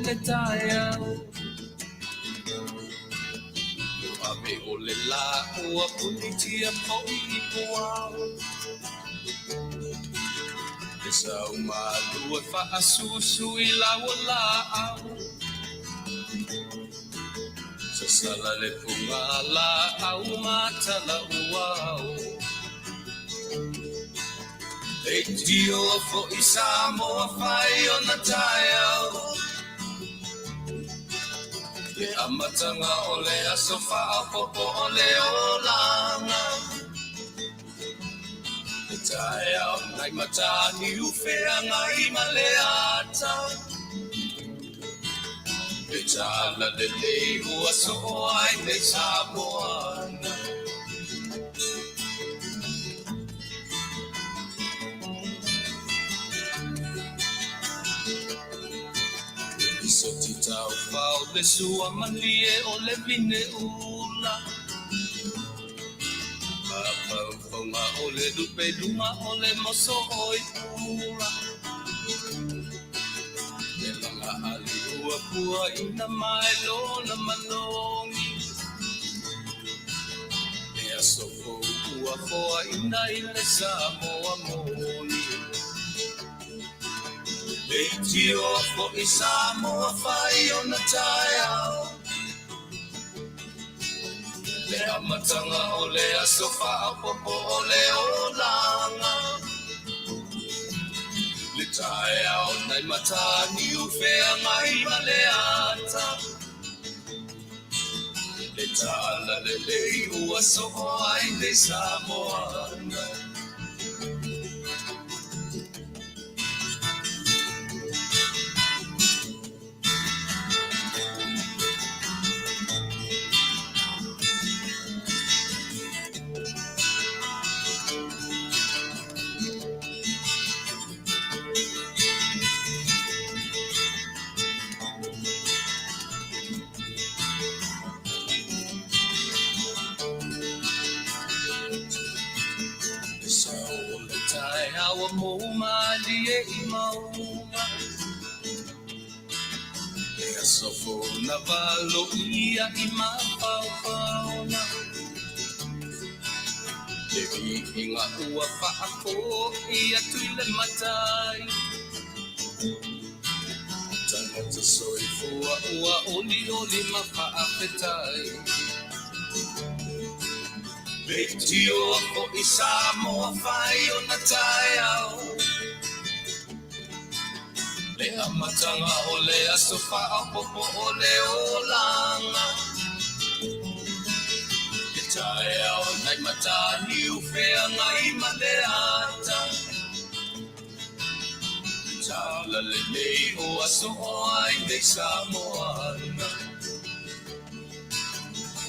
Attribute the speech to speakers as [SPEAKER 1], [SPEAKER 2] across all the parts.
[SPEAKER 1] le taeao. Ua ave o le lā ua punitia foi i puao. Le sau malu e faasusu i lau laau. Sasala le puga laau ma tala uao. Leitioa foi Samoa fai ona taeao. Le amataga o le aso faaopoopo o le olaga. Le taeao nai Mataniu Feagai ma le ata. Le tala lelei ua soo ai nei Samoana. Le lisoti taufao le sua malie o le vine ula. Mafaufauga o le lupe luga o le moso oi pula. Le laga ali ua puaina mai lona malogi. Le aso fou ua foaina i le Samoa moni. Leitioa foi Samoa fai ona taeao. Le amataga o le aso faaopoopo o le olaga. Le taeao nai Mataniu Feagai ma le ata. Le tala lelei ua soo ai nei Samoana. Le sao o le taeao ua mou malie i mauga. Le aso fou na valoia i mafaufauga. Le viiga ua faafoi atu i le Matai. Tagata soifua ua olioli ma faafetai. Leitioa foi Samoa fai ona taeao. Le amataga o le aso faaopoopo o le olaga. Le taeao nai Mataniu Feagai ma le ata. Le tala lelei ua soo ai nei Samoana.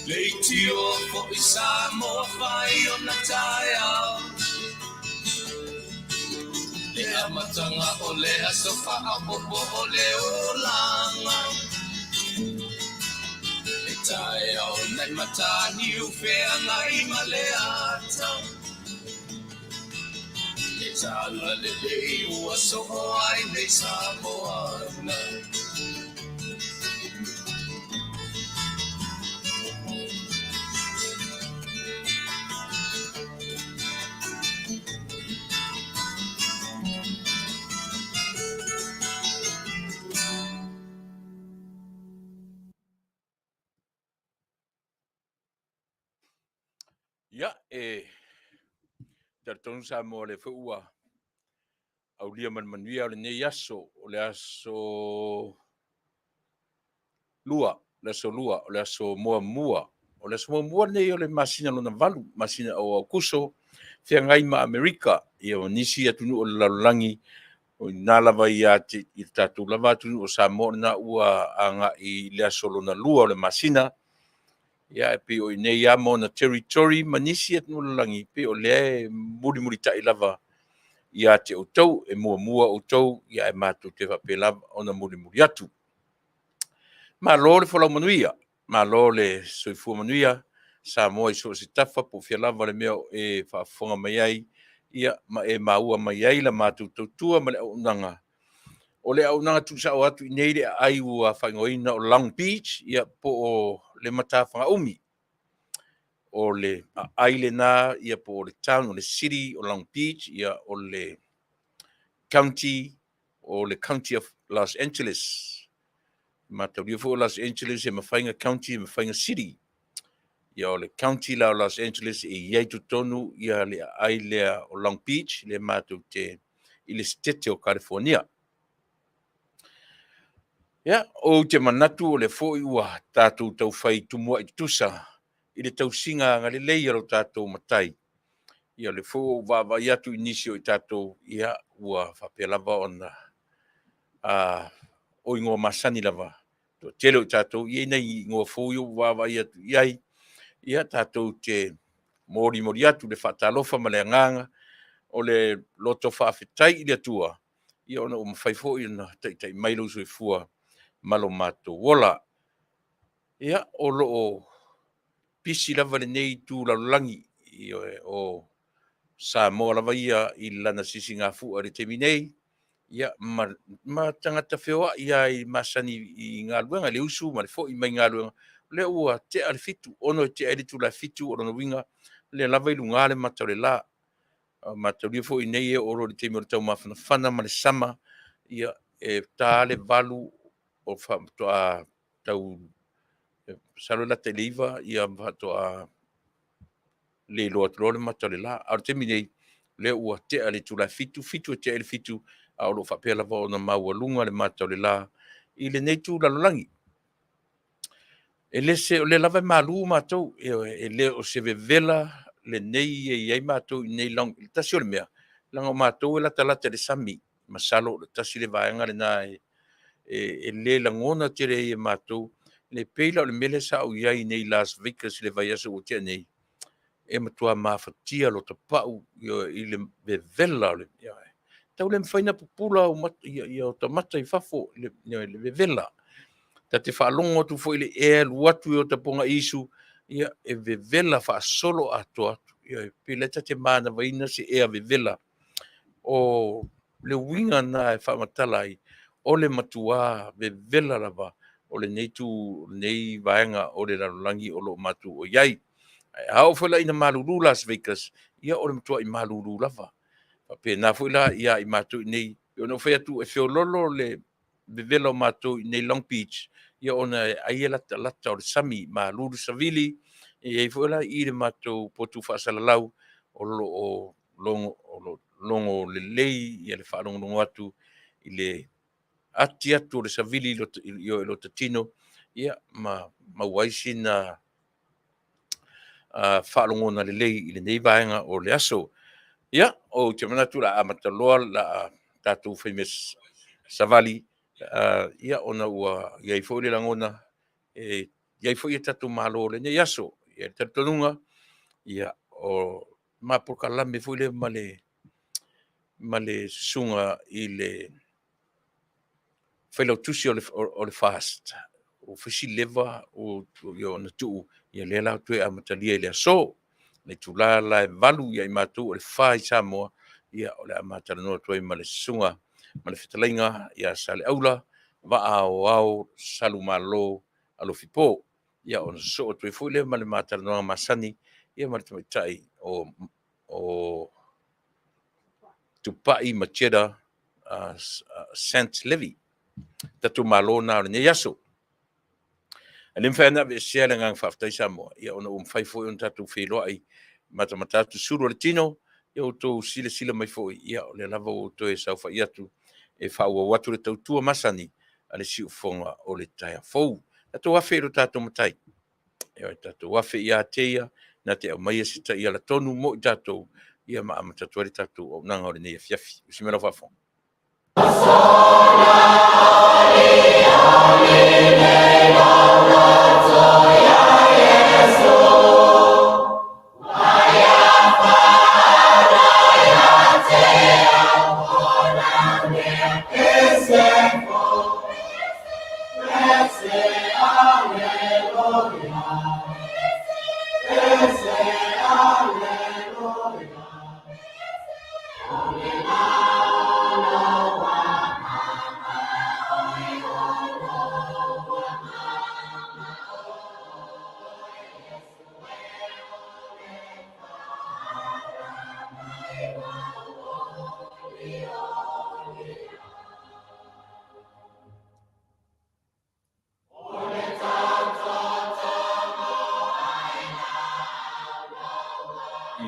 [SPEAKER 1] Leitioa foi Samoa fai ona taeao. Le amataga o le aso faaopoopo o le olaga. Le taeao nai Mataniu Feagai ma le ata. Le tala lelei ua soo ai nei Samoana.
[SPEAKER 2] Ia, e talitonu Samoa o lea foi ua aulia ma le manuia o lenei aso, o le aso lua, le aso lua, o le aso muamua. O le aso muamua lenei o le masina lona valu, masina o Aokuso, feagai ma Amerika, ia o nisi atunuu o le lalolagi, o ina lava ia te, i le tatou lava atunuu o Samoa, lena ua agai i le aso lona lua o le masina, ia e pei o i inei lava ma ona territory ma nisi atunuu o le lalolagi, pei o lea e mulimulitai lava ia te outou, e muamua outou, ia ae matou te faapea lava ona mulimuli atu. Malo le folau manuia, malo le soifua manuia, Samoa i so o se tafa po o fea lava le mea o e faafofoga mai ai, ia ma e maua mai ai la matou tautua ma le auaunaga. O le auaunaga tuusao atu i nei le aai ua faaigoaina o Long Beach, ia po o le Matafaga-umi. O le aai lena, ia po o le town, o le city o Long Beach, ia o le county, o le County of Los Angeles. Mataulia foi o Los Angeles e mafai ona county, e mafai ona city. Ia o le county la o Los Angeles e i ai totonu ia le aai lea o Long Beach, lea matou te i le setete o California. Ia, ou te manatu o lea foi ua tatou taufai tumuai tutusa i le tausiga agalelei a lo tatou Matai. Ia o lea foi ua ou vaavaai atu i nisi o i tatou, ia ua faapea lava ona o igoa masani lava. Toatele o i tatou, e i ai nai igoa fou ia ua ou vaavaai atu i ai. Ia tatou te molimoli atu le faatalofa ma le agaga o le loto faafetai i le Atua, ia ona ua mafai foi ona taitai mai lou soifua ma lo matou ola. Ia, o lo o pisi lava lenei itu lalolagi, ioe, o Samoa lava ia i lana sisigafua i le taimi nei, ia, ma, ma tagata feoai lava i masani i galuega, i le usu ma le foi mai galuega, o lea ua tea le 7, 6 e tea ai le itula e 7, o lona uiga, o lea lava e i luga le mata o le la. A mataulia foi nei e oo loa i le taimi o le taumafanafana ma le sama, ia, e ta lava le 8 o faatoa tau, masalo e lata i le 9 ia faatoa le iloa atu loa le mata o le la. A o le taimi nei, o lea ua tea le itula e 7, 7 e tea ai le 7, a o lo o faapea lava ona maualuga le mata o le la i lenei itu lalolagi. E le se, o lea lava e malu matou, ioe, e le o se vevela lenei e i ai matou i inei i Long, tasi o le mea, leaga o matou e latalata i le sami, masalo o le tasi le vaega lena e le lagona tele ai e matou. E pei la o le mea lea sa ou i ai nei i Las Vegas i le vaiaso ua tea nei, e matua mafatia lota pau i le vevela o le... tau le mafai ona pupula ou mata, ia ota mata i fafo i le vevela. Ta te faalogo atu foi i le ea e alu atu i ota pogaisu, ia e vevela faasoloatoa atu. Ioe, pei la ta te manavaina se ea vevela. O le uiga lena e faamatala ai, o le matua vevela lava o lenei itu, lenei vaega o le lalolagi o lo o matou i ai. Ae a oo foi la ina malulu Las Vegas, ia o le matuai malulu lava. Faapena foi la ia i matou i inei, pei ona ou fai atu e feoloolo le vevela o matou i inei i Long Beach, ia ona ai e latalata o le sami, malu le savili, e i ai foi la i i le matou potu faasalalau o lo o logo, o lo o logo lelei ia le faalogologo atu i le ati atu o le savili i lota tino, ia ma maua ai sina faalogona lelei i lenei vaega o le aso. Ia, ou te manatu o le a amata loa la tatou faimea savali, ia ona ua i ai foi le lagona e i ai foi a tatou malo o lenei aso. E i ai le talitonuga, ia, o ma polokalame foi lea ma le susuga i le Failautusi o le FAST, ua fai si leva o ona tuu, ia lea la ua toe amatalia i le aso. Le itula la e 8 ia i matou o le 4 i Samoa, ia o le a ma talanoa atu ai ma le susuga ma le fetalaiga ia Saleaula Vaa Aoao Salumalo Alofipo. Ia ona sosoo atu ai foi lea ma le ma talanoaga masani ia ma le tamaitai o Tupai Macheta Sant Levy. Tatou malo lena o lenei aso. E le mafai ona aveesea le agaga faafetai Samoa, ia ona ua mafai foi ona tatou feiloai matamata atu sulu o le tino, ia outou silasila mai foi, ia o lea lava ua ou toe saofai atu e faaauau atu le tautua masani a le siufofoga o le taeao fou. Tatou afe i lo tatou Matai, e tatou afe ia te ia na te aumaia se taiala tonu mo i tatou, ia ma amata atu ai le tatou auaunaga o lenei afiafi. Usi mai lau faafofoga.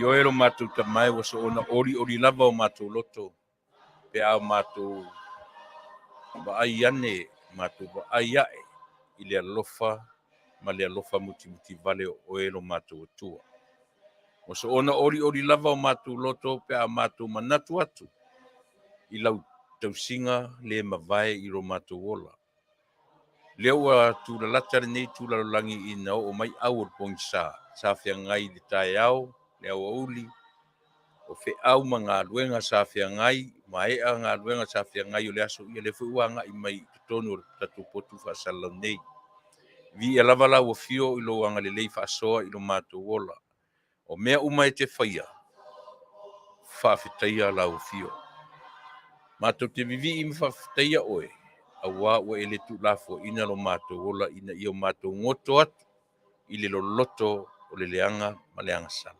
[SPEAKER 2] Ioe lo matou Tama e, ua soona olioli lava o matou loto pe a o matou vaai ane, matou vaai ae i le alofa ma le alofa mutimuti vale o oe lo matou Atua. Ua soona olioli lava o matou loto pe a o matou manatu atu i lau tausiga le mavae i lo matou ola. Lea ua tulalata lenei itu lalolagi ina oo mai au o le pogisa sa feagai i le taeao, le aoauli, o feau ma galuega sa feagai, maea galuega sa feagai o le aso, ia lea foi ua agai mai i totonu o le tatou potu faasalalau nei. Viia lava lau afio i lou agalelei faasoa i lo matou ola. O mea uma e te faia, faafetaia lau afio. Matou te vivii ma faafetaia oe, auā ua e le tuulafoaiina lo matou ola ina ia o matou goto atu i le loloto o le leaga ma le agasala.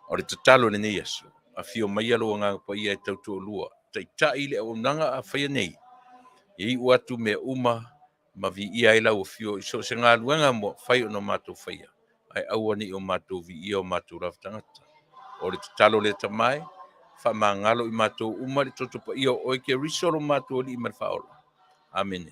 [SPEAKER 2] O le tatalo i lenei aso, afio maia lou Agaga Paia e tautoalua, taitai le auaunaga a faia nei, ia iu atu mea uma ma viia ai lau afio i so o se galuega ua mafai ona matou faia, ae aua ne i o matou viia o matou lava tagata. O le tatalo lea Tama e, faamagalo i matou uma i le toto paia o oe Keriso lo matou Alii ma le Faaola. Amene.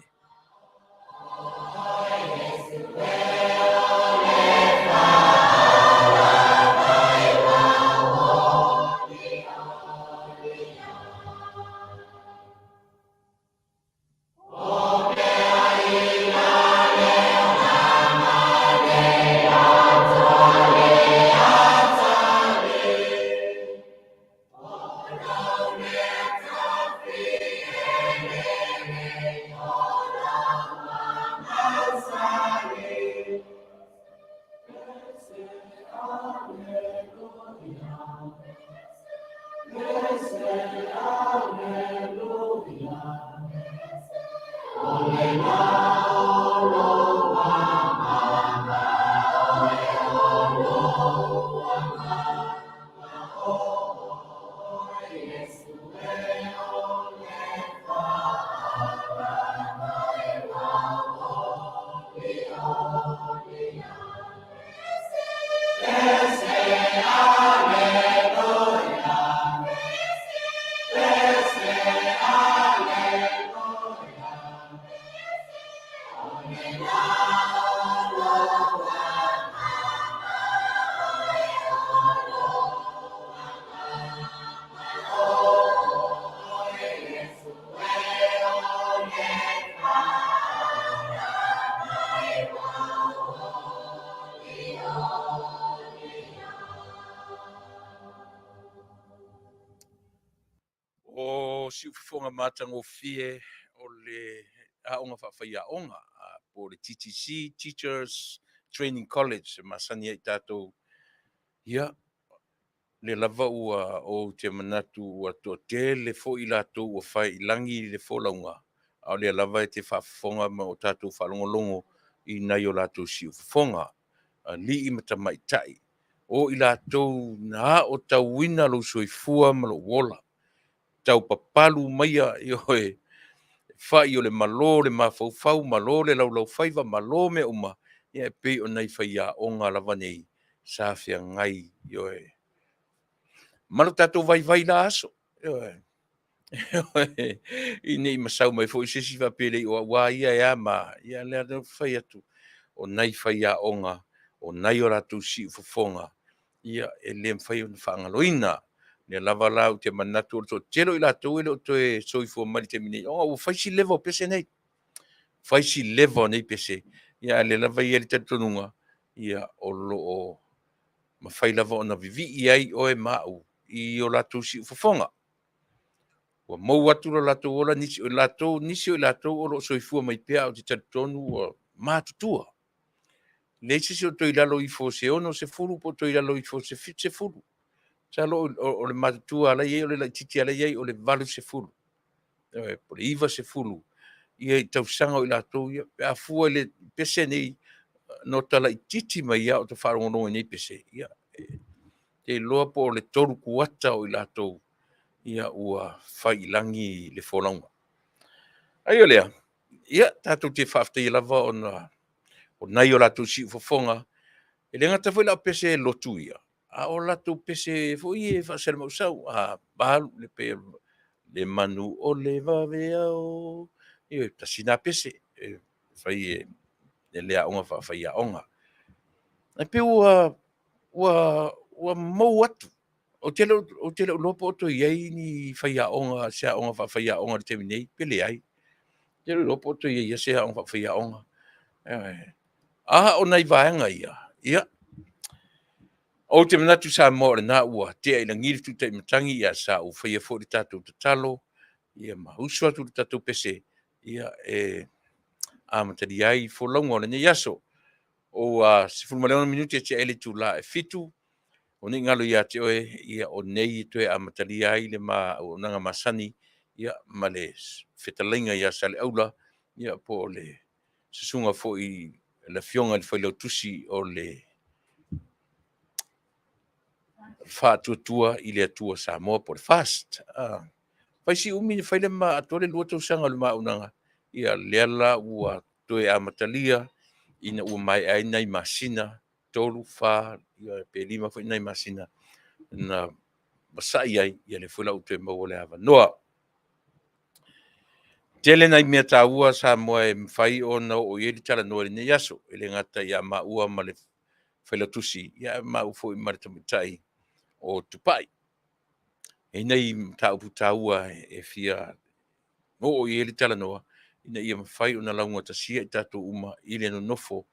[SPEAKER 2] O siufofoga matagofie o le aoga faafaiaoga po o le TTC, Teachers Training College e masani ai tatou. Ia, lea lava ua ou te manatu ua toatele foi i latou ua fai i lagi le folauga, a o lea lava e te faafofoga ma o tatou faalogologo i nai o latou siufofoga, alii ma tamaitai, o i latou na aotauina lou soifua ma lou ola, taupapalu maia, ioe, fai o le malo le mafaufau, malo le laulaufaiva, malo mea uma, ia e pei o nai faiaoga lava nei sa feagai, ioe, ma lo tatou vaivai i la aso, ioe, ioe, ne i masau mai foi se isi faapea e le o au lava ia e a ma a, ia lea ou te fai atu, o nai faiaoga, o nai o latou siufofoga, ia e le mafai ona faagaloina. O lea lava la ou te manatu o le toatele o i latou e le o toe soifua mai i le taimi nei, ona ua fai si leva o pese nei, fai si leva o nei pese, ia a o lea lava e i ai le talitonuga, ia o lo o mafai lava ona vivii ai oe ma au i o latou siufofoga. Ua mou atu lo latou ola nisi o latou, nisi o i latou o lo o soifua mai pea, ae ou te talitonu ua matutua. Leai se isi o toe i lalo ifo o se 60 po o toe i lalo ifo o se 70. Masalo o le matutua la e i ai, o le laitiiti lava la e i ai o le 80, ioe, po o le 90 i tausaga o i latou ia. Pe a fua i le pese nei, na ota laitiiti mai lava o ta faalogologo i nei pese, ia, ou te iloa po o le 3 kuata o i latou ia ua fai i lagi le folauga. Ai o lea, ia tatou te faafetaia lava ona o nai o latou siufofoga, e le gata foi la o pese lotu ia, A o latou pese foi e faaselamausau, a alu le pe le manu o le vaveao. Ia, tasi na pese e fai e le aoga faafaiaoga. Ae pei ua mou atu. Ou te le o iloa po o toe i ai ni faiaoga, se aoga faafaiaoga i le taimi nei, pe leai. Ou te le o iloa po o toe i ai se aoga faafaiaoga. A o nai vaega ia, ia, ou te manatu Samoa o lena ua tea i lagi le tūtai matagi, ia sa ou faia foi le tatou tatalo, ia ma uso atu i le tatou pese, ia e amatalia ai folauga o lenei aso. Ua 16 minute e tea ai le itula e 7, o ne i galo ia te oe, ia o nei e toe amatalia ai le ma auaunaga masani, ia ma le fetalaiga ia Saleaula, ia po o le susuga foi i le Afioga i le Failautusi o le Faatuatua i le Atua Samoa po o le FAST. Fai si umi ona fai le ma atoa le 2 tausaga o le ma auaunaga, ia lea la ua toe amatalia ina ua maea ai nai masina, 3, 4, pe 5 foi nai masina na vasai ai, ia lea foi la ua toe maua le avanoa. Tele nai mea taua Samoa e mafai ona oo i ai le talanoa i lenei aso, e le gata ia maua ma le Failautusi, ae maua foi ma le tamaitai o Tupai. E i ai nai mataupu taua e fia oo i ai le talanoa, ina ia mafai ona laugatasia i tatou uma i le nonofo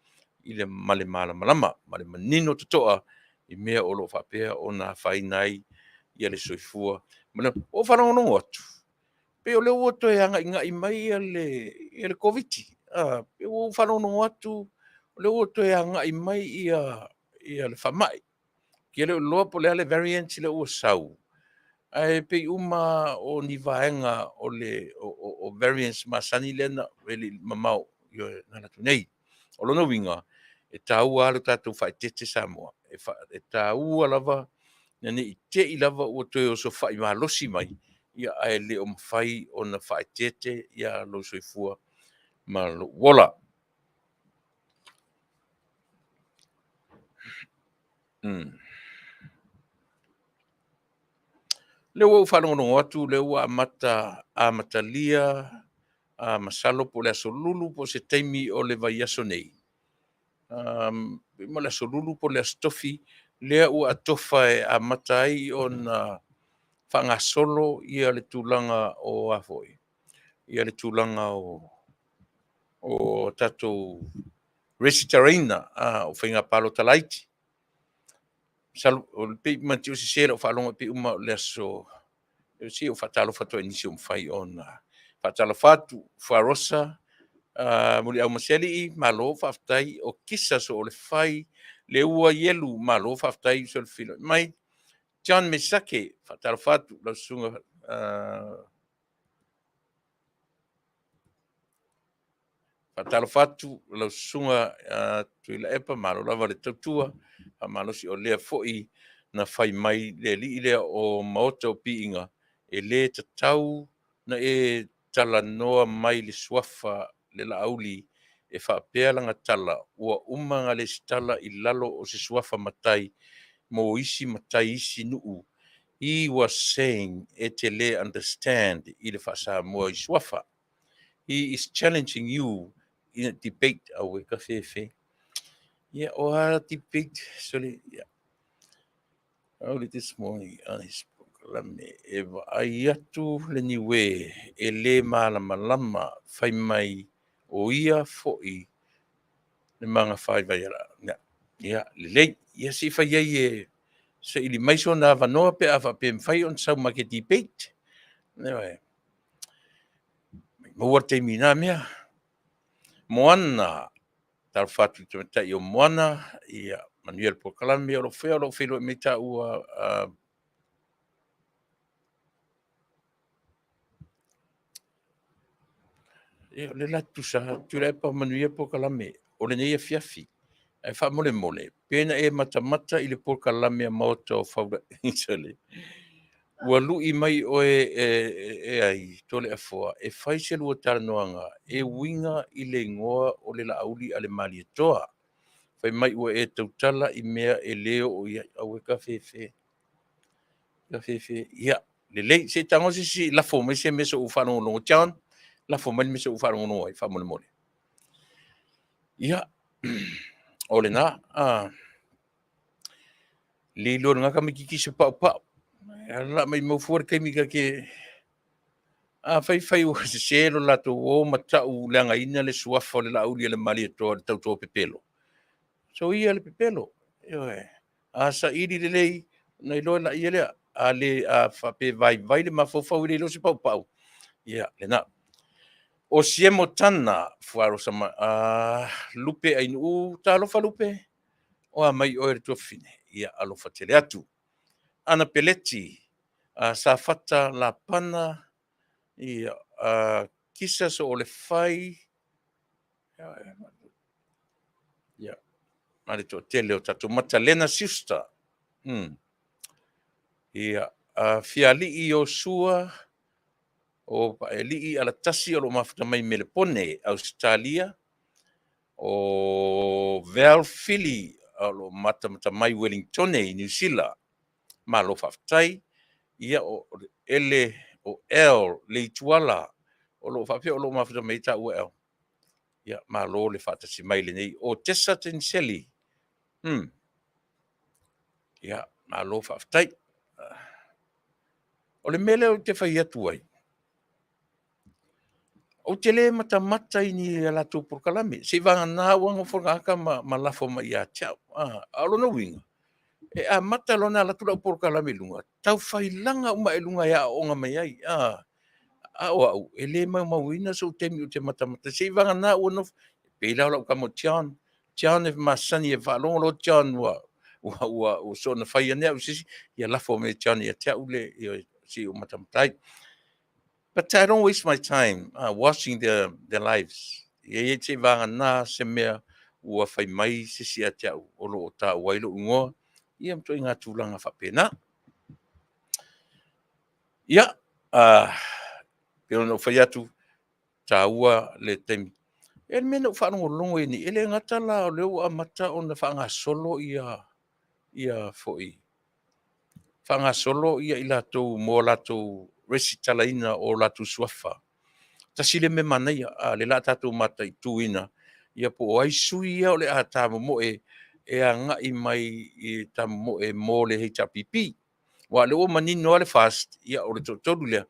[SPEAKER 2] ma le malamalama, ma le manino totoa i mea o lo o faapea ona afaina ai le soifua. Ua ou faalogologo atu, pei o lea ua toe agaigai mai le Koviti. Pei ua ou faalogologo atu o lea ua toe agai mai le faamai. Ou te le o iloa po o le a le variant lea ua sau, ae pei uma lava o ni vaega o variants masani lea na e le i mamao na alu atu nei. O lona uiga, e taua lava lo tatou faaeteete Samoa, e taua lava ina ne i te i lava ua toe osofai malosi mai, ae le o mafai ona faaeteete lou soifua ma lou ola. O lea ua ou faalogologo atu o lea ua amatalia, masalo po o le Aso Lulu po o se taimi o le vaiaso nei, pe ma le Aso Lulu po o le Aso Tofi lea ua atofa e amata ai ona faagasolo le tulaga o a foi, le tulaga o tatou resitalaina o faiga palota laiti. Masalo pei e sese lau faalogo pei uma o le aso. Se i ou faatalofa atu i nisi ua mafai ona faatalofa atu. Faarosa Muliaumasealii, malo faafetai. O Kisa Soolefai, Leua Ielu, malo faafetai le feiloai mai. John Mesake, faatalofa atu lau susuga. Faatalofa atu lau susuga Tuilaepa, malo lava le tautua. Faamalosi, o lea foi na fai mai le alii lea o Maota o Piiga, e le tatau ona e talanoa mai le suafa le Laauli e faapea lana tala, ua uma ona resitala i lalo o se suafa matai mo isi matai isi nuu. He was saying e te le understand i le faa-Samoa i suafa. He is challenging you in a debate. Aue ka fefe. Ia, o a debate? Sorry. Yeah. Early this morning on his program, e vaai atu le niue e le malamalama fai mai o ia foi le magafai vaiala. Ia, lelei. Ia se i fai ai e saili mai sona avanoa pe a faapea e mafai ona sau ma ke debate. Ioe. Maua le taimi i na mea. Moana, talofa atu i le tamaitai o Moana, ia manuia le polokalame o lo o fea o lo o feiloai mai taua. Ia, o lea la tutusa lava. Tuilaepa manuia le polokalame o lenei afiafi. Ae faamolemole, pe na e matamata i le polokalame a Maota o Faulaisa. Ua lui mai oe e ai Toleafoa e fai se lua talanoaga e uiga i le igoa o le Laauli a le Malietoa. Fai mai ua e tautala i mea e lē oo i ai. Aua e kafefe, kafefe. Ia, lelei, se i tago se isi lafo mai se mea se i ou faalogologo. John, lafo mai le mea se i ou faalogologo ai faamolemole. Ia, o lena, le iloa e lena tamaitiiti se paupau. E ala mai mau fua le taimi ta te afai fai ua sese lo latou o ma tau leagaina le suafa o le Laauli a le Malietoa i le tauto pepelo. Soia le pepelo. Ioe. A saili lelei, ona iloa laia lea. A le a faapea e vaivai le mafaufau e le iloa se paupau, ia lena. O Siemo Tana, fuarosa ma a Lupe Ainuu, talofa Lupe, o a mai oe le tuafafine? Ia alofa tele atu. Ana Peleti, a Safata Lapana, ia, a Kisa Soolefai, ia, ma le toatele o tatou Matalena Siusta. Ia, a Fialii Iosua o Paelii Alatasi o lo o mafuta mai Melepone, Ausetalia. O Val Fili o lo o matamata mai Ueligitone i Niu Sila. Malo faafetai. Ia, o Ele o L Leituala o lo o faapefea o lo o mafuta mai ai taua El? Ia, malo le faatasi mai i lenei. O Tesa Teniseli. Ia, malo faafetai. O le mea lea ou te fai atu ai, ou te le matamata i ni a latou polokalame, seivagana ua nofo le tagata ma lafo mai ia te au. A o lona uiga, e amata loa ona alu atu lau polokalame i luga, taufailaga uma ae i luga e aooga mai ai. A o au, e le maumauina sou taimi ou te matamata seivagana ua nofo, pei la o lau tama o John. John e masani e faalogo loa John ua soona fai ane au i se isi, ia lafo mai e John ia te au le se i ou matamata ai. But I don't waste my time watching their lives. E seivagana se mea ua fai mai se isi ia te au o lo o taua ai lou igoa, ia ma ituaiga tulaga faapena. Ia, pei ona ou fai atu, taua le taimi. E le mea na ou faalogologo i ai nei, e le gata la o lea ua amata ona faagasolo ia foi, faagasolo i latou mo latou resitalaina o latou suafa. Tasi lea mea manaia, a o lea o le a tatou mataituina, ia po o ai sui ia o le a tamomoe e agai mai i tamomoe mo le HRPP. Aua o lea ua manino lava le FAST, ia o le toatolu lea,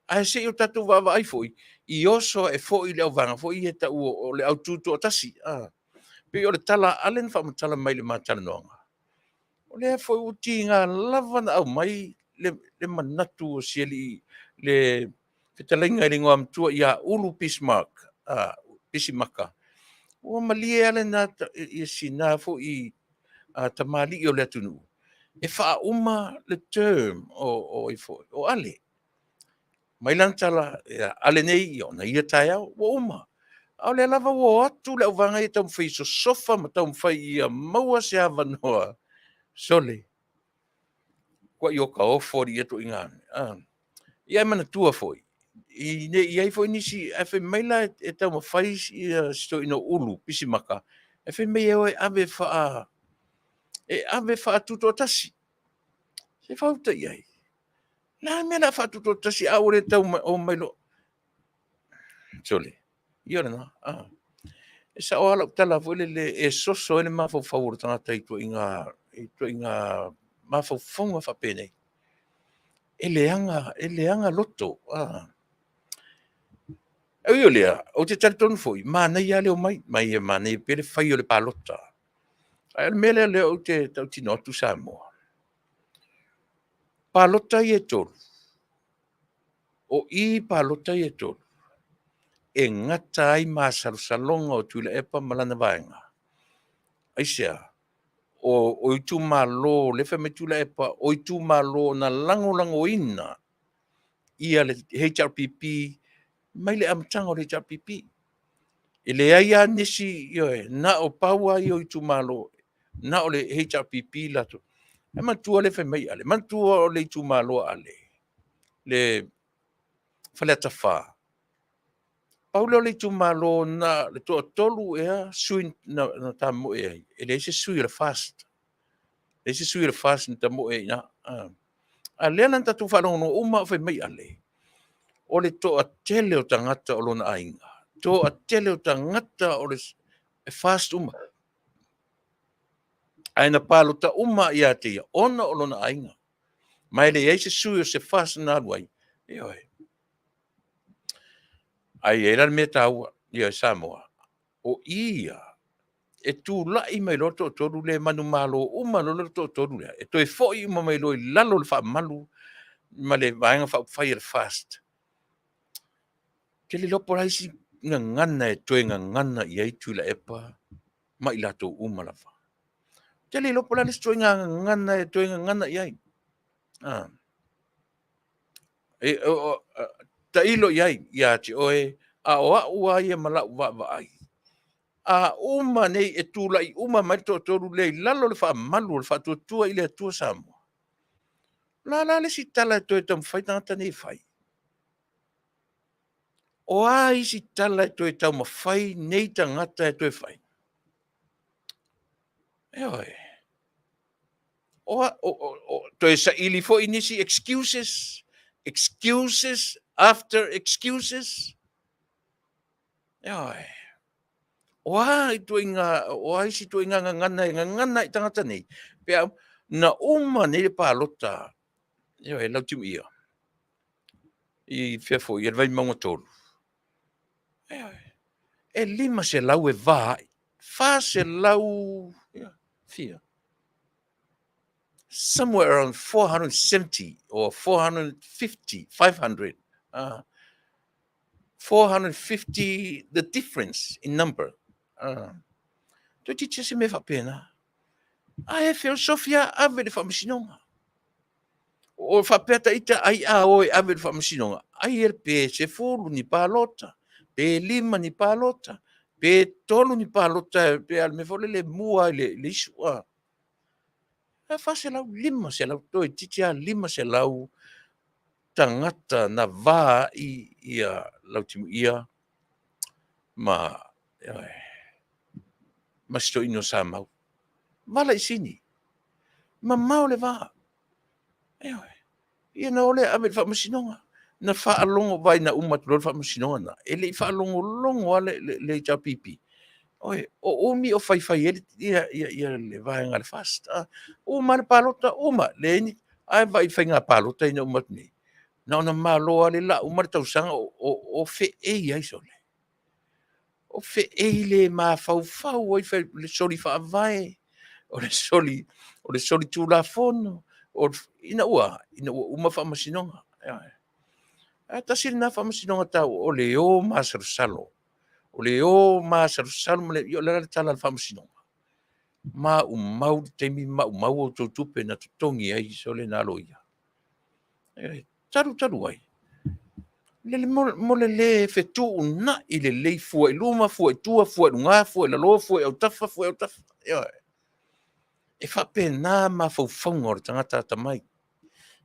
[SPEAKER 2] ae se i o tatou vaavaai foi i oso ae foi le auvaega foi ia e tau o le aututoatasi. Pei o le tala a Ale na faamatala mai i le ma talanoaga, o lea foi ua tiga lava ona aumai le manatu o si alii le fetalaiga i le Igoamatua ia Ulu Bismark, Pisimaka, ua malie lava lena sina foi tamalii o le atunuu e faauma le term o o Ale. Mai lana tala, ia Ale nei, ona ia taeao, ua uma. A o lea lava ua o atu le auvaega ia e taumafai e sosofa ma taumafai ia maua se avanoa. Sole, matuai otaofo alii ia ituaiga mea. Ia ae manatua foi, ne i i ai foi nisi, ae fai mai la e taumafai si toeaina o Ulu Pisimaka, e fai mai e o e ave faatutoatasi. Se i faauta i ai, o le a le mea o le a faatutoatasi ai ae ua le tau omai loa. Sole, ia o lena. E sao lava lau tala foi lele, e soso ai le mafaufau o le tagata i ituaiga mafaufauga faapenei. E leaga loto. E ui o lea, ou te talitonu foi, manaia lava le omai, ma e manaia pea le fai o le palota. Ae o le mea lea ou te tautino atu Samoa, palota ia e 3, o i palota ia e 3, e gata ai masalosaloga o Tuilaepa ma lana vaega. Aisea? O itumalo, lea e fai mai Tuilaepa, o itumalo na lagolagoina ia le HRPP mai le amataga o le HRPP. E leai lava nisi, ioe, na o pau lava ia o itumalo, na o le HRPP latou. Ae manatua lea e fai mai Ale, manatua o le itumalo a Ale, le Faleata 4, Pau lea o le itumalo na le toatolu ea sui na tamoe ai, e leai se sui o le FAST. E leai se sui o le FAST na tamoe ai i ina. A lea la na tatou faalogologo uma o fai mai Ale, o le toatele o tagata o lona aiga, toatele o tagata o le FAST uma. Ae na palota uma ia te ia ona o lona aiga. Ma e leai se sui o se FAST na alu ai. Ioe. Ae i ai la le mea taua, ioe, Samoa, o i ia e tulai mai loa le toatolu lea e manumalo uma loa le toatolu lea, e toe foi uma mai loa i lalo o le faamalu ma le Vaega Faaupufai a le FAST. Ou te le iloa po o le a isi gagana e toe gagana i ai Tuilaepa ma i latou uma lava. Ou te le iloa po o le a le isi ituaiga gagana e toe gagana i ai. Tailo i ai ia te oe, a o au lava ia ma lau vaavaai, a uma nei e tulai uma mai le toatolu lea i lalo o le faamalu o le Faatuatua i le Atua Samoa, o le a la le isi tala e toe taumafai tagata nei e fai? O a isi tala e toe taumafai nei tagata e toe fai? Ioe. O toe saili foi nisi excuses, excuses after excuses. Ioe. O a ituaiga, o a isi ituaiga gagana e gagana i tagata nei? Pe a na uma nei le palota, ioe, Lautimuia, i fea foi, i le Vaimauga 3. Ioe. E 500 e va ai. 400, fia? Somewhere around 470 or 450, 500. 450 the difference in number. Toe titi se mea faapena. Ae feosofia ave le faamasinoga. O faapea ta ita ai a o e ave le faamasinoga, ai e pe 10 ni palota, pe 5 ni palota, pe 3 ni palota, pe a le mea foi lele mua i le isu. E 400, 500, toe titi a 500 tagata na va i ia Lautimuia ma si toeaina o Samau. Vala i Sini. Mamao le va. Ioe. Ia na o lea ave i le faamasinoga. Na faalogo vai na uma atu loa le faamasinoga na. E le i faalogologo lava le HRPP. Oe, o umi o faifai ai ia le vaega a le FAST. Uma le palota, uma. Leai ni, ae vaai i faiga palota ina uma atu nei. Na ona malo lava le la uma le tausaga o feei ai sole. O feei le mafaufau ai le soli faavae, o le soli tulafono, ina ua uma faamasinoga. Ae tasi lena faamasinoga taua, o le o masalosalo. O le o masalosalo ma le, o le a le tala a le faamasinoga. Maumau le taimi, maumau outou tupe na totogi ai sole na aloaia. Talu talu ai. Mo le le fetuunai lelei fua i luma, fua i tua, fua i luga, fua i lalo, fua i autafa, fua i autafa. E faapena mafaufauga o le tagata atamai.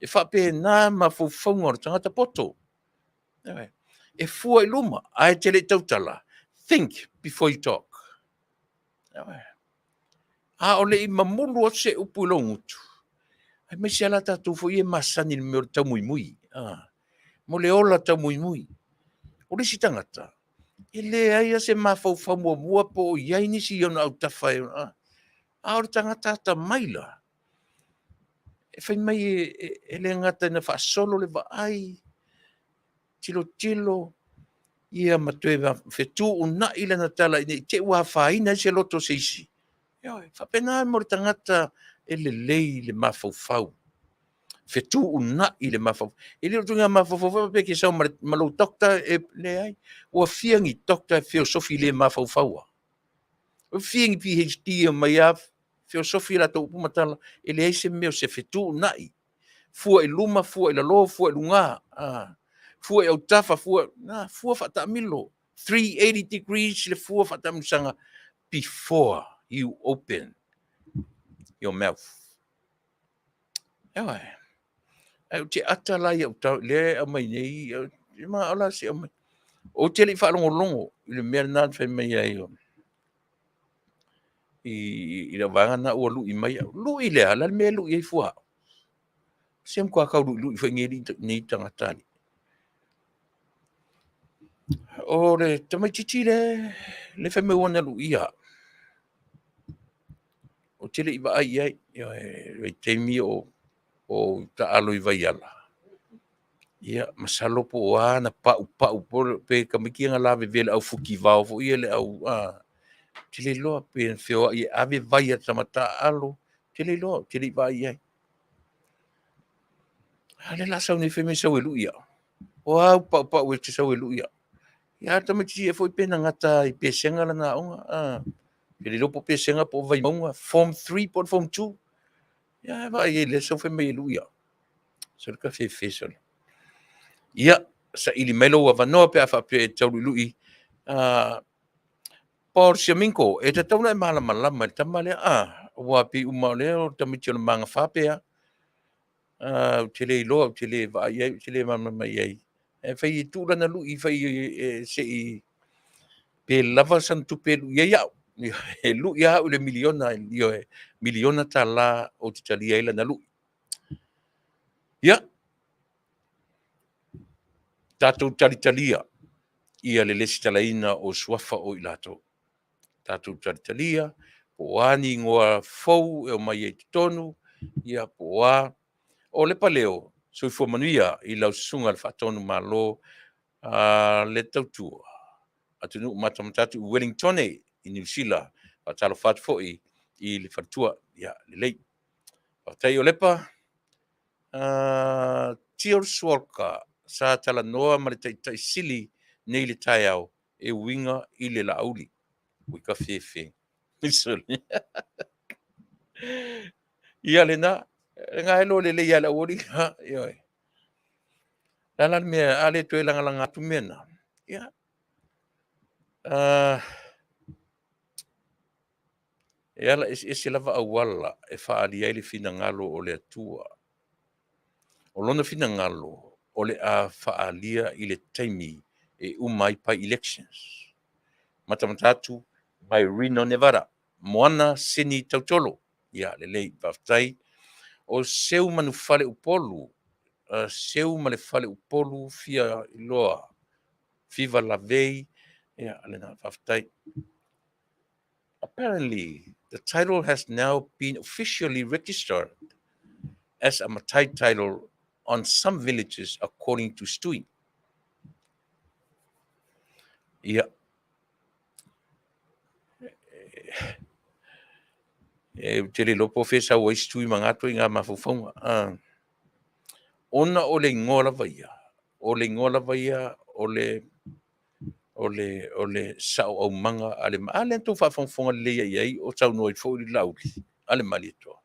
[SPEAKER 2] E faapena mafaufauga o le tagata poto. E fua i luma, ae te le i tautala. Think before you talk. A o le i mamulu atu se upu i lou gutu, aemaise lava la tatou foi e masani i le mea o le taumuimui. Mo le ola taumuimui. O le isi tagata, e leai lava se mafaufau muamua po o i ai nisi i ona autafa. A o le tagata atamai la, e fai mai e le gata ina faasolo le vaai, tilotilo, ia ma toe fetuunai lana tala ina ne i te i ua afaina ai se loto o se isi. Ioe, faapena mo le tagata e lelei le mafaufau. Fetuunai le mafaufau. E le o ituaiga mafaufau foi pe ke sau ma lou doctor e leai. Ua fia ni doctor e feosofi le mafaufaua. Ua fia ni PhD e mai a feosofi latou upu ma tala, e leai se mea o se fetuunai. Fua i luma, fua i lalo, fua i luga, fua i autafa, fua, na, fua faataamilo. 380 degrees le fua faataamilosaga before you open your mouth. Ioe. Ae ou te ata la i au tau, lea e aumai nei, ma o la se aumai. Ou te le i faalogologo i le mea lena na fai mai ai o i, i lau vaega na ua lui mai au. Lui lea, la le mea e lui ai fua au. Se matua kau luʻiluʻi foi nei, nei tagata alii. O le tamaitiiti le, le fai mai ua na luia. Ou te le i vaai i ai, le taimi o, o taalo i Vaiala. Ia, masalo po o a na paupau po pe tamaiti na lavevea le au futi vao foi ia le au a te le iloa pe feoai e ave vai a tama taaalo, te le iloa, te le i vaai i ai. A lea la sau nei fai mai sau e lui au. O a au paupau e te sau e lui au. Ia a tamaiti e foi pe na gata i Pesega lana aoga. A, te le iloa po o Pesega po o Vaimauga, Form 3 po o le Form 2. Ia vaai ai lea sau fai mai e lui au. Sole ka fefe sole. Ia, saili mai lou avanoa pe a faapea e tau luilui. Paul Siaminko, e tatau ona e malamalama i le tama lea. Ah, ua pei uma o lea o le tamaiti o le magafa pe a. Ah, ou te le iloa, ou te le vaai ai, ou te le malamalama i ai. E fai e tuu lana lui, fai e, se i pe lava sana tupe e lui ai au. E lui lava au i le miliona, ioe, miliona tala ou te talia ai lana lui. Ia, tatou talitalia ia le lesitalaina o suafa o i latou. Tatou talitalia, po o a ni igoa fou e omai ai i totonu, ia po o a. O Lepaleo, soifua manuia i lau susuga i le Faatonu Malo a le Tautua Atunuu matamata atu i Wellingtone i Niu Sila. Faatalofa atu foi i le faletua. Ia, lelei. Faafetai o Lepa. Tio Sualka sa talanoa ma le Taitai Sili nei i le taeao e uiga i le Laauli. Ui ka fefe. Ia lena, lena e lo lelei a le auoli. Ioe. La la le mea, a le toe lagalaga atu mea na. Ia. E ala eseese lava auala e faaalia ai le finagalo o le Atua. O lona finagalo o le a faaalia i le taimi e uma ai by-elections. Matamata atu mai Reno, Nevada. Moana Seni Tautolo. Ia, lelei, faafetai. O Seu Manufale Upolu, Seu ma le Fale Upolu fia iloa. Viva Lavei. Ia, lena, faafetai. Apparently, the title has now been officially registered as a Matai title on some villages according to Stewie. Ia. E ou te le iloa po o fea e sau ai Stewie ma gato i ngā mafaufauga. Ah. Ona o le igoa lava ia, o le igoa lava ia o le o le, o le sao aumaga a le, a lea na tou faafogafoga lelei ai i ai o saunoa ai foi le Laauli a le Malietoa.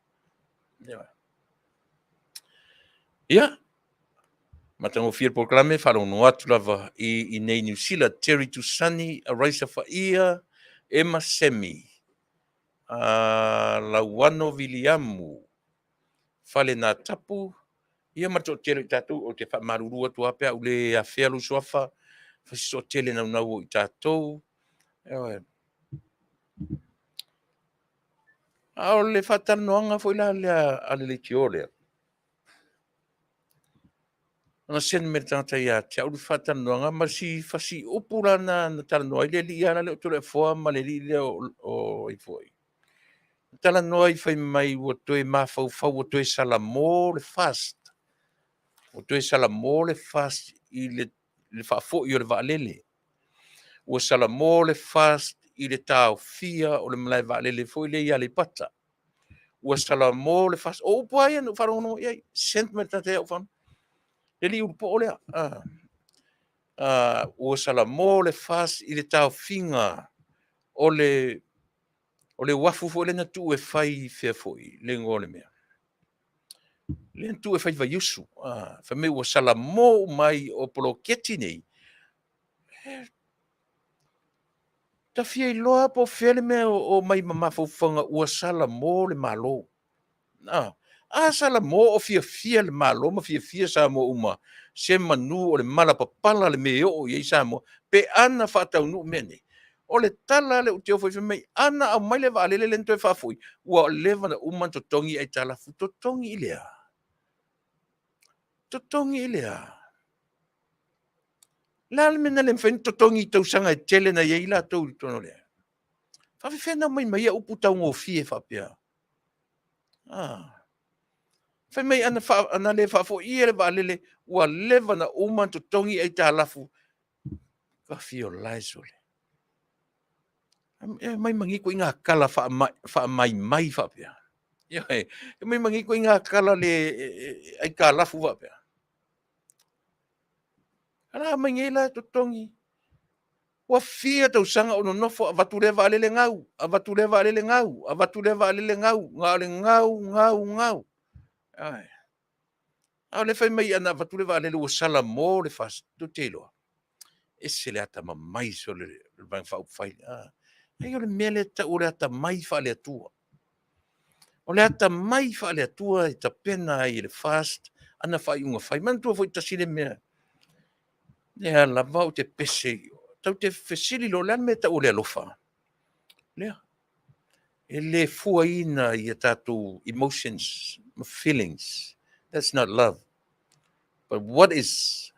[SPEAKER 2] Ia, matagofie le polokalame, faalogologo atu lava i, i nei Niu Sila, Terry Tusani, Araisa Faia, Emma Semi, Lauano Viliamu, Fale Natapu, ia ma le toatele o i tatou, ou te faamalulu atu lava pe a ou le afea lou suafa, fai se toatele naunau o i tatou. Ioe. A o le faatalanoaga foi la lea a le leitio lea, na send mai le tagata ia te au le faatalanoaga ma si fasi upu la na, na talanoa ai le alii ala lea o Toleafoa ma le alii lea o, o ai foi. Na talanoa ai fai mai ua toe mafaufau ua toe salamo le FAST. Ua toe salamo le FAST i le, le faafoi o le vaalele. Ua salamo le FAST i le taofia o le malae vaalele foi lea i Aleipata. Ua salamo le FAST. O upu lava ia na ou faalogologo i ai. Send mai le tagata ia au fana. Le alii ulupoo lea. Ah. Ua salamo le FAST i le taofiga o le o le uafu foi lea na tuu e fai fea foi le igoa o le mea. Lea na tuu e fai Vaiusu. Ah, fai mai ua salamo uma ai o poloketi nei. Ta fia iloa po o fea le mea o mai ma mafaufauga ua salamo le Malo. Ah, A salamo o fiafia le Malo ma fiafia Samoa uma se manu o le malapapala le mea e oo i ai Samoa pe ana faataunuu mea nei. O le tala a le Leuteo foi fai mai, ana aumai le vaalele lea na toe faafoi, ua leva ona uma ona totogi aitalafu. Totogi i le a? Totogi i le a? O le a le mea na le mafai ona totogi i tausaga e tele na i ai latou i totonu o le... Faafefea ona aumai ma ia upu taugofie faapea? Ah. Fai mai ana, fa, ana le faafoia le vaalele, ua leva ona uma ona totogi aitalafu. Ka fio lae sole. E mai mangi ko inga kala faamaimai faapea. E mai mangi ko inga kala le aitalafu faapea. Ala mai nei la totogi. Ua fia tausaga o nonofo avatu lea vaalele gau, avatu lea vaalele gau, avatu lea vaalele gau, na o le gau, gau, gau. Ai. A o le fai mai ana avatu le vaalele ua salamo le fast, tou te iloa. Ese le atamamai sole le Vaega Faaupufai. Ai o le mea lea tau o le atamai faale-Atua. O le atamai faale-Atua e tapena ai e le FAST ana faaiuga fai. Manatua foi tasi le mea, lea lava ou te pese, tau te fesili loa, o le a le mea e tau o le alofa? Lea, e le fuaina ia tatou emotions ma feelings. That's not love. But what is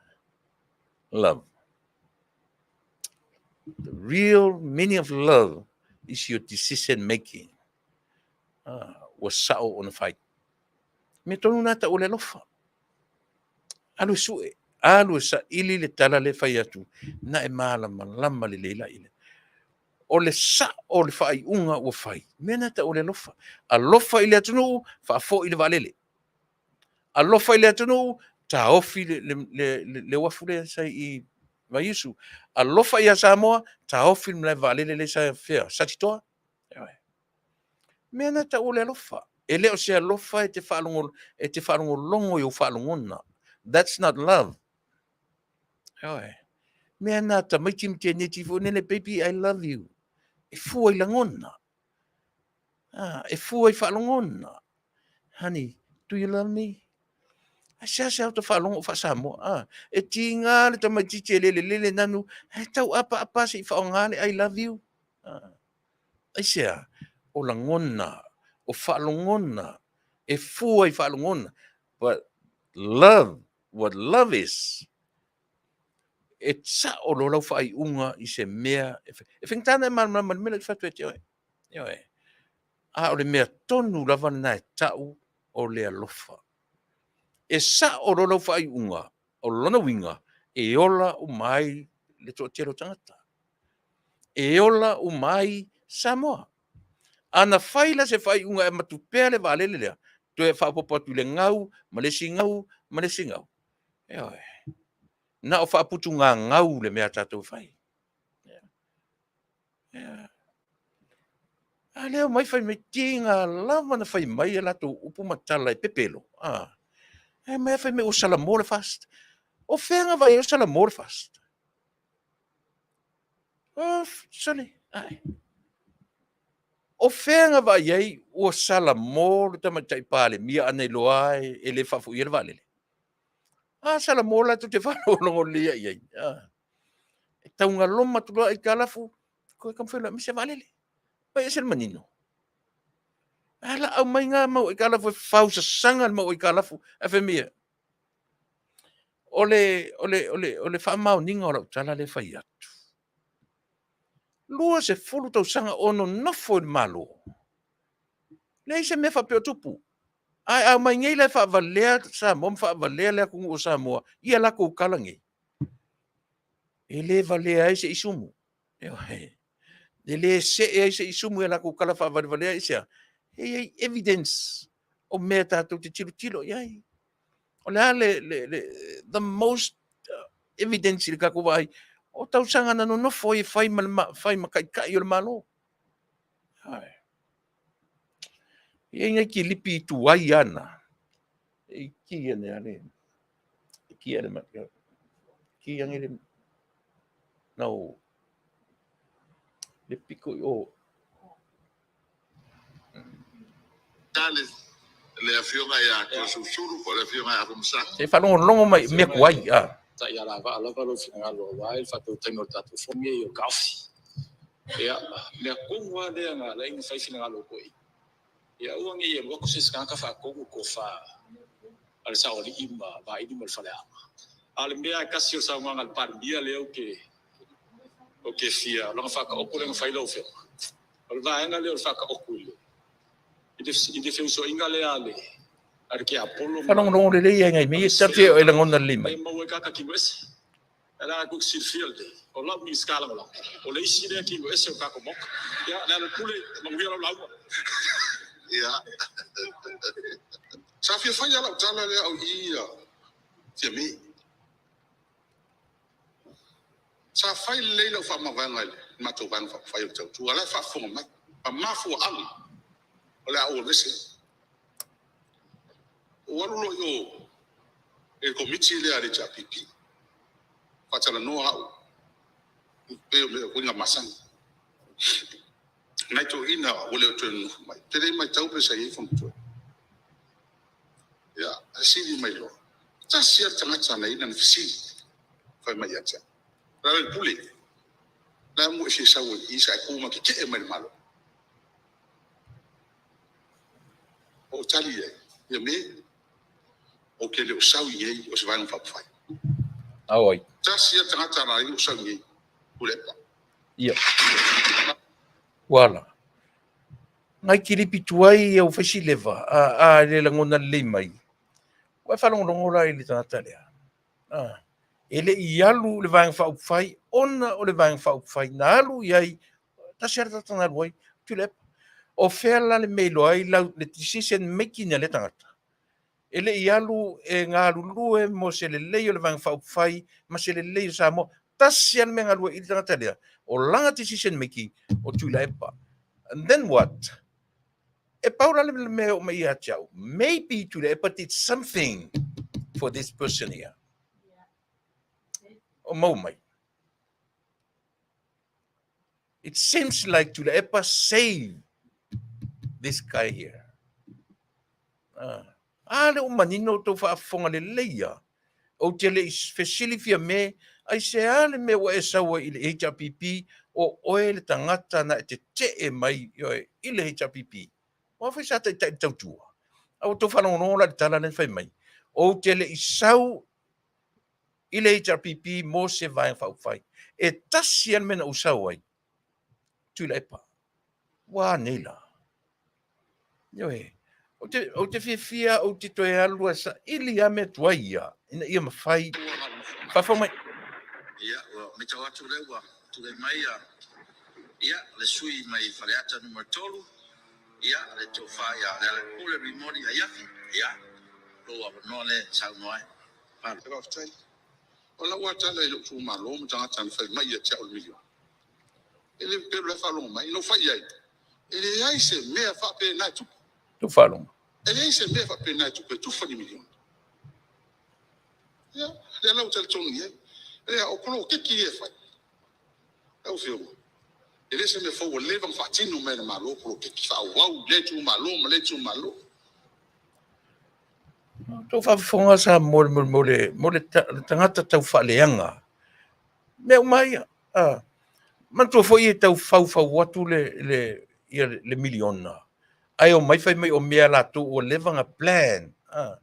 [SPEAKER 2] love? The real meaning of love is your decision making. Ua sao ona fai. Mea tonu nā tau o le alofa. Alu e sue, alu e saili le tala le fai atu, na e malamalama lelei la ile. O le sao le faaiuga ua fai, mea nā tau o le alofa. Alofa i le atunuu, faafoi le vaalele. Alofa i le atunuu, taofi le uafu lea sa i Vaiusu. Alofa ia Samoa, taofi le malae vaalele lea sa fea, Satitoa. Mea nā tau o le alofa. E le o se alofa e te faalogologo i ou faalogona. That's not love. Mea nā tamaiti ma teineti foi nele, baby, I love you. E fua i lagona. E fua i faalogona. Honey, do you love me? Ai sea sea o ta faalogo o faa-Samoa. E tiga le tamaitiiti e lele lele nanu, e tau apa apa se i faaaoga le I love you. Ai sea, o lagona, o faalogona, e fua i faalogona. But love, what love is, e sao lo lau faaiuga i se mea, e faigata ona e malamalama i le mea lea ou te fai atu ia te oe. Ioe. A o le mea tonu lava lena e tau o le alofa. E sao lo lau faaiuga, o lona uiga, e ola uma ai le toatele o tagata. E ola uma ai Samoa. Ana fai la se faaiuga e avatu pea le vaalele lea, toe faaopoopo atu i le gau, ma le isi gau, ma le isi gau. Ioe. Na o faaputugagau le mea a tatou e fai. Yeah. A lea mai fai mai, tiga lava na fai mai a latou upu ma tala e pepelo. E mai fai mai ua salamo le FAST. O fea na vaai ai o salamo le FAST? Oh, sorry. Ai. O fea na vaai ai ua salamo le tamaitai Palemia ana iloa e le faafoia le vaalele. A salamo la tou te faalogologo lelei i ai. E taugaloma atu loa aitalafu, koe taumafai loa e aumai se vaalele. Vai ese le manino. A la aumai ngā mau aitalafu e fausasaga le mau aitalafu. Ae fai mai e, o le faamaoniga o lau tala lea e fai atu. 20 tausaga o nonofo i le Malo. Leai se mea faapea o tupu. Ae aumai nei la e faavalea Samoa ma faavalea le atunuu o Samoa ia latou tala nei. E le valea ai se isumu. E le see ai se isumu ia latou tala faavalevalea i sea. E i ai evidence o mea tatou te tilotilo i ai. O le a le the most evidence i le tatou vaai, o tausaga na nonofo ai e fai ma, le, fai ma taitai o le Malo. Ai. E i ai nai kilipi i tuai ana. E ki ane ale. E ki ale ma. Ki ange le no le piko i o.
[SPEAKER 3] Charles. Le Afioga ia Toeolesulusulu po o le Afioga ia Afamasaga.
[SPEAKER 2] Se i faalogologo mai mea tuai a.
[SPEAKER 1] Taialavaa lava lou finagalo aua le faatautaiga o le tatou fono nei o le taofi. Ia, mea tonu lava lea na ala ai ona fai finagalo o toeaiina. Ia aua ne i alu atu se isi tagata faatonu le tofa a le saoalii ma Vaili ma le Faleaana. A o le mea lava e tasi o le saunoaga a le Palemia lea ou te ou te fia, o lana faataoto lea na fai lau Afioga, o le vaega lea o le faataoto i le i le feusuaiga lea a le a le tiapolo ma
[SPEAKER 2] Faalogologo lelei ai nai mea ia tatou te e lagona lelei
[SPEAKER 1] e
[SPEAKER 2] mai.
[SPEAKER 1] maua ai tagata tino ese. Ae leaga tou te silafia lelei, o lau Minisita Lagolago, o le isi lea tino ese o le tatou Maota. Ia, Lealailepule, manuia lau lauga.
[SPEAKER 3] Ia. Sa fia fai lava lau tala lea au i ia Fiame. Sa fai lelei lau faamavaega i le matou Vaega Faaupufai o le Tautua, o la e faafofoga mai. Ma mafuaaga o le a ou alu ese ai. Ou alu loa i o i le Komiti lea a le HRPP, faatalanoa au e pei o mea uiga masani. Nai toeaiina ua le o toe nonofo mai, ou te le i matau pe sa i ai Fonotoe. Ia, fesili mai loa. Tasi lava le tagata na i ai lana fesili, fai mai ia te au. Lealailepule, o le a le mea ua e fia sau ai i i sa e tu ma tetee mai i le Malo? Ou tali i ai, ia me, ou te le o sau i inei o se Vaega Faaupufai.
[SPEAKER 2] Auai.
[SPEAKER 3] Tasi lava le tagata na ala ai ona ou sau i inei, Tuilaepa.
[SPEAKER 2] Ia. Ua ala. Nai kilipi tuai ia ua fai si leva, a, a le lagona lelei mai. Ua e faalogologo la i le tagata lea. A, e le i alu le Vaega Faaupufai ona o le Vaega Faaupufai na alu i ai, tasi lava le tagata na alu ai, Tuilaepa. O fea la le mea e iloa ai lau, le decision making a lea tagata? E le i alu e galulue mo se lelei o le Vaega Faaupufai ma se lelei o Samoa. Tasi lava le mea e galue i le tagata lea, o lana decision making o Tuilaepa. And then what? E pau la le mea e oo mai ia te au, maybe Tuilaepa did something for this person here. O maua mai. It seems like Tuilaepa saved this guy here. Ah, a le o manino outou faafofoga lelei ia. Ou te le i fesili Fiame, aisea le mea ua e sau ai i le HRPP, o oe le tagata na e tetee mai i le HRPP. Aua foi sa taitai i le tautua. A ua outou faalogologo la i le tala lea na fai mai, ou te le i sau i le HRPP mo se Vaega Faaupufai. E tasi lava le mea na ou sau ai, Tuilaepa. Ua a nei la? Ioe, ou te fiafia ou te toe alu e saili lava mea tuai ia, ina ia mafai. Faafofoga mai.
[SPEAKER 3] Ia, ua matau atu lea ua tulai mai ia, ia, le sui usufono mai Faleata Nu.3, ia, le Tofa ia Lealailepule Rimoni Aiafi. Ia, lou avanoa lea e saunoa ai. Faafetai. O lau lava tala i lou itumalo ma tagata na fai mai ia te au o le miliona. E le pepelo la e faalogo mai. Na ou fai i ai, e leai se mea faapena e tupu.
[SPEAKER 2] Tou faalogo.
[SPEAKER 3] E leai se mea faapena e tupu e tufa ni miliona. Ia, lea la ua talitonu i ai. Ia, o poloketi ia e fai. Lau Afioga, e le o se mea fou ua leva ona faatino mai e le Malo poloketi faaauau i lea itumalo ma lea itumalo.
[SPEAKER 2] Tou faafofoga Samoa mo le tagata tau faaleaga. Mea uma ia. Ah, manatua foi e tau faufau atu le miliona, ae omai fai mai o mea latou ua leva na plan. Ah,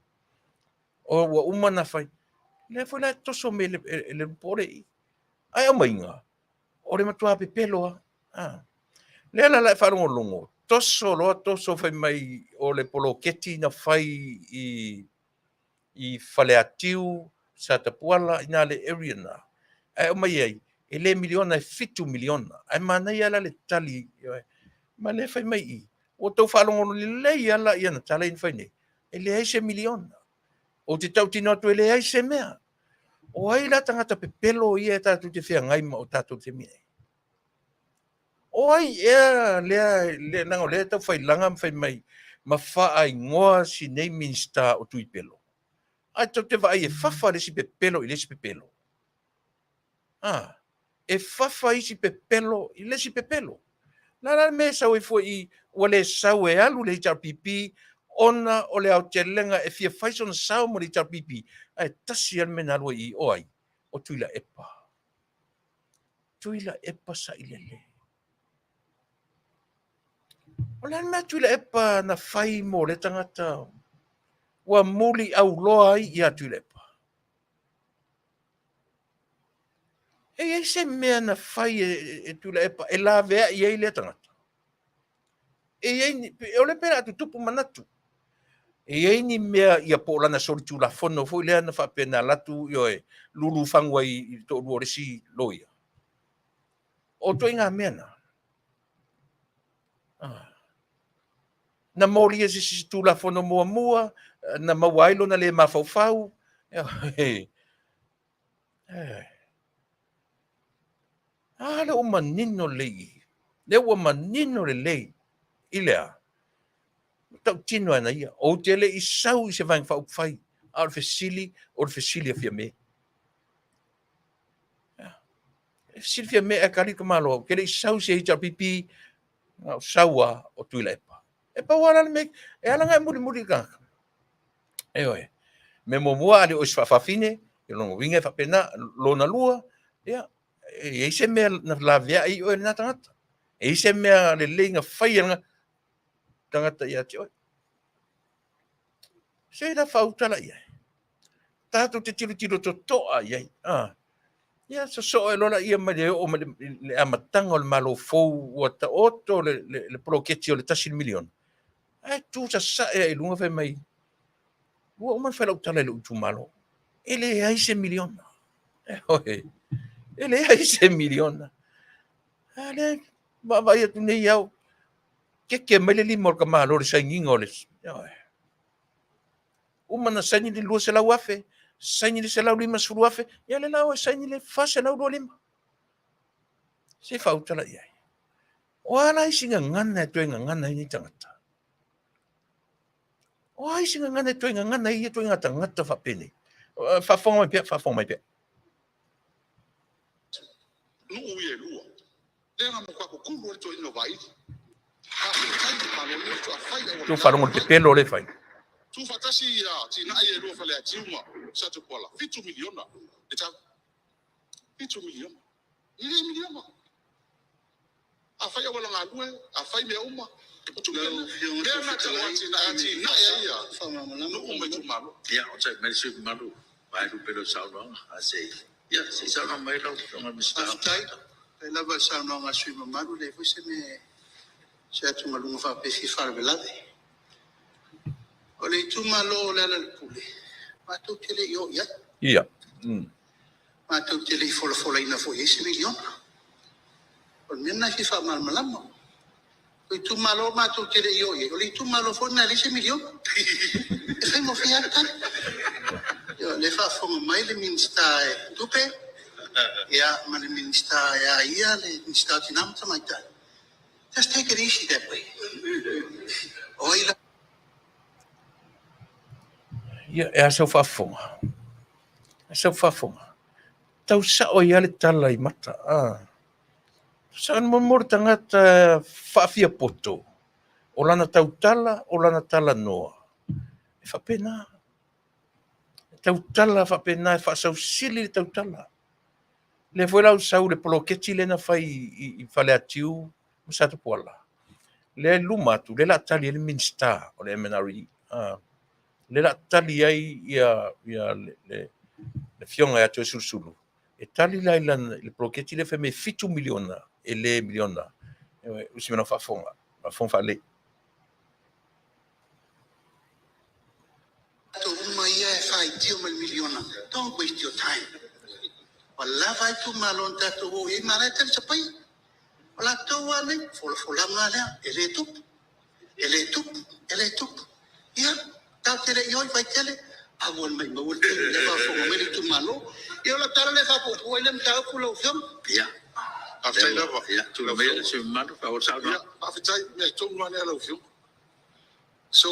[SPEAKER 2] o ua uma na fai. Lea foi la e toso mai e le lupo le i. Ae aumaiga, o le matua pepelo lava. Ah. Lea la la e faalogologo, toso loa toso fai mai o le poloketi na fai i Faleatiu, Satapuala, i na le area na. Ae aumai ai, e le miliona, e 7 miliona. Ae manaia la le tali, ma lea fai mai i, ua tou faalogologo lelei lava la i ana tala ia na fai nei, e leai se miliona. Ou te tautino atu e leai se mea. O ai la tagata pepelo ia e tatou te feagai ma o tatou taimi nei? O ai ea lea, leaga o lea e tau failaga ma fai mai ma faaigoa si nei Minisita o Tuipelo. Ae tou te vaai e fafa le isi pepelo i le isi pepelo. A, e fafa isi pepelo i le isi pepelo. La la le mea e sau ai foi i, ua le sau e alu le HRPP Ona o le aotelega e fia fai sona sao mo le HRPP, ae tasi lava le mea na alu ai i i, o ai? O Tuilaepa. Tuilaepa Sailele. O le a le mea a Tuilaepa na fai mo lea tagata ua muliauloa ai ia Tuilaepa? E i ai se mea na fai e Tuilaepa e laveai ai lea tagata? E i ai ni, o lea pei o le a tutupu manatu. E i ai ni mea ia po o lana solitulafono foi lea na faapea na alu atu, ioe, lulu fagu ai i le toalua o le isi loia. O ituaiga mea na. Ah. Na molia se isi Tulafono muamua, na maua ai lona le mafaufau. A lea ua manino lelei i i. Lea ua manino lelei i le a? Tautino ana ia, ou te le i sau i se Vaega Faaupufai, a o le fesili, o le fesili a Fiame. E fesili Fiame ae tali le tamaloa, ou te le i sau i se HRPP, na ou sau lava o Tuilaepa. E pau lava la le mea, e ala ona e mulimuli i le tagata. Ioe. Mea muamua, a le o se faafafine, o lona uiga e faapena. Lona lua, ia, e i ai se mea na laveai ai oe e lena tagata. E i ai se mea lelei na fai e lena tagata ia te oe. Se la faautala i ai. Tatou te tilotilo totoa i ai. Ah. Ia sosoo e loa laia mai le oo mai le amataga o le Malo fou ua taoto le poloketi o le $1 miliona. Ae tu sasae ai i luga fai mai, ua uma ona fai lau tala i lou itumalo. E leai se miliona. E leai se miliona. A lea vaavaai atu nei au, keke mai le lima o le tamaloa i le sainiga o le... Uma na saini le 200,000, saini le 150,000, ia lea la ua saini le 425. Se faautala i ai. O a la isi gagana e toe gagana ai nei tagata? O a isi gagana e toe gagana ai ia ituaiga tagata faapenei? Faafofoga mai pea, faafofoga mai pea.
[SPEAKER 1] Nuu ia e lua. Lea na matua kukulu ai le toeaina o Vaili. Faafetai i le Malo ia faatoa fai auala.
[SPEAKER 2] Tou faalogo i le pepelo lea e fai.
[SPEAKER 1] Tuufaatasi ia atinae ia e lua Faleatiu ma Satupuala, $7 miliona le tau. $7 miliona. E le miliona. A fai auala galue, a fai mea uma, o tupe
[SPEAKER 3] Lau
[SPEAKER 1] na.
[SPEAKER 3] Afioga i le
[SPEAKER 1] Lea
[SPEAKER 3] Fofoga
[SPEAKER 1] na tau
[SPEAKER 3] Fetalai,
[SPEAKER 1] atinae, atinae ai ia
[SPEAKER 3] faamalamalama
[SPEAKER 1] nuu ma itumalo.
[SPEAKER 3] Ia, onosai mai le sui usufono mamalu, vaelupe lau saunoaga. A se i, ia, se i saunoa mai lau Afioga i le Minisita. Faafetai. Faafetai lava i le saunoaga a le sui usufono mamalu, e leai foi se mea, se atugaluga faapea e fia faalavelave. O le itumalo o Lealailepule, matou te le i o i ai.
[SPEAKER 2] Ia.
[SPEAKER 3] Matou te le i folafolaina foi i ai se miliona. O le mea lena e fia faamalamalama. O le itumalo matou te le i o i ai, o le itumalo foi lena e leai se miliona. E faigofie lava le tali. Ia, o lea e faafofoga mai le Minisita e Tupe, ia, ma le Minisita e a ia, le Minisita o Tina ma Tamaitai. Just take it easy that way. O ai la...
[SPEAKER 2] Ia, e a sau faafofoga? E sau faafofoga? Tau sao ai lava le tala i mata. Ah. Sao mo mo le tagata faafiapoto. O lana tautala, o lana talanoa. E faapena. E tautala faapena, e faasausili le tautala. Lea foi la ua sau le poloketi lea na fai i Faleatiu ma Satapuala. Lea e luma atu, lea la tali ai le Minisita o le MNRE. Ah. Lea la tali ai ia, ia le, le, le afioga ia Toeolesulusulu. E tali la i lana, i le poloketi lea fai mai e $7 miliona, e le miliona. O si mea faafofoga, faafofoga faalelei.
[SPEAKER 3] Tatou uma ia e faitio mai le miliona, don't waste your time. Ua lava itumalo na tatou o i ai, ma la e talisapaia. O latou lava nei, folafolaga lea, e le tupu, e le tupu, e le tupu. Ia, tatou te le i o i Vaitele, a ua maumau e le taimi lea faafofoga mai le itumalo. Ia, o lau tala lea e faapuupuu ai le mataupu lau Afioga. Ia,
[SPEAKER 1] Faafetai lava.
[SPEAKER 3] Ia, tulai mai le sui usufono mamalu, faaauau le saunoaga.
[SPEAKER 1] Ia, faafetai, mea tonu lava lea lau Afioga. So,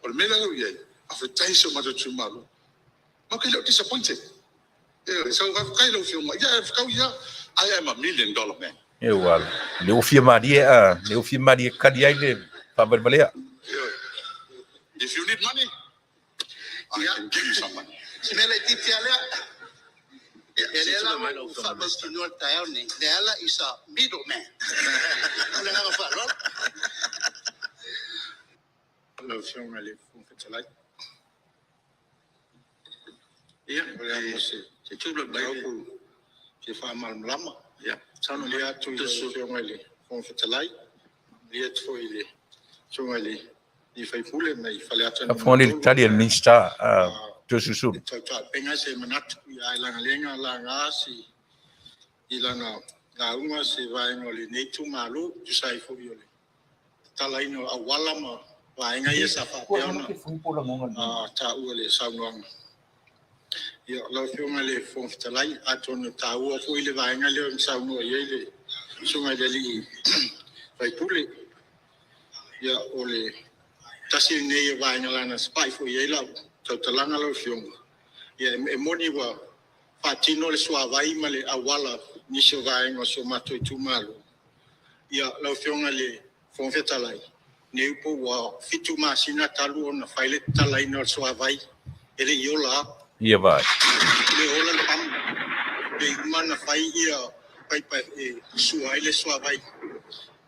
[SPEAKER 1] o le mea lea ua i ai, faafetai i si o matou itumalo. Matou te le o disappointed. So, faafetai i lau Afioga. Ia, fetau ia, I am a $1 million man.
[SPEAKER 2] E ua, le ua fia malie a, le ua fia malie kali ai le faavalevalea.
[SPEAKER 1] If you need money, I can give you some money. Si mea laitiiti lava lea. Ia lea la ua ou faamautinoa i le taeao lenei, Leala is a middle man. Ma le agaga faaaloalo. Lau Afioga i le Fofoga Fetalai. Ia, o le a mo se mataupu fia faamalamalama. Ia, faamalie atu i lau Afioga i le Fofoga Fetalai, faamalie atu foi i le Susuga i le sui usufono mai Faleata
[SPEAKER 2] Faafofoga le
[SPEAKER 1] Nu.3.
[SPEAKER 2] tali a le Minisita a Toeolesulusulu.
[SPEAKER 1] E tau taapeina se manatu, ae leaga lea na laga i lana lauga se vaega o lenei itumalo, e tusa ai foi o le tatalaina o auala ma vaega ia sa faapea ona taua i le saunoaga. Ia, lau Afioga i le Fofoga Fetalai, atonu e taua foi le vaega lea na saunoa i ai le Susuga i le sui usufono. Ia, o le tasi lenei o vaega leaga na pai foi i ai lau tautalaga lau Afioga. Ia, e moni ua faatino le suavai ma le auala i nisi o vaega o si o matou itumalo. Ia, lau Afioga i le Fofoga Fetalai, nei po ua 7 masina talu ona fai le tatalaina o le suavai, e le i ola lava.
[SPEAKER 2] Ia vai.
[SPEAKER 1] E le ola le pamu. Pe i uma ona fai ia paipa e sua ai le suavai.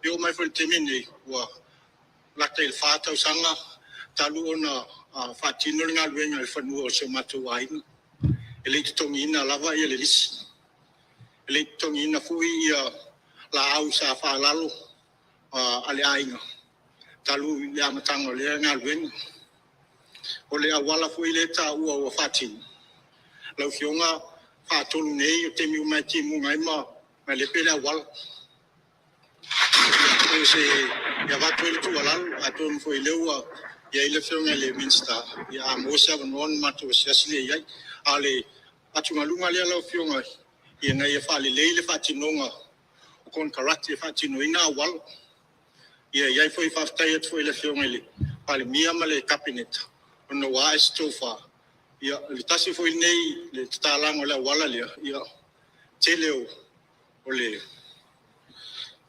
[SPEAKER 1] E oo mai foi i le taimi lenei, ua lata i le 4 tausaga talu ona faatino le galuega i le fanua o si o matou aiga. E le i totogiina lava ia le lisi. E le i totogiina foi ia laau sa faalalo a le aiga talu i le amataga o lea galuega. O le auala foi lea e taua ua faatino, lau Afioga, faatolu nei o taimi uma e timuga ai ma lepe le auala. O se e avatu ai le tuualalo, atonu foi o lea ua i ai le Afioga i le Minisita, ia a maua se avanoa ona matou asiasi lea i ai. A o le atugaluga lea lau Afioga, ina ia faalelei le faatinoga o konekarate e faatinoina auala. Ia i ai foi, faafetai atu foi i le Afioga i le Palemia ma le Kapeneta ona ua ae se tofa. Ia, o le tasi foi lenei le tatalaga o le auala lea, ia tele o le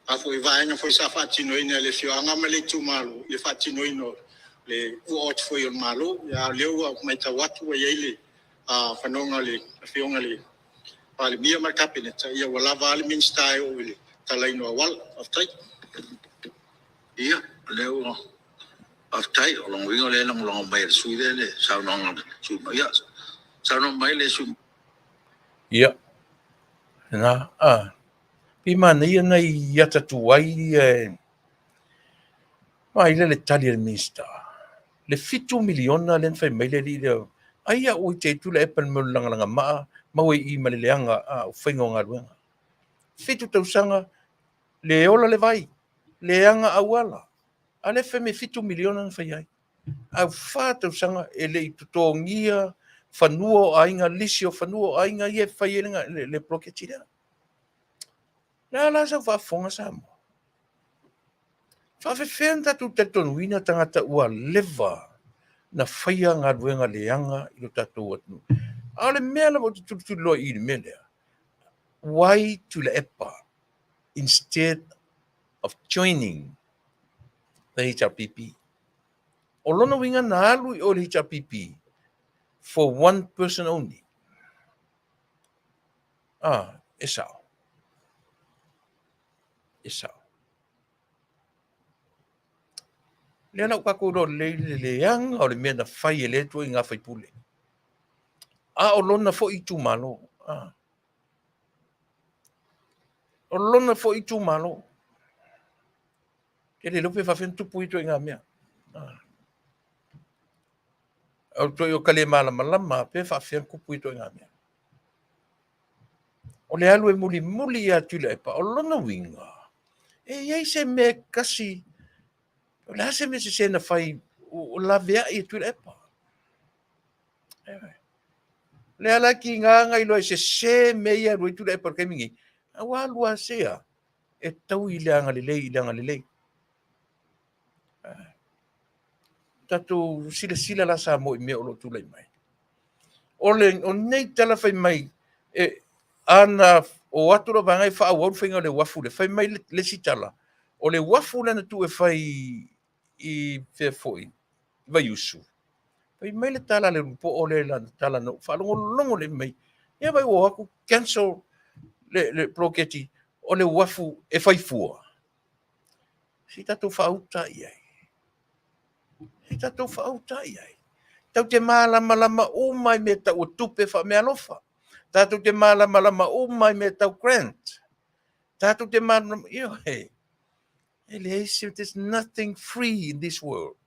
[SPEAKER 1] a foi vaega foi sa faatinoina e le afioaga ma le itumalo i le faatinoina o le ua atu foi o le Malo. A o lea ua matau atu ua i ai le fanoga o le Afioga i le Palemia ma le Kapeneta, ia ua lava a le Minisita e oo i le talaina o auala. Faafetai.
[SPEAKER 3] Ia, o lea ua faafetai. O lona uiga o lea e lagolago mai e le sui usufono lea le saunoaga a le sui usufono. Ia, saunoa mai le sui usufono.
[SPEAKER 2] Ia, lena, a, pei manaia nai ata tuai ia e vaai lea le tali a le Minisita. Le $7 miliona lea na fai mai le alii lea, ai a ua ite atu le epa i le mea o le lagalagamaa ma ua i i ma le leaga o faiga o galuega. 7 tausaga le ola le vai, leaga auala, a lea fai mai $7 miliona na fai ai. Ae ua 4 tausaga e le i totogia fanua o aiga, lisi o fanua o aiga ia e fai ai le poloketi lea. Le a la sau faafofoga Samoa? Faafefea na tatou talitonuina tagata ua leva na faia galuega leaga i lo tatou atunuu? A o le mea lava ou te tulituliloa i i le mea lea, why Tuilaepa instead of joining the HRPP? O lona uiga na alu i o le HRPP for one person only. Ah, e sao. E sao. Lea la ua tatou iloa lelei le leaga o le mea na fai e lea ituaiga faipule. A o lona foi itumalo. Ah. O lona foi itumalo. Ke le iloa pe faafefea ona tupu ia ituaiga mea. Ah. O toi o ka le malamalama pe faafefea ona tupu ia ituaiga mea. O le alu e mulimuli ia Tuilaepa, o lona uiga, e i ai se mea e kasi, o le a se mea sese na fai o laveai e Tuilaepa. O lea la tiga na iloa e sese mea ia e alu ai Tuilaepa i le taimi nei, a ua alu lava sea e tau i le agalelei, i le agalelei. Tatou silasila la Samoa i mea o lo o tulai mai. O le o nei tala fai mai e ana o atu lou vaega e faaauau le faiga o le uafu lea. Fai mai le isi tala, o le uafu lea na tuu e fai i fea foi, Vaiusu, fai mai le tala a le poo le lana tala na ou faalogologo lelei mai. Ia vai ua o atu cancel le poloketi o le uafu e fai fua. Se i tatou faauta i ai. Se i tatou faauta i ai. Tatou te malamalama uma i mea tau o tupe faameaalofa. Tatou te malamalama uma i mea tau grant. Tatou te malamalama, ioe. E leai se, there's nothing free in this world.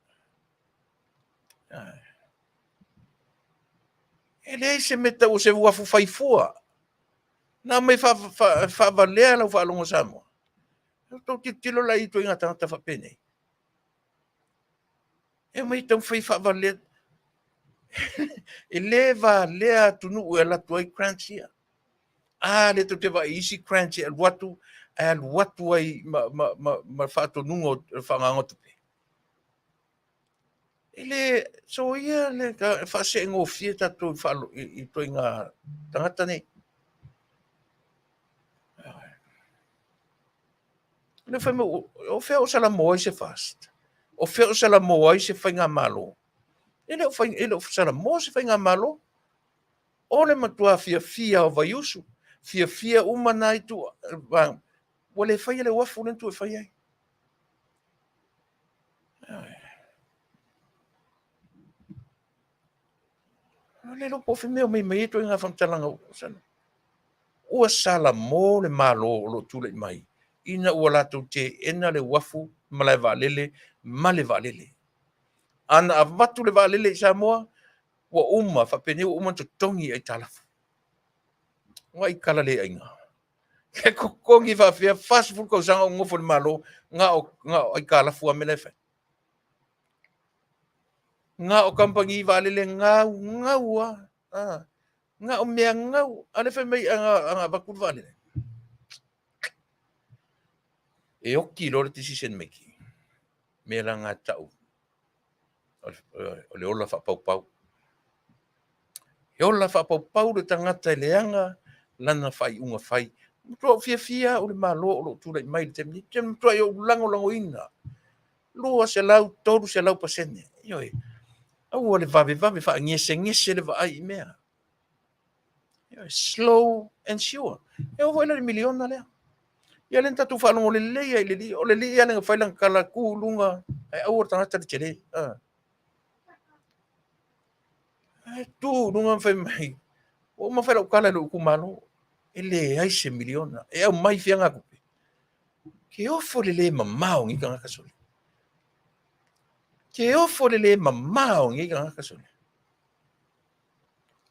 [SPEAKER 2] E leai se mea tau o se uafu fai fua. Na aumai faavalea lau faalogo Samoa. Tou tilotilo la i ituaiga tagata faapenei. E omai taumafai e faavalea. E le valea atunuu e alu atu ai grants ia. A lea tou te vaai i isi grants e alu atu, ae alu atu ai ma faatonuga o le faagaga o tupe. E le soia le faaseegofie tatou i ituaiga tagata nei. Le fai mai, o fea o salamo ai se FAST? O fea o salamo ai se faigamalo? E le o, fai, e le o salamo se faigamalo. O le matua fiafia o Vaiusu, fiafia uma nā itu, ua le faia le uafu lea na tuu e fai ai. O le iloa po o fea mea mai ai ituaiga faamatalaga ua salamo le Malo o lo o tulai mai ina ua latou teena le uafu, malae vaalele ma le vaalele. Ana avatu le vaalele i Samoa, ua uma, faapenei ua uma ona totogi aitalafu. Ua ai kala le aiga. E totogi faafefea 40 tausaga o nofo i le Malo, na o aitalafu lava mea la e fai. Na o kamupani vaalele gau, gau lava. Na o mea gau. A o lea fai mai ana avatu le vaalele. E oti loa le decision making. Mea la na tau o le ola faapaupau. E ola faapaupau le tagata e leaga lana faaiuga fai. Matua ou fiafia au i le Malo o lo o tulai mai i le taimi nei. Ou te matuai ou lagolagoina 200, 300%. Ioe. Aua le vavevave faagesegese le vaai i mea. Ioe. Slow and sure. E oo foi la i le miliona lea. Ia lea na tatou faalogo lelei ai i le alii. O le alii lava lea na fai lana tala tu i luga ae aua le tagata le tele. Ae tu i luga ma fai mai, ua uma fai lau tala i lou itumalo, e leai se miliona, e aumai fea na tupe. Ke ofo le le mamao o nei tagata sole. Ke ofo le le mamao o nei tagata sole.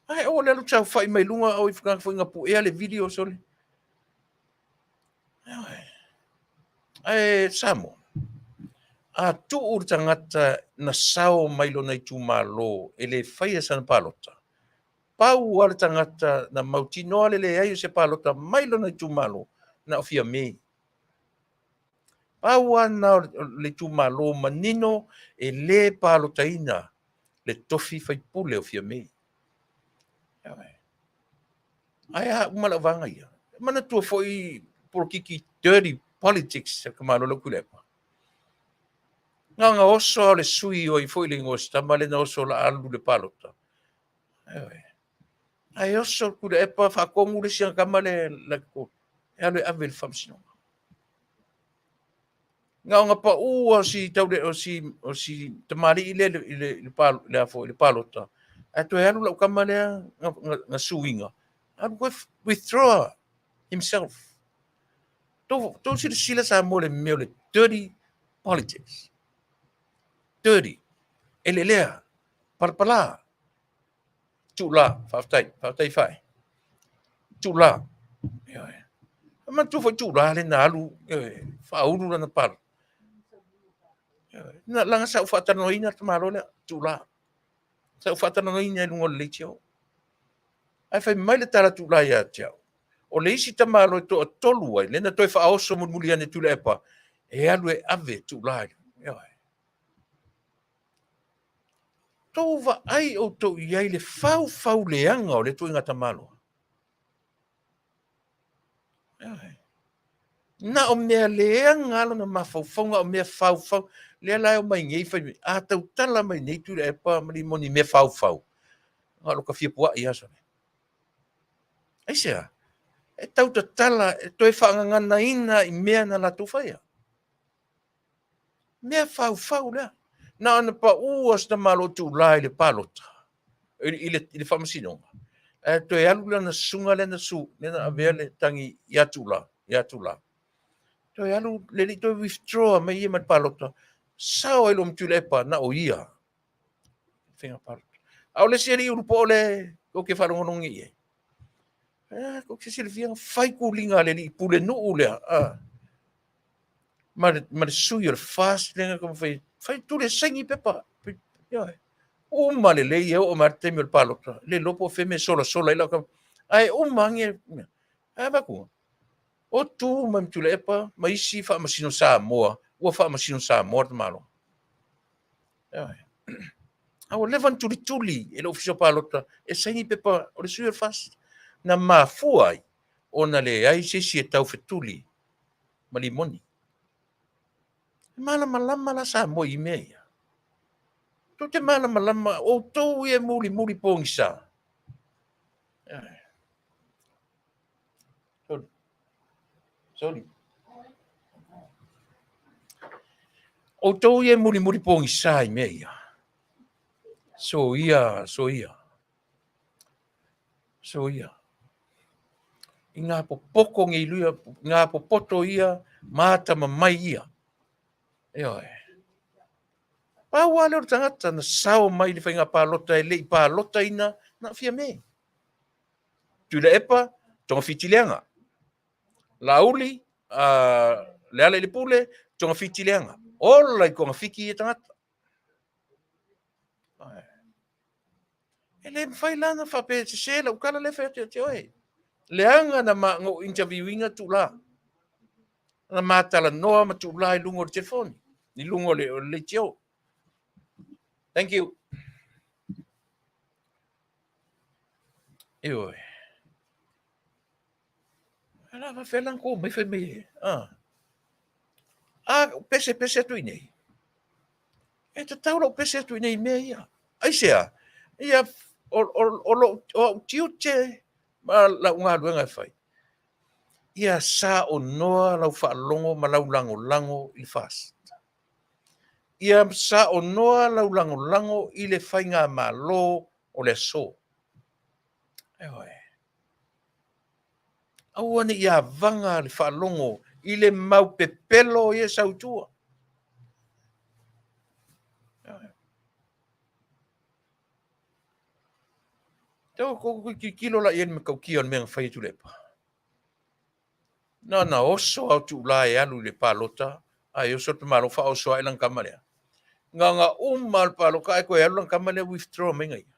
[SPEAKER 2] Ae o le alu saofai mai luga o i tagata foi na puea le video sole. Ae Samoa, a tuu le tagata na sao mai lona itumalo e le faia sana palota, pau lava le tagata na mautinoa le leai o se palota mai lona itumalo, na o Fiame. Pau lava lena o le itumalo manino e le palotaina le tofi faipule o Fiame. Ae a uma lau vaega ia. Manatua foi polokiki dirty politics a le tamaloa lea o Tuilaepa. Na ona oso lava o le sui o ai foi le igoa o si tama lea na oso o le a alu i le palota. Ae oso le Tuilaepa faatonu le isi ana tama lea e alu e ave i le faamasinoga. Na ona pau lava o si taule o si o si tamalii lea i le i le a foi le palota, ae toe alu lau tama lea na suiga, alu toe withdraw himself. Tou silasila Samoa i le mea o le dirty politics. Dirty. Elelea. Palapala. Tuula. Faafetai. Faafetai Fae. Tuula. Ioe. E manatua foi Tuula lea na alu, ioe, faaulu lana palota. Ioe. Na, leaga sa ou faatalanoaina le tamaloa lea, Tuula. Sa ou faatalanoaina i luga o le leitio. Ae fai mai le tala a Tuula ia te au, o le isi tamaloa e toatolu ai, lea na toe faaoso mulimuli ane Tuilaepa, e alu e ave Tuula. Ioe. Tou vaai outou i ai i le faufauleaga o lea ituaiga tamaloa. Na o mea leaga lava lona mafaufauga, o mea faufau. Lea la e omai nei fai mai, a tautala mai nei Tuilaepa ma Limoni i mea faufau, na o lota fia pua'i lava sole. Aisea? E tautatala, e toe faagaganaina i mea na latou faia. Mea faufau lea. Na ona pau lava o sina Malo tuula i le palota, i le faamasinoga, ae toe alu lana susuga lea na su, lea na avea le tagi ia Tuula, ia Tuula. Toe alu, le alii toe withdraw mai ia mai le palota, sao ai loa ma Tuilaepa, na o ia. Faiga palota. A o le isi alii ulupoo lea tou te faalogologo nei i ai, tou te silafia na fai tuliga a le alii pulenuu lea, ma le sui o le FAST lea na taumafai fai tuli e saini pepa. Ioe. Uma lelei e oo mai le taimi o le palota, le iloa po o fea mea e solasola ai lau tama. Ae uma ane, ae avatu, o tu mai ma Tuilaepa ma isi faamasino Samoa, ua faamasino Samoa le tamaloa. Ioe. A ua leva ona tulituli e le Ofisa o Palota e saini pepa o le sui o le FAST. Na mafua ai ona leai se isi e taufetuli ma Limoni. E malamalama la Samoa i mea ia. Tou te malamalama, outou ia e mulimuli pogisa. Sorry. Sorry. Outou ia e mulimuli pogisa i mea ia. Soia, soia. Soia. I ngā popoko nei luia, ngā popoto ia, mātama mai ia. Ioe. Pau lava lea o le tagata na sao mai i le faiga palota e le i palotaina na o Fiame. Tuilaepa, togafiti leaga. Laauli, Lealailepule, togafiti leaga. Ola i togafiti ia tagata. E le mafai la ona faapea e sese lau tala lea e fai atu ia te oe. Leaga na ma, na ou interview ina Tuula. Na ma talanoa ma Tuula i luga o le telefoni, i luga o le leitio. Thank you. Ioe. Ala faafefea la ona tou omai fai mai e, a. A pesepese atu i inei. E tatau lou pese atu i inei i mea ia. Aisea? Ia, o lou, o au tiute ma lau galuega e fai, ia saonoa lau faalogo ma lau lagolago i le FAST. Ia saonoa lau lagolago i le faigamalo o le aso. Ioe. Aua ne i avaga le faalogo i le mau pepelo ia e sau i tua. Tau kou tilotilo la i ai i le matautia o le mea na fai e Tuilaepa. Na ona oso lava o Tuula e alu i le palota, ae oso le tamaloa faaoso ae lana tama lea. Na ona uma lava o le palota ae toe alu lana tama lea withdraw mai na ia.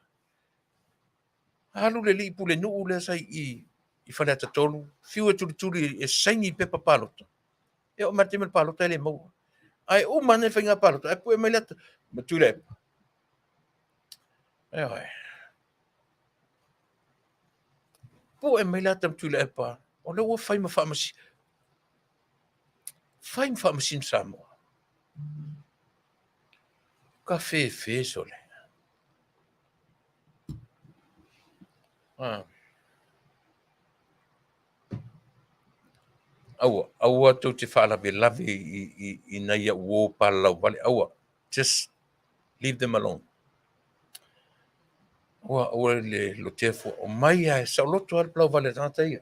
[SPEAKER 2] Alu le alii pulenuu lea sa i i Faleata 3, fiu e tulituli e saini i pepa palota. E oo mai le taimi o le palota e le maua. Ae uma ane le faiga palota, ae pue mai le ata ma Tuilaepa. Ioe. Pue mai le ata ma Tuilaepa, o lea ua fai ma faamasi, fai ma faamasino Samoa. Ka fefe sole. Aua, aua tou te faalavelave i nai au uo palalau vale, aua. Just leave them alone. Aua, aua le lotea fua. O mai lava, e saoloto lava le palauvale a le tagata ia.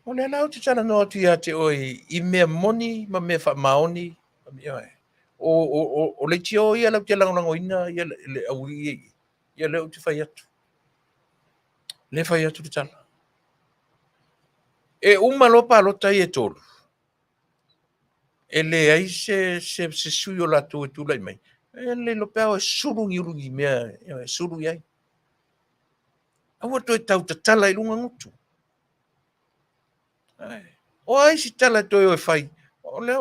[SPEAKER 2] O lea la ou te talanoa atu ia te oe i mea moni ma mea faamaoni. O leitio ia latou te lagolagoina ia le aualii ia, ia lea ou te fai atu. Lea e fai atu le tala. E uma loa palota ia e tolu, e leai se sui o latou e tulai mai, e le iloa pe a o e sulu ni ulu ni mea e sulu i ai. Aua toe tau tatala i luga gutu. O ai si tala e toe o e fai? O lea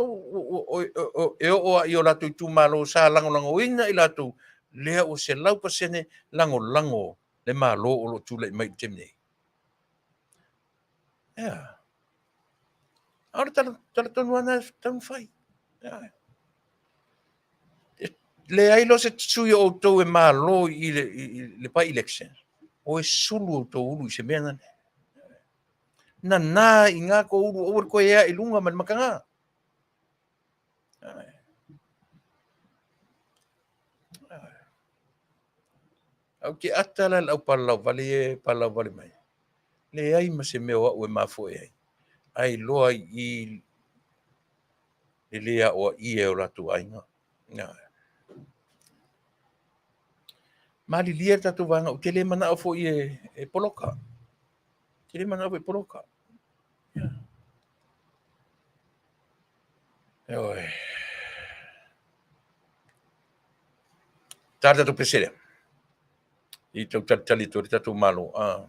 [SPEAKER 2] e oo lava i o latou itumalo sa lagolagoina i latou, lea ua 100% lagolago le Malo o lo o tulai mai i le taimi nei. Ea. A o le tala, tala tonu ana e taumafai. Ea. E leai loa se sui o outou e malo i le, i, i le by-election. O e sulu outou ulu i se mea nane. Nanā i ngā ko ulu aua le koe ea i lunga ma le makanga. Au ke ata la le au palalau vale e palalau vale mai. Leai ma se mea o au e mafoe ai. Ai loa i le le aoaia e o latou aiga. Malilie le tatou vaega, ou te le manao foi e poloka. Ou te le manao foi e poloka. Yeah. Ioe. Tā le tatou pese lea. I tau talitali atu ai le tatou Malo. Ah.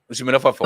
[SPEAKER 2] Usi mena fafo.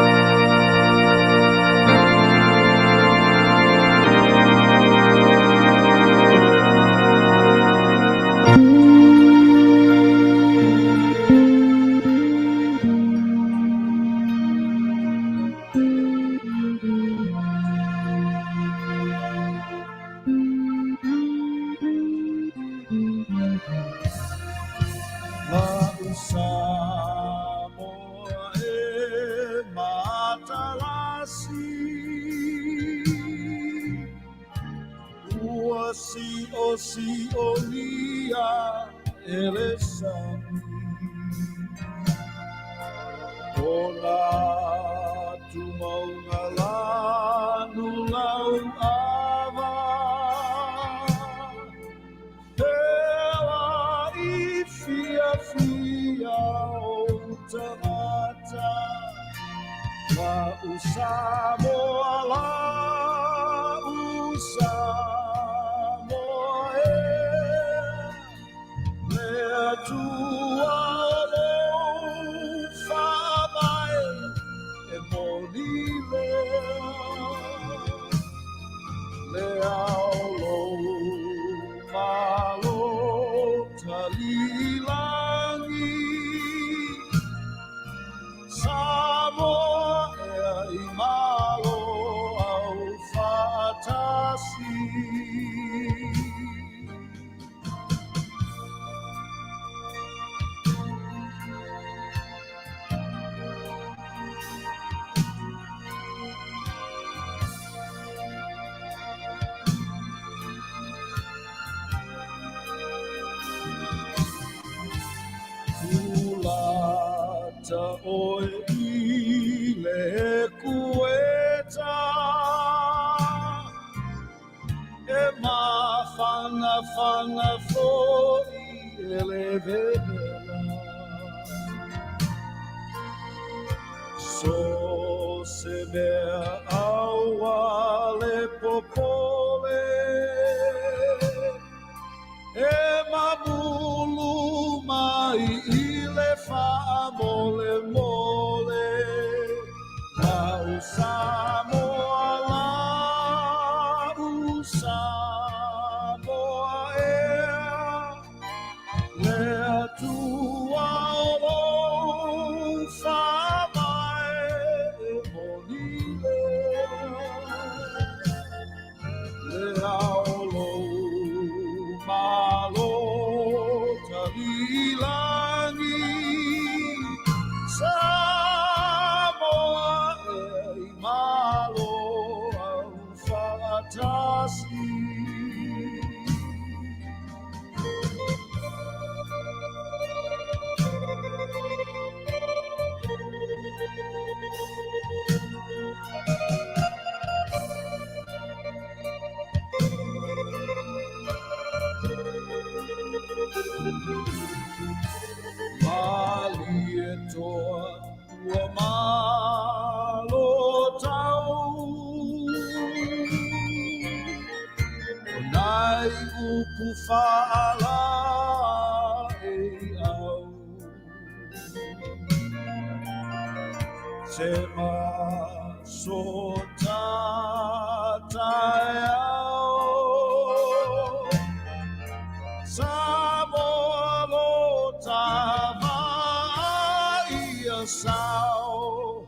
[SPEAKER 1] Sao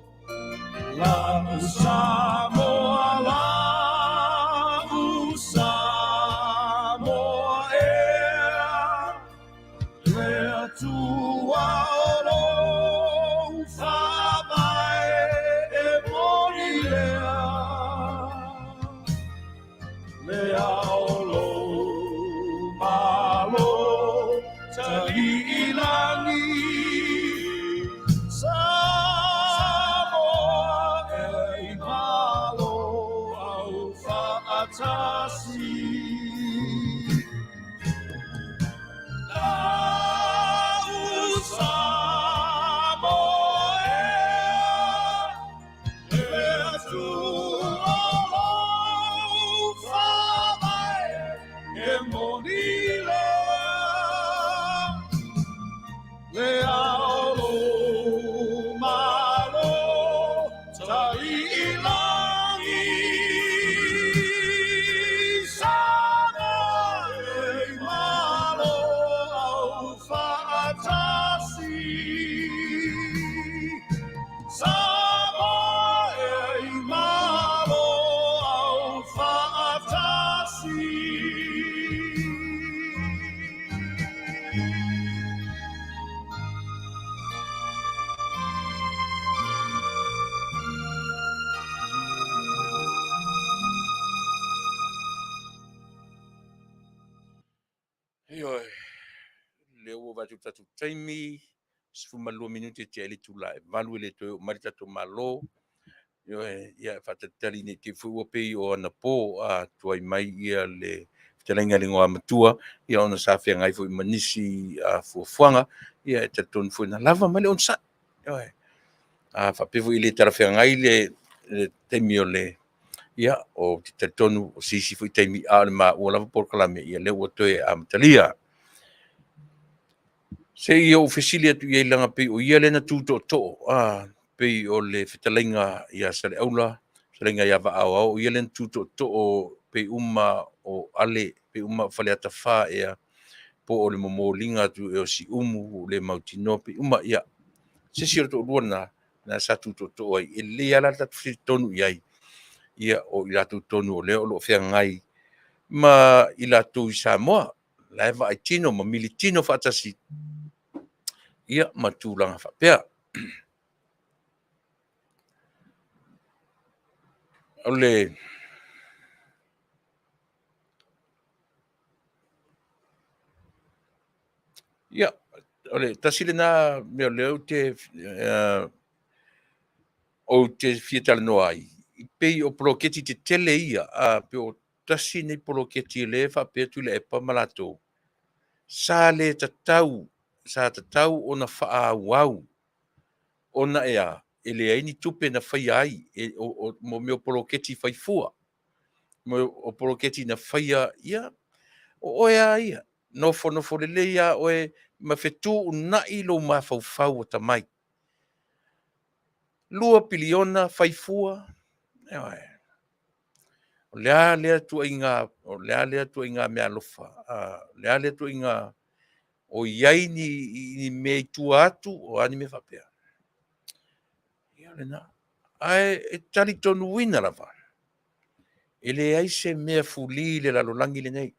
[SPEAKER 1] Lau Samoa, lau Samoa ea, Le Atua o lou faavae e moni lea, Le ao lou Malo taliilagi, Samoa e i malo au faatasi. Lau Samoa ea, Le Atua o lou faavae e moni lea, Le ao lou malo taliilagi, Samoa e i malo au faatasi. Samoa e i malo au faatasi.
[SPEAKER 2] Ioe, lea ua vaai atu i le tatou taimi, 12 minute tea i le itula e 8 e le toe oo mai le tatou Malo. Ioe, ia faatalitali ne i te i foi ua pei o anapo a tuai mai ia le fetalaiga i le Igoamatua, ia ona sa feagai foi ma nisi fuafuaga, ia e talitonu foi na lava mai le onosai. Ioe. A faapea foi e le talafeagai le taimi o le ia, ou te talitonu o se isi foi taimi, a o le maua lava polokalame, ia lea ua toe amatalia. Se i ou fesili atu i ai leaga pei o ia lea na tu tootoo, pei o le fetalaiga ia Saleaula, fetalaiga ia Vaaoao, o ia lea na tu tootoo pei uma o Ale, pei uma o Faleata 4 ea, po o le momoliga atu ea o Siumu, o le mautinoa, pei uma, ia, se isi o le toalua lena, na sa tu tootoo ai. E lelei lava la le tatou fesili tonu i ai, ia, o i latou tonu o lea o lo o feagai ma i latou i Samoa, la e vaai tino ma militino faatasi, ia, ma tulaga faapea. O le Ia, o le tasi lena mea o lea ou te fia talanoa ai, pei o poloketi tetele ia, pei o tasi nei poloketi o lea e faapea Tuilaepa ma latou, sa le tatau, sa tatau ona faaauau ona e a, e leai ni tupe na faia ai, mo mea o poloketi fai fua, o poloketi na faia, ia, o oe lava ia, nofonofo lelei lava oe ma fetuunai lou mafaufau atamai. 2 piliona fai fua, ioe. O le a lea ituaiga, o le a lea ituaiga meaalofa, o le a lea ituaiga o i ai ni mea i tua atu, o a ni mea faapea. Ia lena. Ae e talitonuina lava, e leai se mea free i le lalolagi lenei.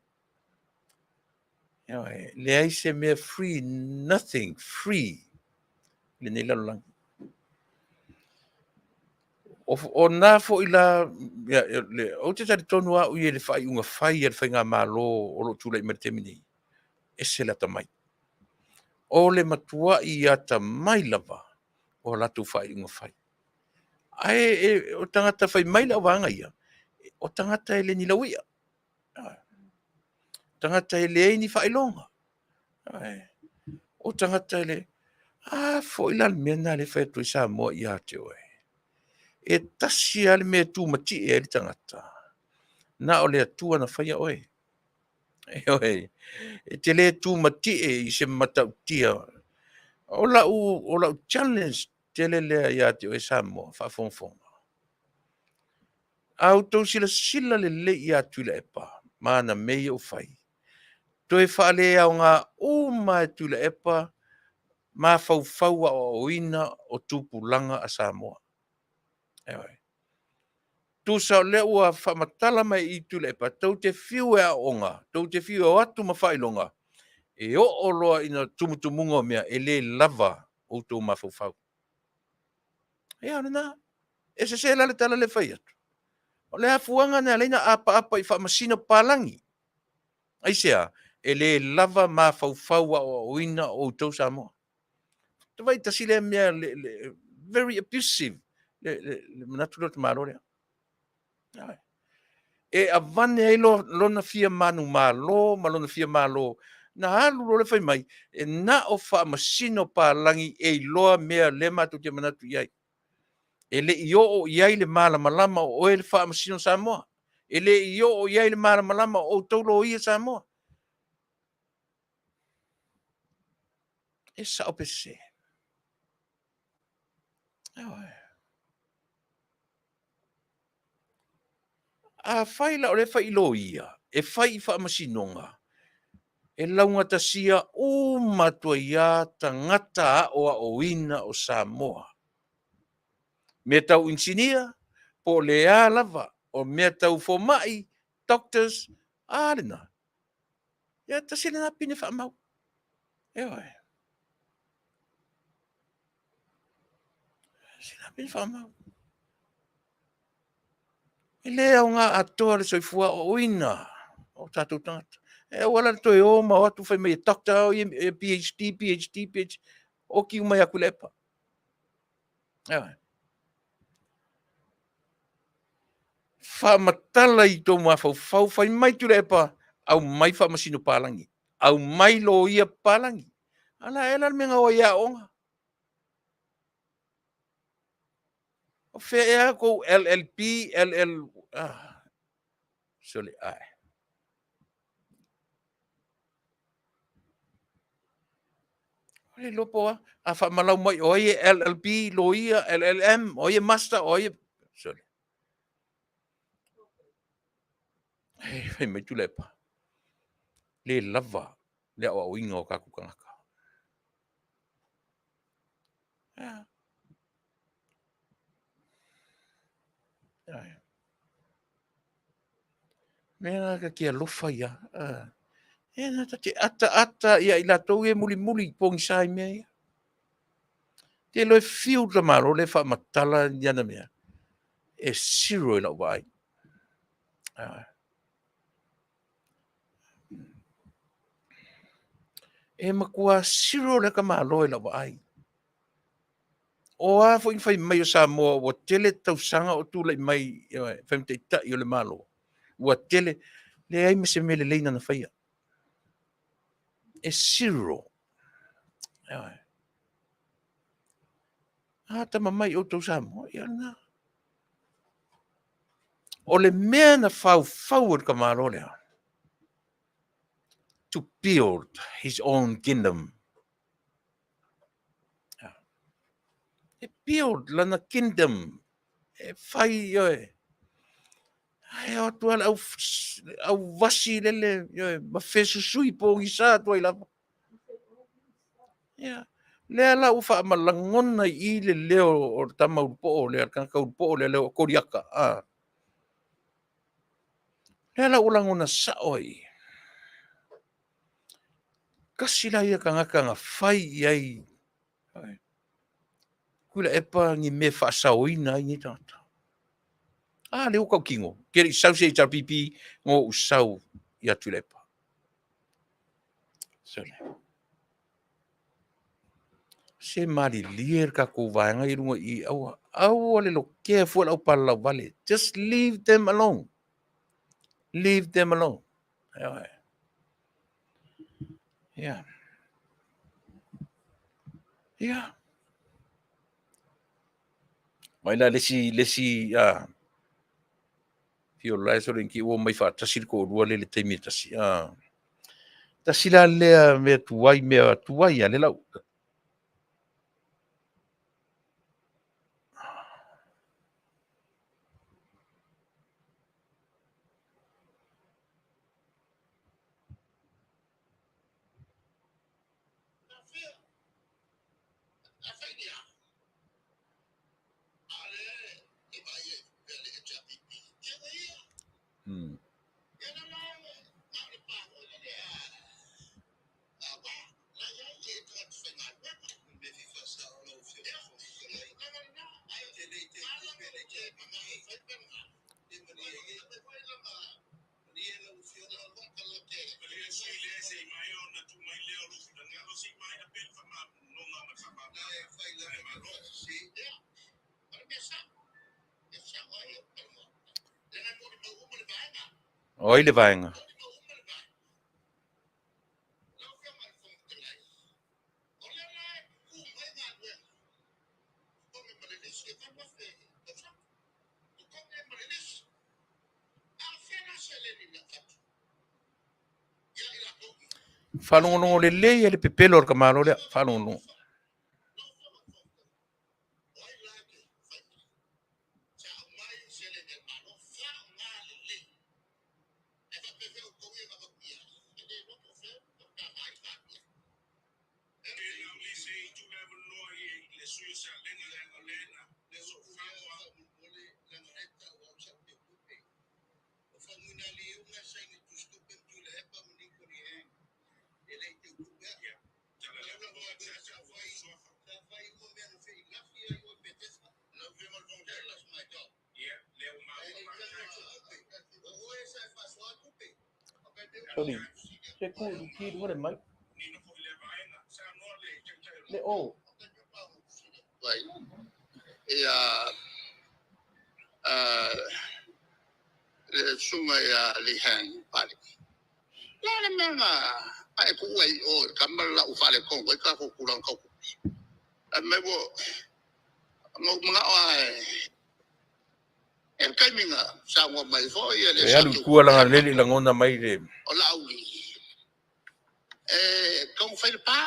[SPEAKER 2] Ioe, leai se mea free, nothing free i lenei lalolagi. O na foi la, ia, ou te talitonu au i le faaiuga fai a le faigamalo o lo o tulai mai i le taimi nei, ese le atamai. O le matuai atamai lava o a latou faaiuga fai. Ae o tagata fai mai le auvaega ia, o tagata e le ni lauia, tagata e leai ni faailoga. O tagata e le... A foi la le mea lena lea e fai atu ai Samoa ia te oe. E tasi lava le mea e tumatie ai le tagata, na o le Atua na faia oe. Ioe, e te le tumatie i se matautia. O lau challenge tele lea ia te oe Samoa, faafogafoga. A outou silasila lelei ia Tuilaepa ma ana mea ia ua fai, toe faaleaoga uma e Tuilaepa Mafaufau aoaoina o tupulaga a Samoa. Ioe. Tusa o lea ua faamatala mai i Tuilaepa, tou te fiu e aooga, tou te fiu e o atu ma faailoga, e oo loa ina tumutumuga o mea, e le lava outou mafaufau. Ia, o lena. E sese la le tala lea e fai atu. O le afuaga na ala ai ona apaapa i faamasino papalagi. Aisea? E le lava mafaufau aoaoina o outou Samoa. Vaai tasi lea mea le, very abusive le manatu lea o le tamaloa lea. E avane ai lona fia manumalo ma lona fia malo, na alu loa le fai mai, e na o faamasino palagi e iloa mea lea matou te manatu i ai. E le i oo i ai le malamalama o oe le faamasino Samoa. E le i oo i ai le malamalama o outou loia Samoa. E sao pe sese? Afai la o lea e fai i loia, e fai i faamasinoga, e laugatasia uma atu ai lava tagata aoaoina o Samoa. Mea tau inisinia, po o le a lava, o mea tau fomai, doctors, a lena. Ia tasi lena pine faamau. Ioe. Tasi lena pine faamau. E le aoga atoa le soifua aoaoina o tatou tagata. E aua la le toe o ma o atu fai mai e doctor, e PhD, PhD, PhD, oti uma ia Tuilaepa. Ioe. Faamatala i tou mafaufau, fai mai Tuilaepa, aumai faamasino palagi, aumai loia palagi. A la ea la le mea na o ai e aooga? O fea ea tou LLB, LL... Ah, sole ae. O le iloa po o a. A faamalau mai o ai e LLB, loia, LLM, o ai e Master, o ai e... Sole. Fai mai Tuilaepa, le lava le aoaoina o tatou tagata. Mea na ta te alofa ai lava. E na ta te ataata ia i latou ia e mulimuli pogisa i mea ia. Te iloa e fiu le tamaloa lea e faamatala ni ana mea, e zero i lau vaai. E matua zero lea tamaloa i lau vaai. O a foi ni fai mai o Samoa ua tele tausaga o tulai mai e fai ma taitai o le Malo, ua tele, leai ma se mea lelei na na faia. E zero. A tama mai outou Samoa, ia lena. O le mea na faufau e le tamaloa lea, to build his own kingdom. E build lana kingdom. E fai, ioe. Ae o atu lava le au vasi lele, ioe, ma fesusui pogisa atu ai lava. Ia. Lea la ua faamalagona i i le leo o le tama ulupoo lea, le tagata ulupoo lea, le Koliata. Ah. Lea la ua lagona sao ai i. Tasi la ia tagata na fai i ai Tuilaepa ni mea e faasaoina ai nei tagata. A, lea ua tautino, ke le i sau se HRPP, na ou sau ia Tuilaepa. Sole. Se malilie le tatou vaega i luga i i, aua, aua le lokea fua le aupalalauvale. Just leave them alone. Leave them alone. Yeah. Yeah. Mai la le isi fio la solo inki ua mai faatasi le toalua lea i le taimi e tasi. Tasi la lea mea tuai a le lau. O ai le vaega? Faalogologo lelei e le pepelo o le tamalo lea. Faalogologo. Sorry. Se ku ki le mai. Le o.
[SPEAKER 3] Ia le susuga ia Lihang Pale. Le a le mea na ae tuua i o i kama le lau faaletonu ai tatou tulaga tau tupe. Fai mai ua na ou manao lava e le taimi na saunoa mai foi le
[SPEAKER 2] E alu i tua laga lele i lagona mai le.
[SPEAKER 3] O Laauli e taumafai le pa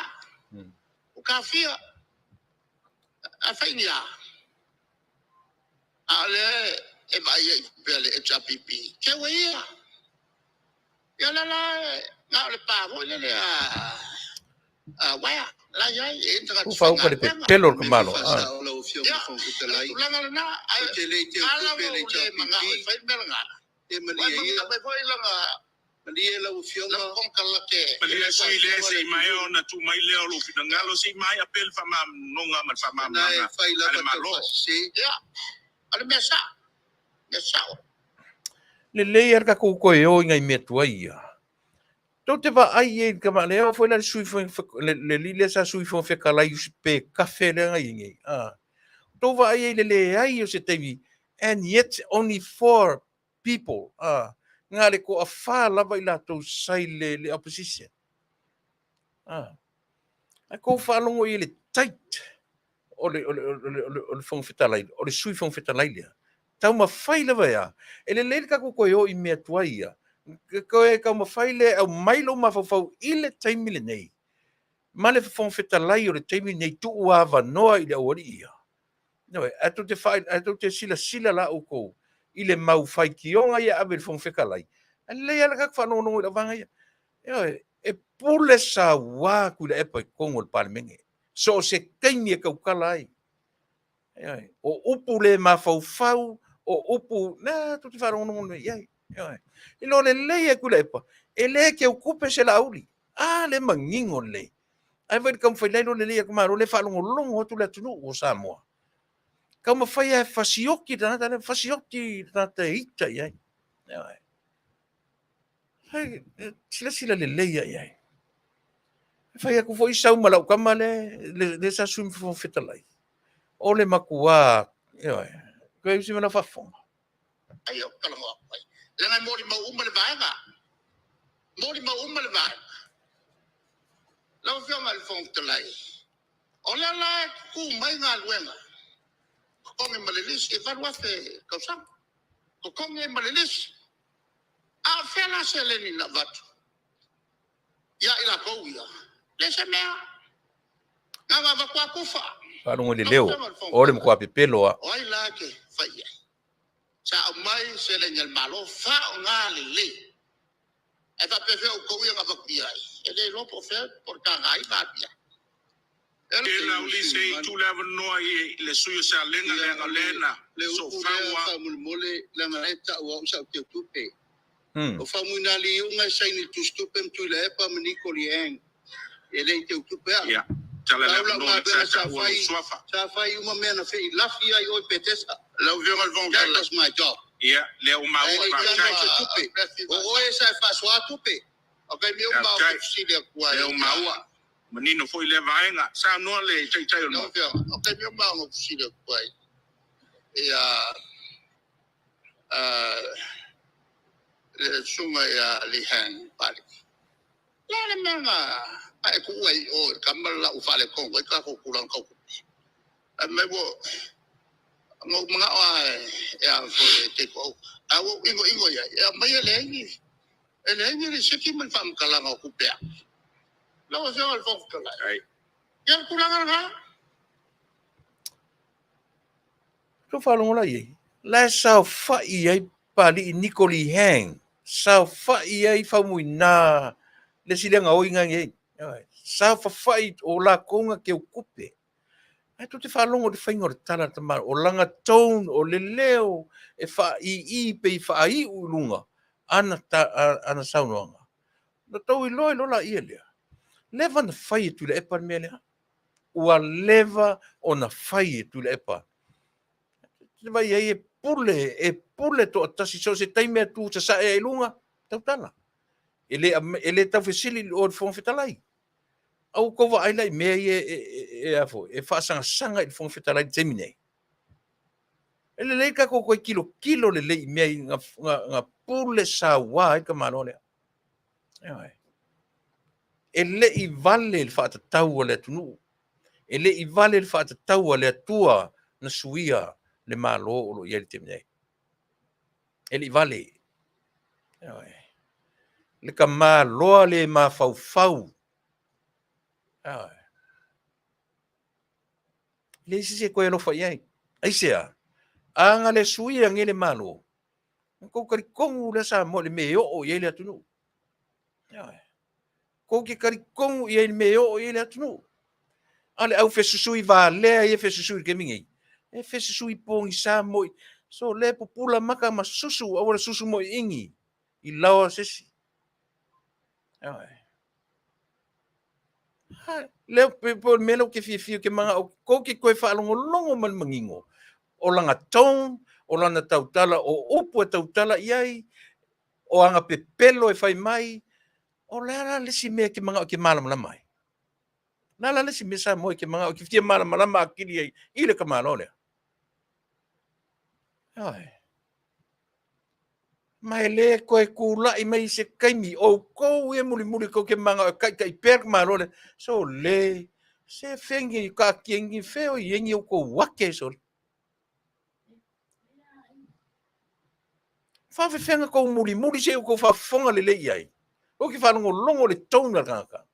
[SPEAKER 3] o tafia a fai ni a a o lea e vaai ai pea le HRPP teu e ia ia la la na o le pa foi lele a uaea la iai e
[SPEAKER 2] Ua faauka le pepelo o le tamalo.
[SPEAKER 3] Tulaga lena ae ala ua ou le manao e fai le mea lena.
[SPEAKER 4] Malie lau Afioga.
[SPEAKER 1] Malie sui le se i maea ona tuu mai lea o lou finagalo se i maea pea le faamalamalamaga ma le faamalamalamaga a le Malo.
[SPEAKER 3] Ia, o le mea sao, mea sao.
[SPEAKER 2] Lelei lava le tatou toe o i nai mea tuai ia. Tou te vaai i ai i le tama, lea foi la le sui le alii lea sa sui fofoga fetalai pe kafe lea na i ai nei. Tou vaai ai i le leai o se taimi and yet only four people, a, na le toafa lava i latou sa i le, le opposition. A, ae tou faalogo i ai le tight o le, o le, o le, o le, o le Fofoga Fetalai, o le Sui Fofoga Fetalai lea. Taumafai lava e a, e lelei le tatou toe o i mea tuai ia. Toe taumafai lea e aumai lou mafaufau i le taimi lenei, ma le Fofoga Fetalai o le taimi lenei, tuu avanoa i le aualii ia. Ioe, ae tou te faa, ae tou te silasila la outou i le mau faitioga ia e ave i le Fofoga Fetalai, e lelei lava le tatou faalogologo i le auvaega ia. Ioe, e pule saua Tuilaepa i totonu o le Palemene, so o se taimi e tautala ai. Ioe, o upu le mafaufau, o upu, na tou te faalogologo nei i ai. Ioe, iloa lelei e Tuilaepa, e le teutupe se Laauli. A le manino lelei. Ae vaai i le taumafai la iloa lelei atu Malo lea e faalogologo atu le atunuu o Samoa. Taumafai lava e fasioti le tagata lea, fasioti le tagata e ita i ai. Ioe. Silasila lelei lava i ai. E fai atu foi sau ma lau tama lea, lea sa sui Fofoga Fetalai. O le matua, ioe, toe usi ma lau faafofoga.
[SPEAKER 3] Ai o talanoa atu ai. Leaga e molimau uma le vaega. Molimau uma le vaega. Lau Afioga i le Fofoga Fetalai, o lea la e tutu mai galuega, totogi ma le lisi, e 8,000 tausaga, totogi ai ma le lisi. A o fea la seleni na avatu ia i latou ia? Leai se mea. Na ona avatu lava tufa.
[SPEAKER 2] Faalogo i le leo, o le matua pepelo lava.
[SPEAKER 3] O ai la e te fai i ai? Sa aumai seleni a le Malo, faaaoga lelei. Ae faapefea outou ia na avatu i ai? E le iloa po o fea, po o le taga ai na alu i ai.
[SPEAKER 1] E
[SPEAKER 4] Lauli, se i tu le avanoa i le sui o Salega, leaga o lea na
[SPEAKER 1] Le upu lea
[SPEAKER 4] sofaua.
[SPEAKER 1] Faamolemole, leaga e ta'u au sa'u teutupe. O Faumuina Liuga e saini i le tusitupe ma Tuilaepa ma Niko Lee Hang. E le i teutupe au.
[SPEAKER 4] Ia, tala le
[SPEAKER 1] Tau lau
[SPEAKER 4] avanoa
[SPEAKER 1] galuega
[SPEAKER 4] sa
[SPEAKER 1] sa
[SPEAKER 4] taua lou
[SPEAKER 1] fai,
[SPEAKER 4] suafa.
[SPEAKER 1] sa fai uma mea na feilafi ai oe Petesa.
[SPEAKER 4] Lau Afioga i le Fofoga
[SPEAKER 1] That
[SPEAKER 4] Fetalai.
[SPEAKER 1] was my job.
[SPEAKER 4] Ia, lea ua
[SPEAKER 1] Ae
[SPEAKER 4] maua,
[SPEAKER 1] le i tago
[SPEAKER 4] faafetai.
[SPEAKER 1] i se tupe. O oe sa e faasoa tupe.
[SPEAKER 4] Faafetai. Lea ua maua. Manino foi lea vaega. Saunoa le Taitai o le Maota.
[SPEAKER 1] Le susuga ia Lihang Pali. Le a le mea na ae kuua i o i le kama le lau faaletonu ai tatou tulaga tau tupe. Ae mai ua na ou manao lava e a foi e take over. Ae ua ou inoino i ai, e aumai e leai ni e leai ni lisiti ma ni faamatalaga o tupe a. Lau Afioga i le Fofoga Fetalai,
[SPEAKER 4] Ai.
[SPEAKER 1] ia le tulaga lena.
[SPEAKER 2] Tou faalogo la i ai. La e saofa'i ai Papali'i Niko Lee Hang, saofa'i ai Faumuina le isi lea gaoiga nei. Ioe. Saofafa'i o lakou na teutupe. Ae tou te faalogo i le faiga o le tala a le tamaloa, o lana tone, o le leo e faa'ii'i pei e faai'u i luga ana, ta, ana saunoaga. Na tou iloa iloa laia lea. Leva na fai e Tuilaepa le mea lea. Ua leva ona fai e Tuilaepa. Te vaai ai e pule, e pule toatasi so o se taimi a tu sasae ai i luga, tautala. E le, e le taufesili i o le Fofoga Fetalai. Au tou vaai la i mea ia e, e, e, a foi, e faasagasaga i le Fofoga Fetalai i le taimi nei. E lelei tatou toe tilotilo lelei i mea i na, na, na pule sauā ai le tamaloa lea. Ioe. E le i vale le faatatau a le atunuu. E le i vale le faatatau a le Atua na suia le Malo o lo o i ai i le taimi nei. E le i vale. Ioe. Le tamaloa le mafaufau. Ioe. E leai se isi e toe alofa i ai. Aisea? A na le suia nei le Malo, na tou talitonu lea Samoa i le mea e oo i ai le atunuu. Ioe. Tou te talitonu i ai i le mea e oo i ai le atunuu. A le au fesusui valea ia e fesusui i le taimi nei, e fesusui pogisa moi. So le pupula maka ma susu, aua le susu moi ingi i laoa se isi. Ioe. Ha, lea pe po o le mea lea ou te fiafia ou te manao tou te toe faalogologo ma le manino o lana tone, o lana tautala, o upu e tautala i ai, o ana pepelo e fai mai, o le a la le isi mea e te manao e te malamalama ai? O le a la le isi mea Samoa e te manao e te fia malamalama atili ai i le tamaloa lea? Ioe. Ma e le toe tulai mai i se taimi, outou ia mulimuli tou te manao e taitai pea le tamaloa lea, sole, se fengi taatia fe o i ai outou ake, sole. Faafefea tou mulimuli se i outou faafofoga lelei i ai. Ou te faalogologo i le tone a le tagata.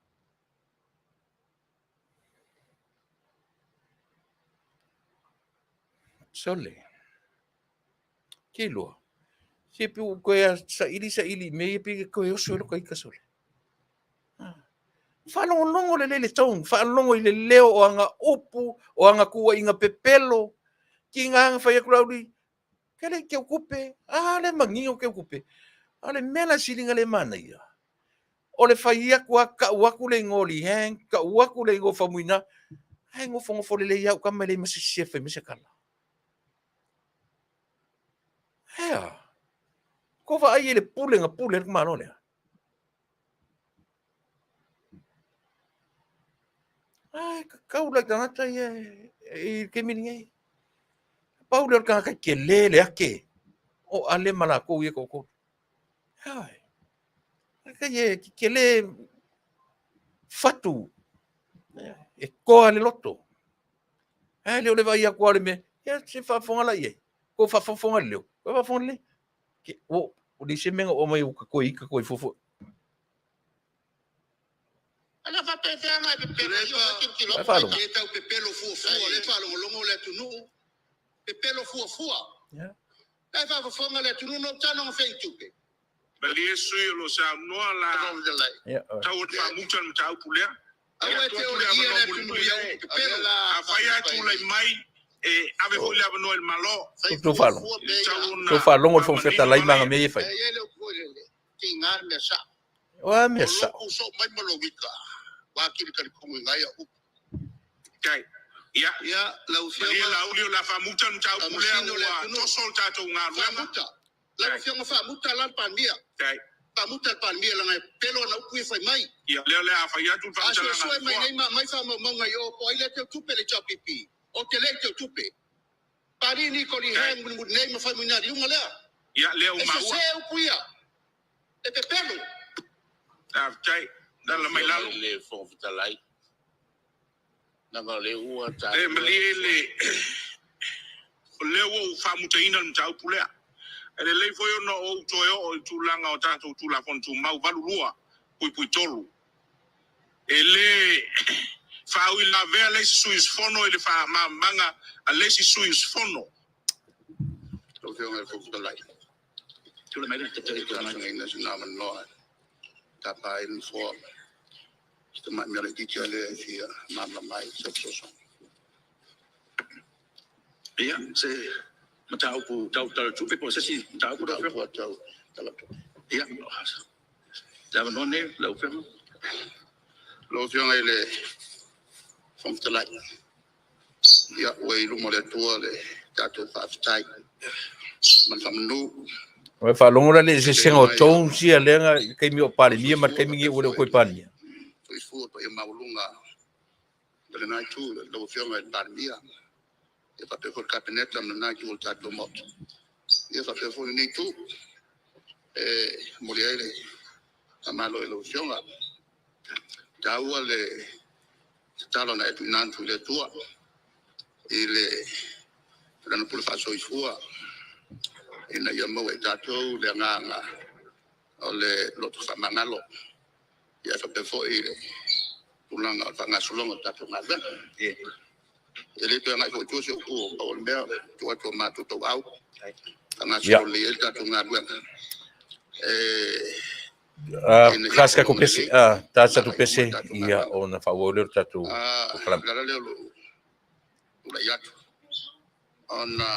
[SPEAKER 2] Sole. Ke iloa. Se pe ua toe saili saili i mea ia pe toe oso ai lota ita sole. Faalogologo lelei le tone, faalogo i le leo o ana upu, o ana tuuaiga pepelo. Tiga na fai atu Laauli, ke le i teutupe, a le manino teutupe. A o le mea la sili ona le manaia, o le fai atu a tau atu le igoa o Lee Hang, tau atu le igoa o Faumuina, ae nofonofo lelei lava au tama e leai ma se isi e fai mai se tala. Ea, ko vaai i le pule na pule ai le Malo lea. Ai, kakau la i tagata ia i le taimi lenei. Pau lea o le tagata e tele le ake o Ale ma lakou ia toatolu. Ai, kai e tele fatu, e toa le loto. Ae le o le vaai atu lava o le mea, ia se faafofoga la i ai. Kou faafofoga le leo, kou faafofoga lelei. Ke, o, o le se mea na oo mai ua ka toe ika toe fofo.
[SPEAKER 1] Ana faapefea na e pepelo i o tilotilo
[SPEAKER 2] Vai faalogo.
[SPEAKER 1] E tau
[SPEAKER 4] pepelo fuafua, le faalogologo le atunuu, pepelo fuafua.
[SPEAKER 2] Yeah.
[SPEAKER 4] La e faafofoga le atunuu na utano na feitupe. Malie sui o lo saunoa la
[SPEAKER 2] Yeah.
[SPEAKER 4] tau o le faamuta le mataupu lea. Aua e te olegia le atunuu i au upu pepelo. Afai lava e tulai mai, e ave foi le avanoa i le Malo.
[SPEAKER 2] Tou faalogo. Tou faalogo le Fofoga Fetalai ma ana mea ia e fai. O a mea sao?
[SPEAKER 4] Lau Afioga faamuta la le Palemia. Faamuta le Palemia leaga e pepelo ana upu ia e fai mai.
[SPEAKER 1] Ia, lea o le a fai atu le
[SPEAKER 4] A
[SPEAKER 1] faamatalaga a
[SPEAKER 4] suesue
[SPEAKER 1] le
[SPEAKER 4] mai
[SPEAKER 1] Nofoa.
[SPEAKER 4] nei ma aumai faamaumauga i o po o ai lea e teu tupe le HRPP. Ou te le i teu tupe. Pali ni ko li hang mulimuli nei ma fai mai na liuga lea.
[SPEAKER 1] Ia, lea ua
[SPEAKER 4] E
[SPEAKER 1] maua.
[SPEAKER 4] sese upu ia. E pepelo.
[SPEAKER 1] Faafetai. Lala mai lalo.
[SPEAKER 5] Le Fofoga Fetalai, leaga o lea ua
[SPEAKER 1] E
[SPEAKER 5] taua
[SPEAKER 1] malie le o lea ua ou faamutaina le mataupu lea. E lelei foi ona ou toe oo i tulaga o tatou Tulafono Tumau 82(3). E le faauilavea le isi sui usufono i le faamalamalamaga a le isi sui usufono.
[SPEAKER 4] Lau Afioga i le Fofoga Fetalai,
[SPEAKER 3] Tulai mai le Taitai o le Itu Agai.
[SPEAKER 4] talosagaina sina avanoa e tapa ai le Nofoa si tamai mea laitiiti lea e fia malamalama ai se fesoasoani.
[SPEAKER 3] Ia, se mataupu tau Tala o le Tupe po o se isi mataupu lau
[SPEAKER 4] Mataupu
[SPEAKER 3] Afioga?
[SPEAKER 4] tau Tala o le Tupe.
[SPEAKER 3] Ia, le avanoa lenei lau Afioga.
[SPEAKER 4] Lau Afioga i le Fofoga Fetalai, ia, ua i luma o le Atua le tatou faafetai ma le faamanu.
[SPEAKER 2] Ua e faalogo la i le
[SPEAKER 4] E
[SPEAKER 2] eseesega o
[SPEAKER 4] mai
[SPEAKER 2] tones ia lea na i le taimi o Palemia ma le
[SPEAKER 4] soifua
[SPEAKER 2] taimi
[SPEAKER 4] faapea
[SPEAKER 2] lenei ua le o
[SPEAKER 4] foi
[SPEAKER 2] toe
[SPEAKER 4] le
[SPEAKER 2] Palemia.
[SPEAKER 4] soifua paia maualuga o lena itu i lau Afioga i le Palemia, ia faapea foi le Kapeneta ma lena itu o le tatou Maota, ia faapea foi lenei itu e momoli ai le faamalo i lau Afioga. Taua le tatalo na e tuuina atu i le Atua i le lana pule faasoifua ina ia maua e tatou le agaga o le loto faamagalo, ia faapea foi le tulaga o le faagasologa o le tatou galuega. E le toe agai foi i tua se upu, pau o le mea, tuu atu o matou tauau,
[SPEAKER 2] Ia.
[SPEAKER 4] faagasolo lelei ai le tatou galuega. E ina ia
[SPEAKER 2] Ta se tatou
[SPEAKER 4] sologa
[SPEAKER 2] pese,
[SPEAKER 4] lelei
[SPEAKER 2] ta se tatou
[SPEAKER 4] agai i luma
[SPEAKER 2] pese,
[SPEAKER 4] le tatou
[SPEAKER 2] ia,
[SPEAKER 4] galuega.
[SPEAKER 2] ona faaauau lea o le tatou
[SPEAKER 4] O
[SPEAKER 2] polokalame.
[SPEAKER 4] le ala lea o lou tulai atu, ona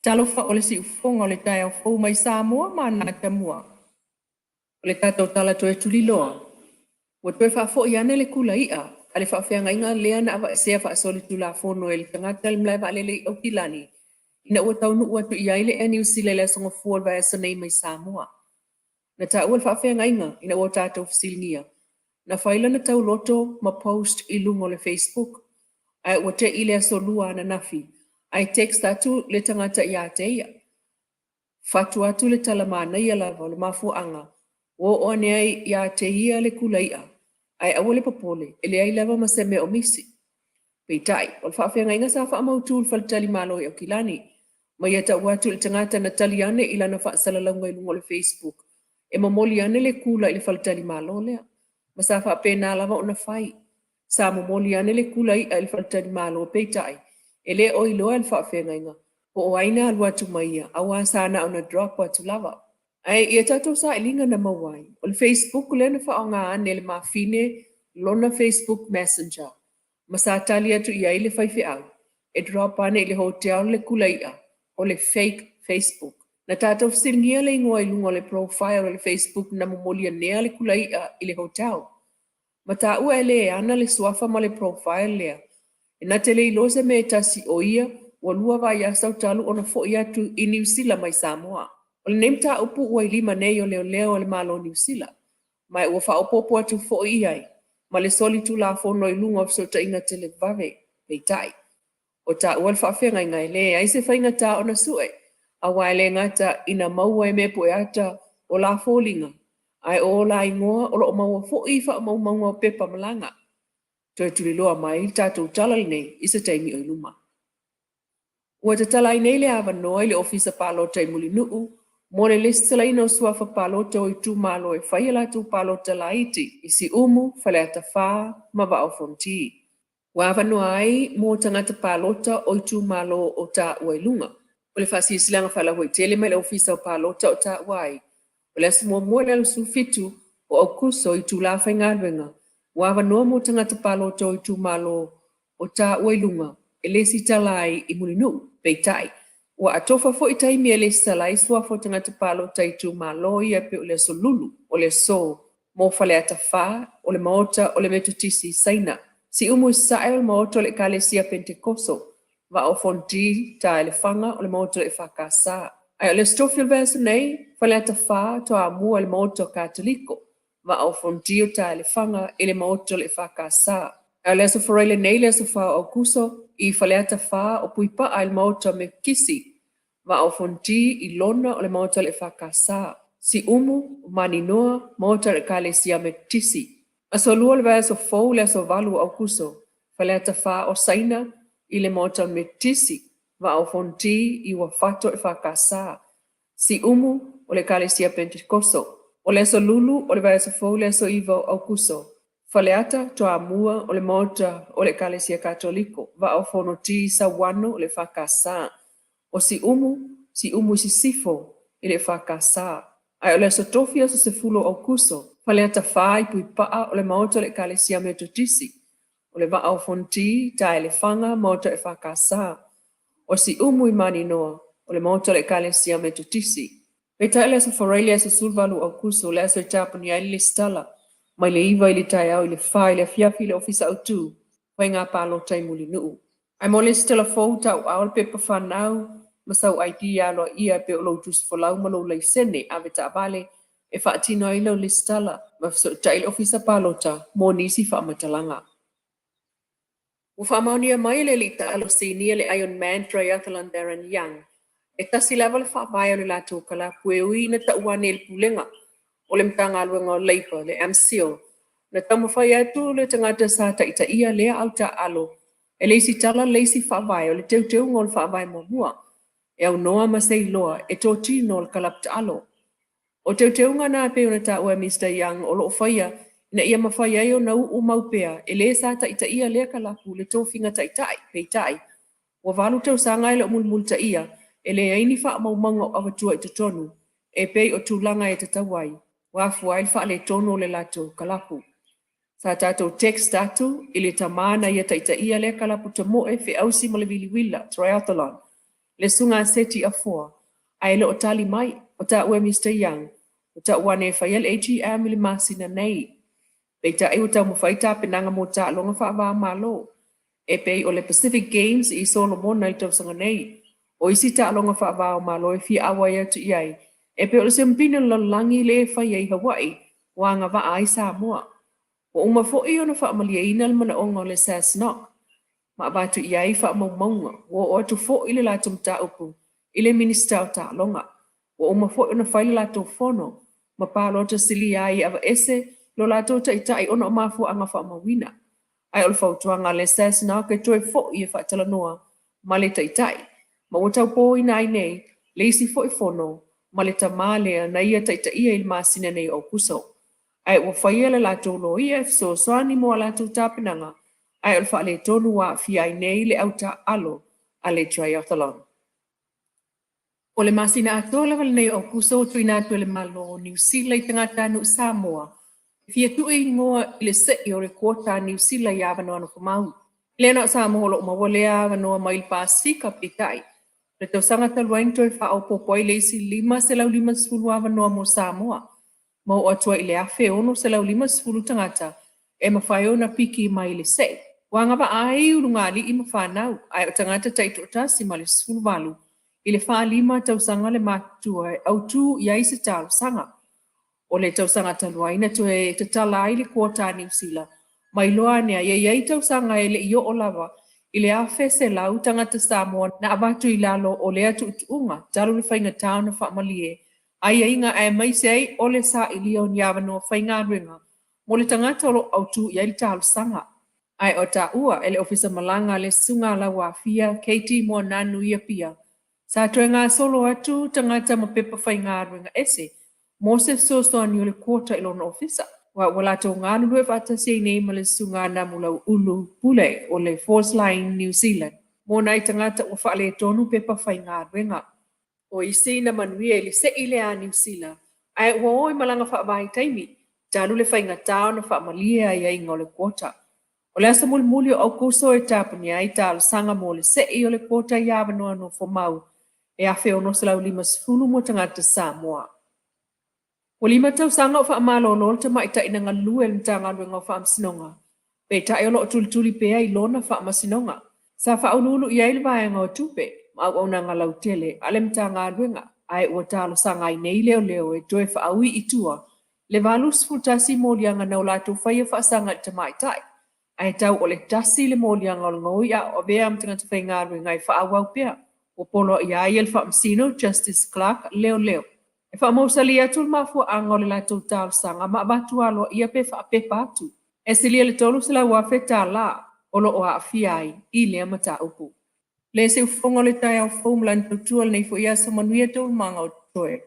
[SPEAKER 6] Talofa o le siufofoga o le taeao fou mai Samoa ma ana atamua. O le tatou tala toe tuliloa, ua toe faafoi ane le kula i'a a le faafeagaiga lea na aveesea faasolitulafono e le tagata i le malae vaalele i Aukilani ina ua taunuu atu i ai le Air Niu Sila i le aso Gafua o le vaiaso nei mai Samoa. Na taua le faafeagaiga ina ua tatou fesiligia, na fai lana tauloto ma post i luga o le Facebook, ae ua te i le aso Lua ananafi ae text atu le tagata ia te ia. Fatu atu le tala manaia lava o le mafuaaga ua oo ane ai ia te ia le kula i'a, ae aua le popole, e leai lava ma se mea o misi. Peitai, o le faafeagaiga sa faamautu i le faletalimalo i Aukilani, ma ia tau atu i le tagata na tali ane i lana faasalalauga i luga o le Facebook, e momoli ane le kula i le faletalimalo lea. Ma sa faapena lava ona fai. Sa momoli ane le kula i'a i le faletalimalo, peitai, e le o iloa e le faafeagaiga po o ai na alu atu ma ia, aua sa na ona drop atu lava. Ae ia tatou sailiga na maua ai, o le Facebook lea na faaaoga ane e le mafine lona Facebook Messenger ma sa tali atu i ai le faifeau e drop ane i le hotel le kula i'a o le fake Facebook. Na tatou fesiligia le igoa i luga o le profile o le Facebook na momoli anea le kula i'a i le hotel. Ma taua e le ana le suafa ma le profile lea. E na te le iloa se mea e tasi o ia ua lua vaiaso talu ona fo'i atu i Niu Sila mai Samoa. O lenei mataupu ua i lima nei o leoleo a le Malo o Niu Sila, ma ua faaopoopo atu foi i ai ma le solitulafono i luga o fesootaiga televave. Peitai, o taua le faafeagaiga e leai se faigata ona sue, aua e le gata ina maua e mea pueata o la foliga, ae o la igoa o lo o maua foi i faamaumauga o pepa malaga. Toe tuliloa mai le tatou tala lenei i se taimi o i luma. Ua tatala ai nei le avanoa i le Ofisa Palota i Mulinuu mo le lesitalaina o suafa palota o itumalo e fai a latou palota laiti i Siumu, Faleata 4 ma Vaa o Fonoti. Ua avanoa ai mo tagata palota o itumalo o taua i luga. O le faasilasilaga faalauaitele mai le Ofisa o Palota o taua ai, o le aso muamua i le alu 17 o Aokuso i itula faigaluega, ua avanoa mo tagata palota o itumalo o taua i luga e lesitala ai i Mulinuu. Peitai, ua atofa foi taimi e lesitala ai suafa o tagata palota i itumalo ia pei o le aso Lulu, o le aso mo Faleata 4 o le Maota o le Metotisi i Saina, Siumu i Sasae o le Maota o le Ekalesia Pentekoso, Vaa o Fonoti, Taelefaga o le Maota o le EFKS. Ae o le aso Tofi o le vaiaso nei, Faleata 4, Toamua i le Maota o Katoliko, Vaa o Fonoti o Taelefaga i le Maota o le EFKS. Ae o le aso Faraile nei, le aso 4 o Aokuso, i Faleata 4 o Puipaa i le Maota o Mekisi, Vaa o Fonoti i Lona o le Maota o le EFKS, Siumu, o Maninoa, Maota o le Ekalesia Metotisi. Aso Lua o le vaiaso fou, le aso 8 o Aokuso, Faleata 4 o Saina i le Maota o le Metotisi, Vaa o Fonoti i Uafato EFKS, Siumu o le Ekalesia Pentekoso. O le aso Lulu o le vaiaso fou, le aso 9 o Aokuso, Faleata Toamua o le Maota o le Ekalesia Katoliko, Vaa o Fonoti i Sauano o le EFKS, o Siumu, Siumu i Sisifo i le EFKS. Ae o le aso Tofi aso 10 o Aokuso, Faleata 4 i Puipaa, o le Maota o le Ekalesia Metotisi, o le Vaa o Fonoti, Taelefaga, Maota EFKS. O Siumu i Maninoa, o le Maota o le Ekalesia Metotisi. Peitai o le Aso Faraile le aso 18 Aokuso, o le aso e tapunia ai le lesitala mai le 9 i le taeao i le 4 i le afiafi i le Ofisa Autu Faiga Palota i Mulinuu. Ae mo le lesitala fou, tauaao le pepa fanau ma sau ID aloaia e pei o lou tusi folau ma lou laisene avetaavale e faatino ai lau lesitala ma fesootai i le Ofisa Palota mo nisi faamatalaga. Ua faamaonia mai e le alii taalo sinia le Ironman Triathlon Darren Young, e tasi lava le faavae o le latou kalapu e ui ina tau ane i le Pulega o le Matagaluega o Labour, le AMCIL, na taumafai atu le tagata sa taitaia lea au taaalo e le isi tala le isi faavae o le teuteuga o le faavae muamua e aunoa ma se iloa e totino o le kalapu taalo. O teuteuga na e pei ona taua e Mister Young o lo o faia ina ia mafai ai ona uu mau pea e le sa taitaia lea kalapu le tofiga taitai, peitai, ua valu tausaga e le o mulimulitaia e leai ni faamaumauga o avatua i totonu e pei o tulaga e tatau ai, ua afua ai le faaletonu o le latou kalapu. Sa tatou text atu i le tama na ia taitaia lea kalapu tamoe feausi ma le viliwila, triathlon, le susuga a Seti Afoa, ae le o tali mai. O taua e Mister Young, ua tau ane e faia le AGM i le masina nei. Peitai ua taumafai tapenaga mo taaloga faava-o-Malo e pei o le Pacific Games i Solomona i le tausaga nei. O isi taaloga faava-o-Malo e fia auai atu i ai e pei o le Siamupini o le Lalolagi le e faia i Hawaii ua agavaa ai Samoa. Ua uma foi ona faamalieina le manaoga o le SASNOC ma avatu i ai faamaumauga. Ua oo atu foi le latou mataupu i le Minisita o Taaloga. Ua uma foi ona fai le latou fono ma palota silia ai e aveese lo latou taitai ona o mafuaaga faamauina. Ae o le fautuaga a le SASNOC e toe foi e faatalanoa ma le taitai ma ua taupoina ai nei le isi foi fono ma le tama lea na ia taitaia i le masina nei o Aokuso. Ae ua faia le latou loia e fesoasoani mo a latou tapenaga, ae o le faaletonu ua aafia ai nei le au taaalo a le Triathlon. O le masina atoa lava lenei o Aokuso ua tuuina atu e le Malo o Niu Sila i tagatanuu Samoa e fia tuu igoa i le se'i o le quota a Niu Sila i avanoa nofomau. E le na o Samoa o lo o maua lea avanoa mai le Pasefika, peitai, o le tausaga talu ai na toe faaopoopo ai le isi 550 avanoa mo Samoa, ma oo atu ai i le 1,650 tagata e mafai ona piki mai i le se'i. Ua agavaa ai ulugalii ma fanau, ae o tagata taitoatasi ma le 18 i le 45 tausaga le matutua e autu i ai se talosaga. O le tausaga talu ai na toe tatala ai le quota a Niu Sila ma iloa ane ai e i ai tausaga e le i oo lava i le 1,100 tagata Samoa na avatu i lalo o lea tuutuuga talu le faigata ona faamalie aiaiga aemaise ai o le sailia o ni avanoa faigaluega mo le tagata o lo o autu i ai le talosaga. Ae o taua e le Ofisa Malaga a le Susuga a Lauafia Katie Moananu i Apia, sa toe gasolo atu tagata ma pepa faigaluega ese mo se fesoasoani o le quota i lona ofisa. Aua ua latou galulue faatasi ai nei ma le Susuga a Namulau'ulu Pule o le Force Line New Zealand mo nai tagata ua faaletonu pepa faigaluega. O isi na manuia i le se'i lea a Niu Sila, ae ua o i malaga faavaitaimi, talu le faigata ona faamalie aiaiga o le quota. O le aso mulimuli o Aokuso e tapunia ai talosaga mo le se'i o le quota i avanoa nofomau e 1,650 mo tagata Samoa. Ua lima tausaga o faamalolo le tamaitai na galulue i le Matagaluega o Faamasinoga, peitai o lo o tulituli pea i lona faamasinoga. Sa faauluulu i ai le Vaega o Tupe ma Auaunaga Lautele a le Matagaluega ae ua talosaga ai nei leoleo e toe faaui i tua le 81 moliaga na o latou faia faasaga i le tamaitai, ae tau o le tasi le moliaga o le gaoi a o avea ma tagata faigaluega e faaauau pea. Ua poloaia ai e le Faamasino Justice Clark leoleo e faamausali atu le mafuaaga o le latou talosaga ma avatu aloaia pe faapepa atu. E silia i le $300,000 o lo o aafia ai i lea mataupu. Le siufofoga o le taeao fou ma lana tautua lenei foi aso manuia taualumaga o totoe.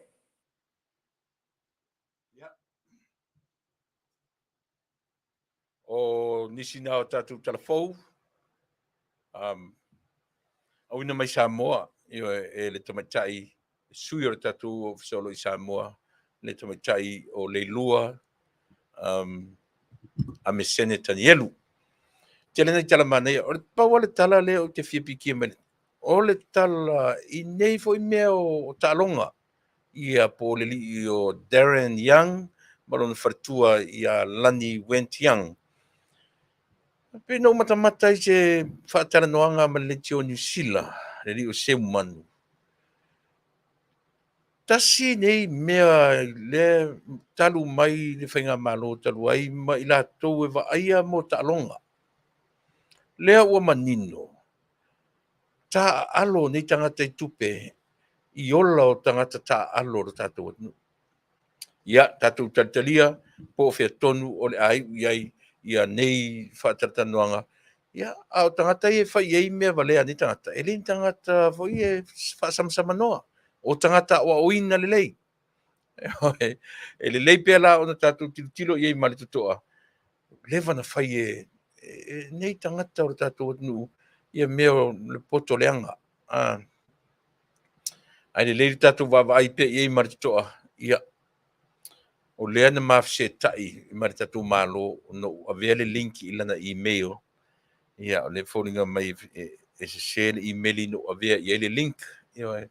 [SPEAKER 2] O nisi na o tatou talafou, auina mai Samoa e le tamaitai sui o le tatou Ofisa o lo i Samoa, le tamaitai o Leilua Amesene Tanielu. Tele nei tala manaia. O le pau o le tala lea ou te fia pikia mai. O le tala i nei foi mea o taaloga. Ia po o le alii o Darren Young ma lona faletua ia Lani Went Young. Pei na ou matamata i se faatalanoaga ma le leitio o Niu Sila, le alii o Seumanu. Tasi nei mea lea talu mai le faigamalo talu ai ma i latou e vaaia mo taaloga. Lea ua manino, taaalo nei tagata i tupe i ola o tagata taaalo o le tatou atunuu. Ia, tatou talitalia po o fea tonu o le a iu i ai ia nei faatalatalanoaga. Ia, a o tagata ia e fai i ai mea valea a nei tagata, e le ni tagata foi e faasamasamanoa, o tagata aoaoina lelei. E lelei pea la ona tatou tilotilo i ai ma le totoa, leva na fai e nei tagata o le tatou atunuu ia mea o le poto leaga. Ae lelei le tatou vaavaai pea i ai ma le totoa, ia, o lea na ma fesetai ma le tatou Malo ona ou avea le link i lana email. Ia, o lea e foliga mai e sese le email na ou avea i ai le link. Ioe.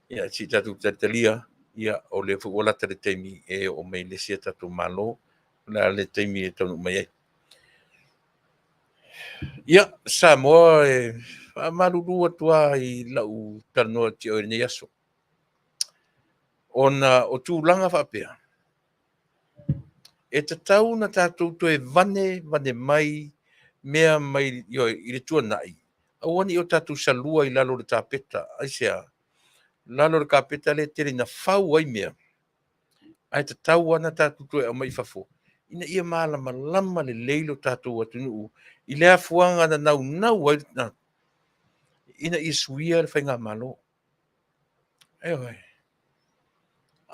[SPEAKER 2] Ia, se i tatou talitalia, ia, o lea foi ua lata le taimi e oo mai le isi a tatou Malo, o le a le taimi e taunuu mai ai. Ia, Samoa, e faamalulu atu lava i lau talanoa atu i lenei aso. Ona o tulaga faapea, e tatau ona tatou toe vane vane mai mea mai i le tuanai, aua ne i o tatou salua i lalo o le tapeta. Aisea? Lalo o le kapeta lea e tele ina fau ai mea, ae tatau lava ona tatou toe aumai i fafo ina ia malamalama lelei lo tatou atunuu i le afuaga na naunau ai ina ia suia le faigamalo. Ioe.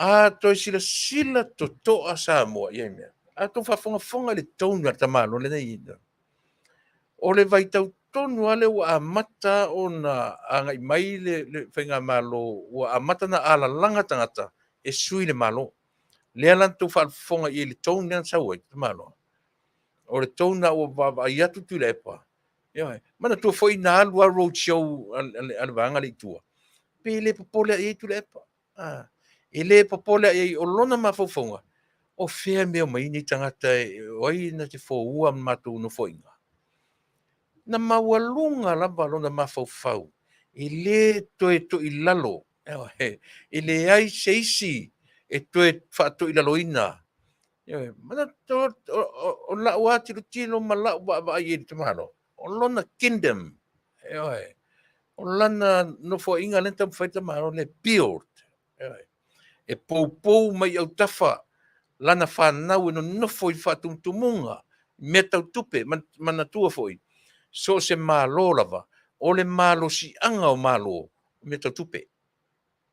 [SPEAKER 2] A toe silasila totoa Samoa i ai mea, a outou faafogafoga i le tone a le tamaloa lenei, o le vaitau tonu lava lea ua amata ona agai mai le faigamalo, ua amata ona alalaga tagata e sui le Malo. Lea la na outou faafofoga i ai i le tone lea na sau ai le tamaloa. O le tone lena ua vaavaai atu Tuilaepa. Ioe. Manatua foi na alu lava road show a le vaega lea i tua, pe le popole i ai Tuilaepa. E le popole i ai, o lona mafaufauga, o fea e omai ai nei tagata, o ai na te foua ma matou nofoaiga. Na maualuga lava lona mafaufau, e le toe toilalo, e leai se isi e toe faatoilaloina. O lau lava tilotilo ma lau vaavaai i le tamaloa, o lona kingdom, o lana nofoaiga lea na taumafai le tamaloa lea e build. E poupou mai autafa lana fanau e nonofo i faatumutumuga, mea tau tupe. Manatua foi, so o se Malo lava, o le malosiaga o Malo, o mea tau tupe.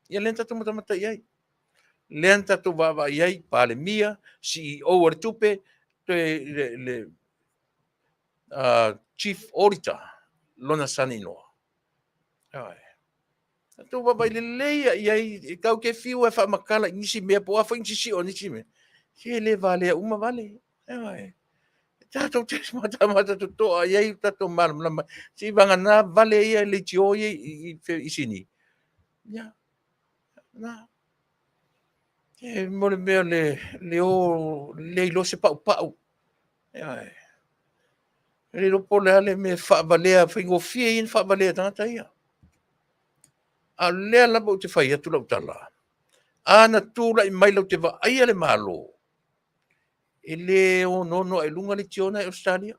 [SPEAKER 2] Ia lea na tatou matamata i ai. Lea na tatou vaavaai i ai, Palemia, CEO a le tupe, le Chief Auditor, lona sani inoa. Tatou vaavaai lelei i ai, e tatou te fiu e faamatala i nisi mea, po o a foi nisi sio o nisi mea, se le valea uma vale. Tatou te matamata totoa i ai o tatou malamalama. Se i vagana vale ia leitio ia i Sini. Ia, na. E mo le mea le o le iloa se paupau. E le iloa po o le a le mea e faavalea, faigofie ia ona faavalea e tagata ia. A o lea lava ou te fai atu lau tala, a na tulai mai latou te vaaia le Malo, e le onoono ae i luga leitio lena i Ausetalia.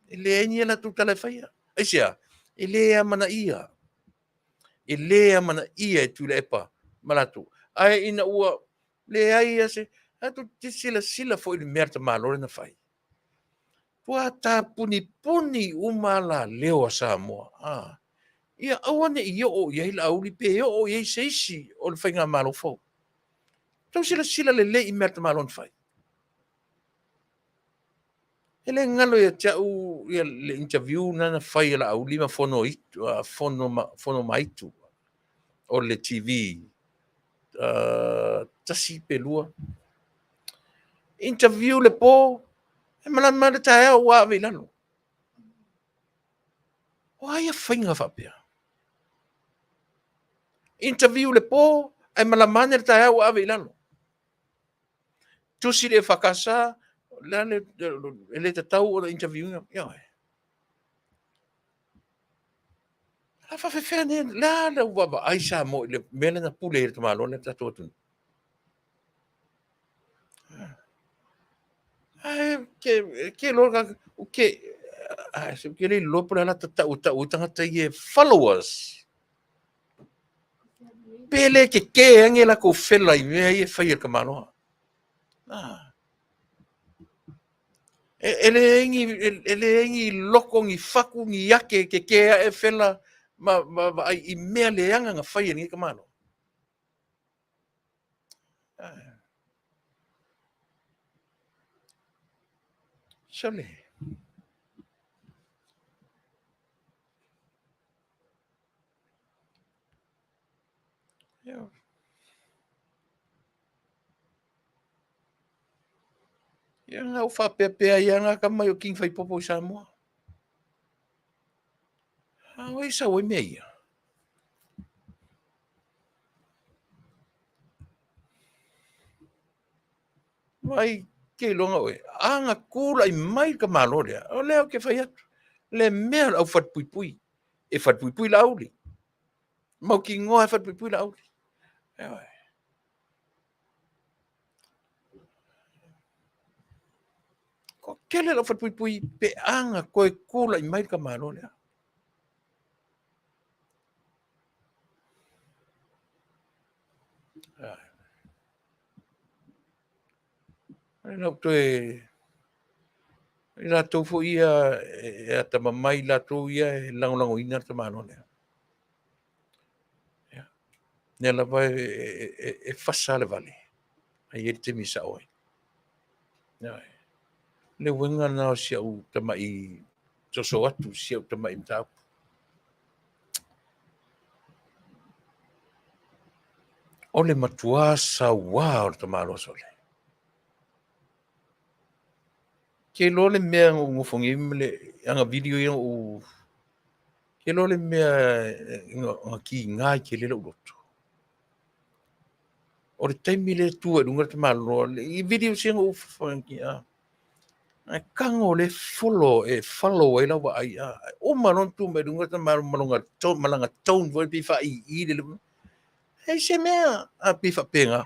[SPEAKER 2] E leai ni a latou tala e faia. Aisea? E le amanaia. E le amanaia e Tuilaepa ma latou. Ae ina ua leai lava se... Tatou te silasila foi i le mea a le tamaloa lea na fai. Ua tapunipuni uma alaleo a Samoa. Ia aua ne i oo i ai Laauli pe oo i ai se isi o le faigamalo fou. Tau silasila lelei i mea a le tamaloa na fai. E le galo ia te au ia le interview lena na fai e Laauli ma Fono Maitu o le TV 1 pe 2. Interview le po, e malama le taeao ua ave i lalo. O ai a faiga faapea? Interview le po, ae malama ane le taeao ua ave i lalo. Tusi le EFKS, le le, e le tatau ona interview ina. Ia oe. A faafefea nei, le a le ua vaai Samoa i le mea lea na pule ai le tamaloa lea le tatou atunuu. Ae ke, ke loa ke, ai, se ke le iloa po o le a la tatau e tau ai tagata ia e followers. Pe le kekē ane latou fela i mea ia e fai e le tamaloa. Ah. E, e leai ni, e, e leai ni loko, ni fatu, ni ake kekē ae fela ma, ma vaai i mea leaga na fai e lenei tamaloa. Ah. Sole. Ia. Ia na ou faapea pea ia na ka mai o King Faipopo i Samoa. A o ai sau ai mea ia? Vai ke iloga oe, a na tulai mai ka Malo lea, o lea ou te fai atu, le mea o le aufalepuipui, e falepuipui Laauli. Mautinoa e falepuipui Laauli. Ioe. Ko tele lau falepuipui pe a na toe tulai mai le Malo lea. Ai lau toe i latou foi ia e atamamai latou ia e lagolagoina le tamaloa lea. Ia. Lea lava e fasa le vale, ae i ai le taimi e sao ai. Ia. Le uiga lena o si au tamai soso atu, si au tamai mataupu. O le matuā sauā o le tamaloa sole. Ke iloa le mea na ou nofo nei ma le ana video ia na ou ke iloa le mea na kiga ai tele lou loto. O le taimi lea e tu ai i luga le tamaloa i video sia na ou Ae tago le follow e follow ai lau vaai a uma loa ona tu mai luga tamaloa ma lona tone ma lana tone foi pei faaiii le e se mea a pei faapena.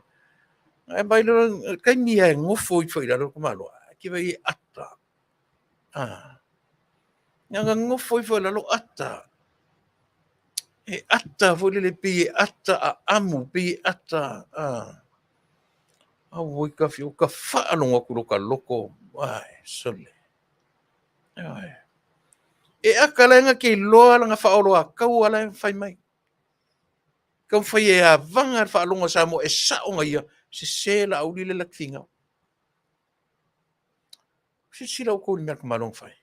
[SPEAKER 2] Ae vaai loa taimi lava e nofo ifo i lalo le tamaloa ke vaai e ata. A na nofo ifo i lalo ata. E ata foi lele pei e ata aamu pei e ata a Auoi ka whio, ka faalogo atu lo ka loko, ai, sole. Ai. E aka la nga ke loa la nga faolo a kaua la fai mai. Ka fai e avanga le faalogo a Samoa e sao nga ia, se se la auli le la finga. Silasila outou i le mea a le tamaloa na fai.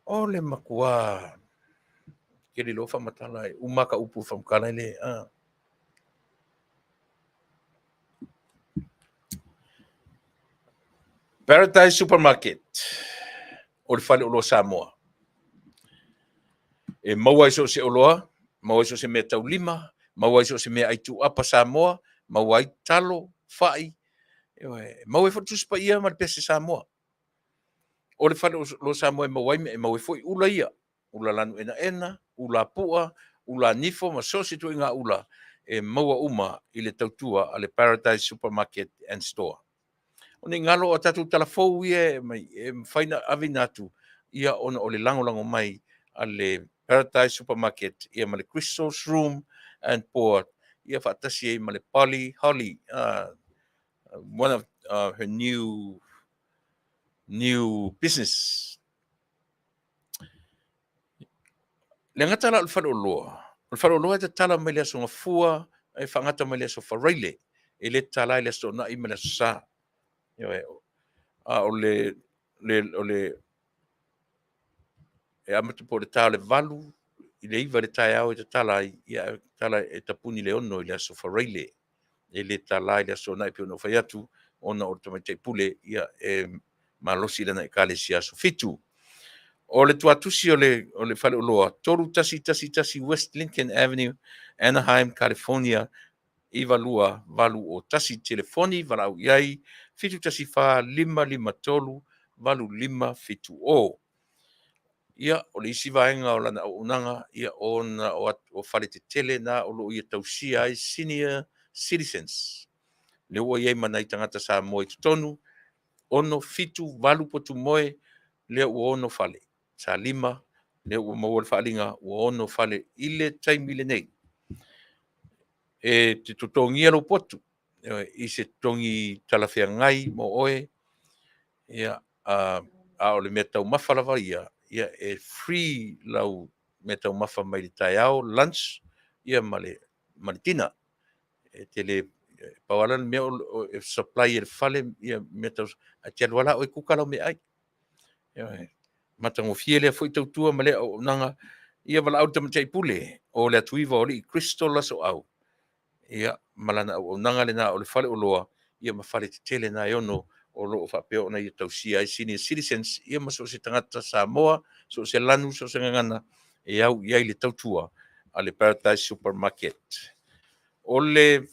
[SPEAKER 2] O le matuā ke le iloa faamatala e uma ka upu e faamatala ai le a. Paradise Supermarket o le fale oloa Samoa. E maua ai so o se oloa, maua ai so o se mea taulima, maua ai so o se mea ai tuuapa Samoa, maua ai talo, fai, ioe, maua ai foi le Tusi Paia ma le Pese Samoa. O le fale oloa Samoa e maua ai, e maua ai foi ula ia, ula lanu enaena, ula pu'a, ula nifo ma so o se ituaiga ula e maua uma i le tautua a le Paradise Supermarket and Store. O nei galo o a tatou tala fou ia e mafai ona aveina atu ia ona o le lagolago mai a le Paradise Supermarket ia ma le Crystal's Room and Board ia faatasi ai ma le Polly Holly, one of her new business. Le gata la o le faleoloa, o le faleoloa e tatala mai le Aso Gafua e faagata mai le Aso Faraile, e le tatala ai le Aso Toonai ma le Aso Sa. Ioe, a o le, le, o le, e amata po o le ta o le 8 i le 9 i le taeao e tatala ai, ia ae tatala e tapuni i le 6 i le aso Faraile. E le tala i le aso Toonai pei ona ou fai atu, ona o le tamaitai pule, ia e malosi i lana Ekalesia Aso Fitu. O le tuatusi o le, o le faleoloa, 3111 West Lincoln Avenue, Anaheim, California, 92801. Telefoni, valaau i ai, 714 553 8570. Ia, o le isi vaega o lana auaunaga, ia, ona o, o faletetele na o lo o ia tausia ai senior citizens. Lea ua i ai ma nai tagata Samoa i totonu, 6, 7, 8 potumoe, lea ua 6 fale. Sa 5, lea ua maua le faaaliga ua 6 fale i le taimi lenei. E te totogia lou potu i se totogi talafeagai mo oe, ia, a, a o le mea taumafa lava ia, ia e free lau mea taumafa mai le taeao, lunch, ia ma le, ma le dinner. E te le, pau lava le mea o, e supply e le fale ia mea tau, ae te alu lava la oe e kuka lau meaai. Ioe. Matagofie lea foi tautua ma lea auaunaga. Ia valaau le tamaitai pule o le Atuiva o Alii Crystal Lasoau. Ia, ma lana auaunaga lena o le faleoloa, ia ma fale tetele na e ono o lo o faapea ona ia tausia ai senior citizens, ia ma so o se tagata Samoa, so o se lanu, so o se gagana e au i ai le tautua a le Paradise Supermarket. O le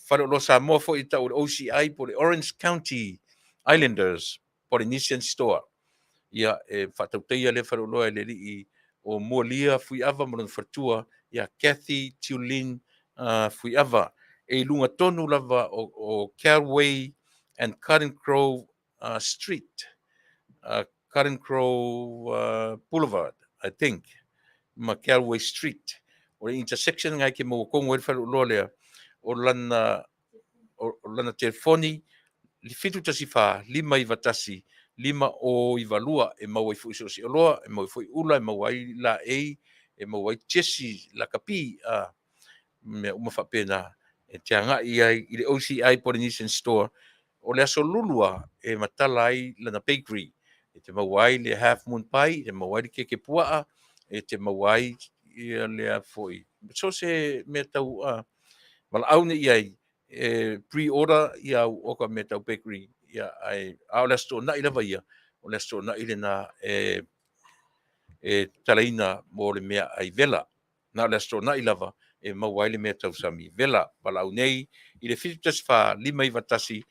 [SPEAKER 2] faleoloa Samoa foi e tau o le OCI po o le Orange County Islanders Polynesian Store. Ia, e faatautaia lea faleoloa e le alii o Mualia Fuiava ma lona faletua ia Kathy Tiulin Fuiava. E i luga tonu lava o, o Calway and Cotton Grove Street, Cotton Grove Boulevard, I think, ma Calway Street. O le intersection ngai ke maua kongo ai le faleoloa lea, o lana, o, o lana telefoni, 714 591 5092 e maua ai foi so o se oloa, e maua ai foi ula, e maua ai laei, e maua ai tiesi, lakapi, a mea uma faapena e te agai ai i le OCI Polynesian Store. O le aso Lulu e matala ai lana bakery, e te maua ai le half moon pie, e te maua ai le keke puaa, e te maua ai ia lea foi so se mea tau valaau nei i ai e pre-order ia au oka mea tau bakery ia ae a o le Aso Toonai lava ia, o le Aso Toonai lena e e tatalaina mo le mea ai vela. Na o le Aso Toonai lava e maua ai le mea tausami vela. Valaau nei i le 714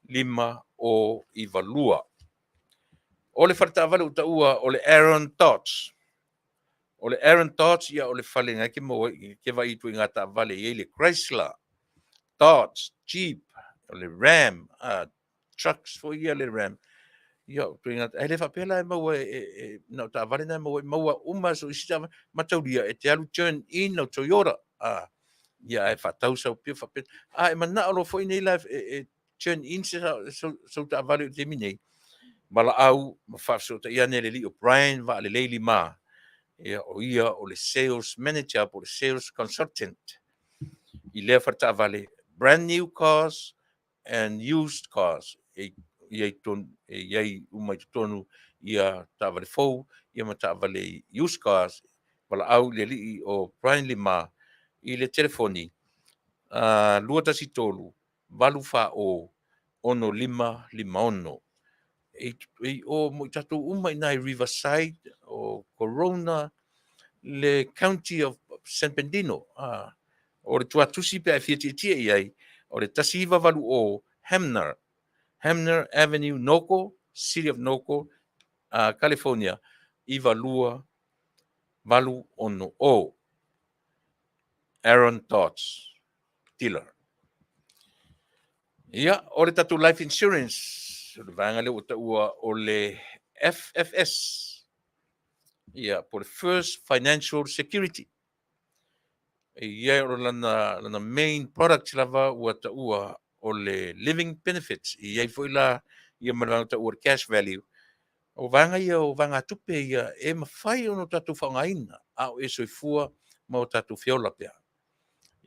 [SPEAKER 2] 591 5092. O le faletaavale ua taua o le Aaron Dodge. O le Aaron Dodge, ia o le fale ngai ke maua ke vai itu i ngā taavale i ai le Chrysler, Dodge, Jeep, o le Ram, trucks foi ia le Ram. Ia, o ngā, e le faapea la e maua e, e, e na o taavale na e maua, e maua uma so isi taavale, mataulia e te alu turn in lau Toyota. Ah, ia e whaatau sau pia whaapea. Ah, e manao loa foi nei la e, e turn in se sau taavale o le taimi nei. Valaau ma faafesootai ane le alii o Brian Vaalelei Lima, ia, o ia o le sales manager po o le sales consultant i lea faletaavale, brand new cars and used cars, e i ai tonu, e i ai uma i totonu ia taavale fou ia ma taavale used cars. Valaau i le alii o Brian Lima i le telefoni 213 840 6556. E, e o mo i tatou uma i nai Riverside, o Corona, le County of San Bernardino. Ah, o le tuatusi pe a e fia tietie i ai, o le 1980 Hamner, Hamner Avenue, Norco, City of Norco, California, 92860. Aaron Dodds, dealer. Ia, o le tatou life insurance, o le vaega lea ua taua o le FFS, ia, po le First Financial Security. E i ai o lana, lana main product lava ua taua o le living benefits. E i ai foi la ia ma le vaega taua o le cash value. O vaega ia o vaegatupe ia e mafai ona o tatou faaaogaina a o e soifua ma o tatou feola pea.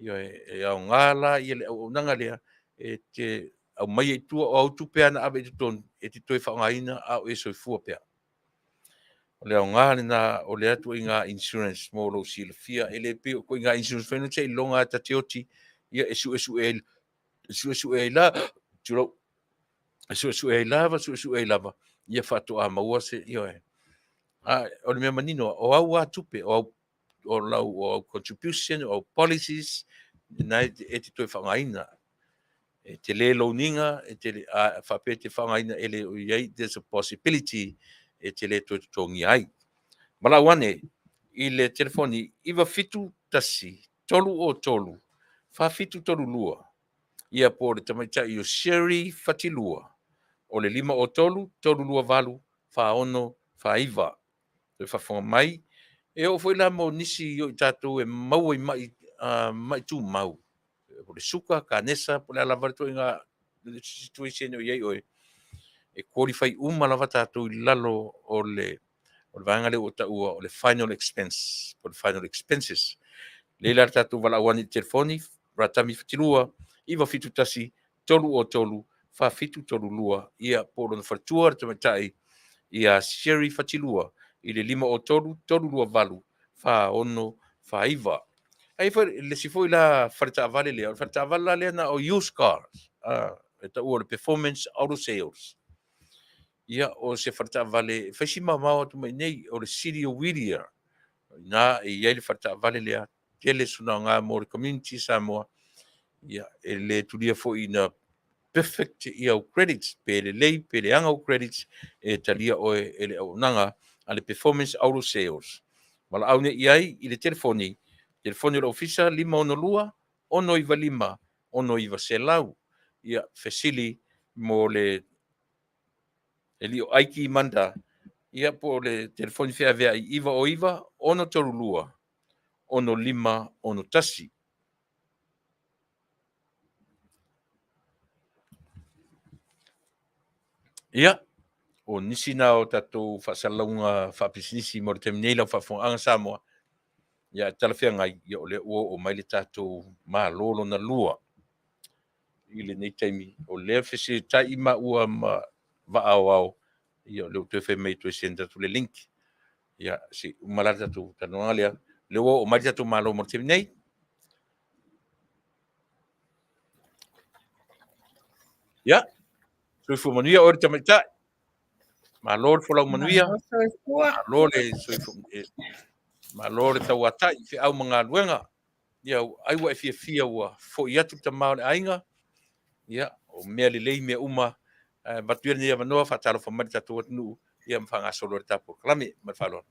[SPEAKER 2] Ioe, e aoga la ia le auaunaga lea e te aumaia i tua o au tupe lava na ave i totonu e te toe faaaogaina a o e soifua pea. O le aoga lena o lea ituaiga insurance mo lou silafia. E le pei o ituaiga insurance foi nei seiloga lava ta te oti, ia e suesue ai, suesue ai la, tulou, e suesue ai lava, suesue ai lava, ia faatoa maua se, ioe. A o le mea manino, o au lava tupe, o au o lau o au contribution, o au policies, na e te toe faaaogaina. E te le loan ina, e te le, a faapea e te faaaogaina e le o i ai, there's a possibility e te le toe totogia ai. Valaau ane i le telefoni 971 303 4732, ia po o le tamaitai o Sherry Fatilua o le 503 328 4649. Toe faafofoga mai, e oo foi la mo nisi o i tatou e maua i mai, mai tumau, o le suka, kanesa, po o le a lava le ituaiga situation o i ai oe, e qualify uma lava tatou i lalo o le vaega lea ua taua o le final expense, po o le final expenses. Lea la le tatou valaau ane i le telefoni, Ratami Fatilua, 971 303 4732, ia po o lona faletua le tamaitai ia Sherry Fatilua i le 503 328 4649. Ai foi le isi foi la faletaavale lea, o le faletaavale la lea na o used cars, e taua o le Performance Auto Sales. Ia, o se faletaavale e fai si mamao atu mai nei, o le City of Whittier. Ina e i ai le faletaavale lea, tele sona aoga mo le community Samoa. Ia, e le tulia foi ina perfect ia au credits, pe lelei, pe leaga au credits, e talia oe e le auaunaga a le Performance Auto Sales. Valaau nei i ai i le telefoni, telefoni o le ofisa 562 695 6900. Ia, fesili mo le alii o Aiki Manda, ia po o le telefoni feaveai 909 632 6561. Ia, o nisi na o tatou faasalalauga faapisinisi mo le taimi nei lau faafofogaaga Samoa, ia e talafeagai, ia o lea ua oo mai le tatou Malo lona lua i lenei taimi, o lea fesetai maua ma vaa aoao, ia o lea ua toe fai mai e toe send atu le link. Ia, se i uma la le tatou talanoaga lea, o lea ua oo mai le tatou Malo mo le taimi nei. Ia, soifua manuia oe le tamaitai. Malo le folau manuia. Malo le soifua, malo le tauatai i feau ma galuega. Ia, ai ua e fiafia ua foi atu le tama o le aiga. Ia, o mea lelei mea uma. Avatu ia lenei avanoa, faatalofa mai le tatou atunuu, ia ma faagasolo le tatou polokalame. Ma le faaaloalo.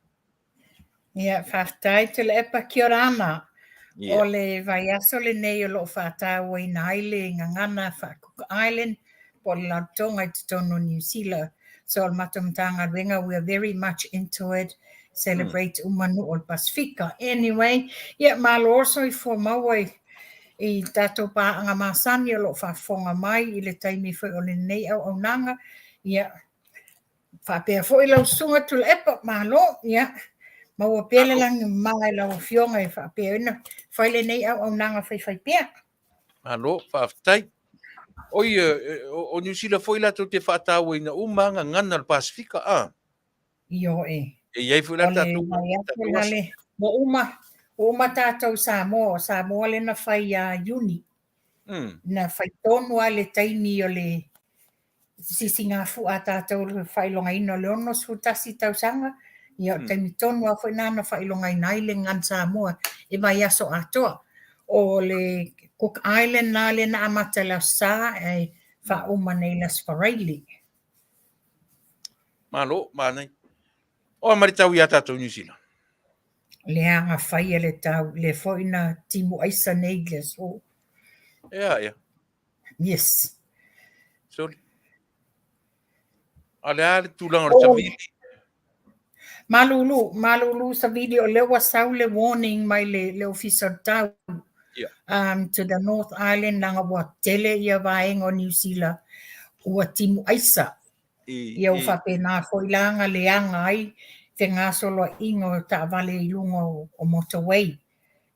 [SPEAKER 7] Ia, faafetai Tuilaepa, kia ora ana. O le vaiaso lenei o lo o faatauaina ai le gagana faa-Cook Island po o le Rarotonga i totonu o Niu Sila. So o le matou Matagaluega, we are very much into it, celebrate uma nuu o le Pasifika. Anyway, ia malo le soifua maua i i tatou paaga masani o lo o faafofoga mai i le taimi foi o lenei auaunaga. Ia, faapea foi lau susuga Tuilaepa, malo, ia, maua pea le lagi mama i lau Afioga e faapea ai ona fai lenei auaunaga faifaipea.
[SPEAKER 2] Malo, faafetai. Oi, o Niu Sila foi latou te faatauaina uma lava gagana o le Pasifika, a?
[SPEAKER 7] Ioe.
[SPEAKER 2] E i ai foi la
[SPEAKER 7] O le
[SPEAKER 2] tatou,
[SPEAKER 7] vaiaso
[SPEAKER 2] tatou
[SPEAKER 7] la
[SPEAKER 2] aso.
[SPEAKER 7] le, ua uma, ua uma tatou i Samoa, o Samoa lea na fai ia Iuni. Na fai tonu lava i le taimi o le sisigafua a tatou i le faailogaina o le 61 tausaga, ia o le taimi tonu lava foi lena na faailogaina ai le Gagana Samoa i vaiaso atoa. O le Cook Island la lea na amata i le Aso Sa ae faauma nei i le Aso Faraile.
[SPEAKER 2] Malo, manaia. O a ma le tau iā tatou i Niu Sila?
[SPEAKER 7] Leaga faia le tau, lea foi na timu aisa nei i le aso.
[SPEAKER 2] Ea, ea.
[SPEAKER 7] Yes.
[SPEAKER 2] Sorry. A le a le tulaga o le savili?
[SPEAKER 7] Malulu, malulu savili o lea ua sau le warning mai le, le ofisa o le tau.
[SPEAKER 2] Yeah.
[SPEAKER 7] To the North Island leaga ua tele ia vaega o Niu Sila ua timu aisa. Ia ua faapena foi la na leaga ai fegasoloaiga o taavale i luga o motorway.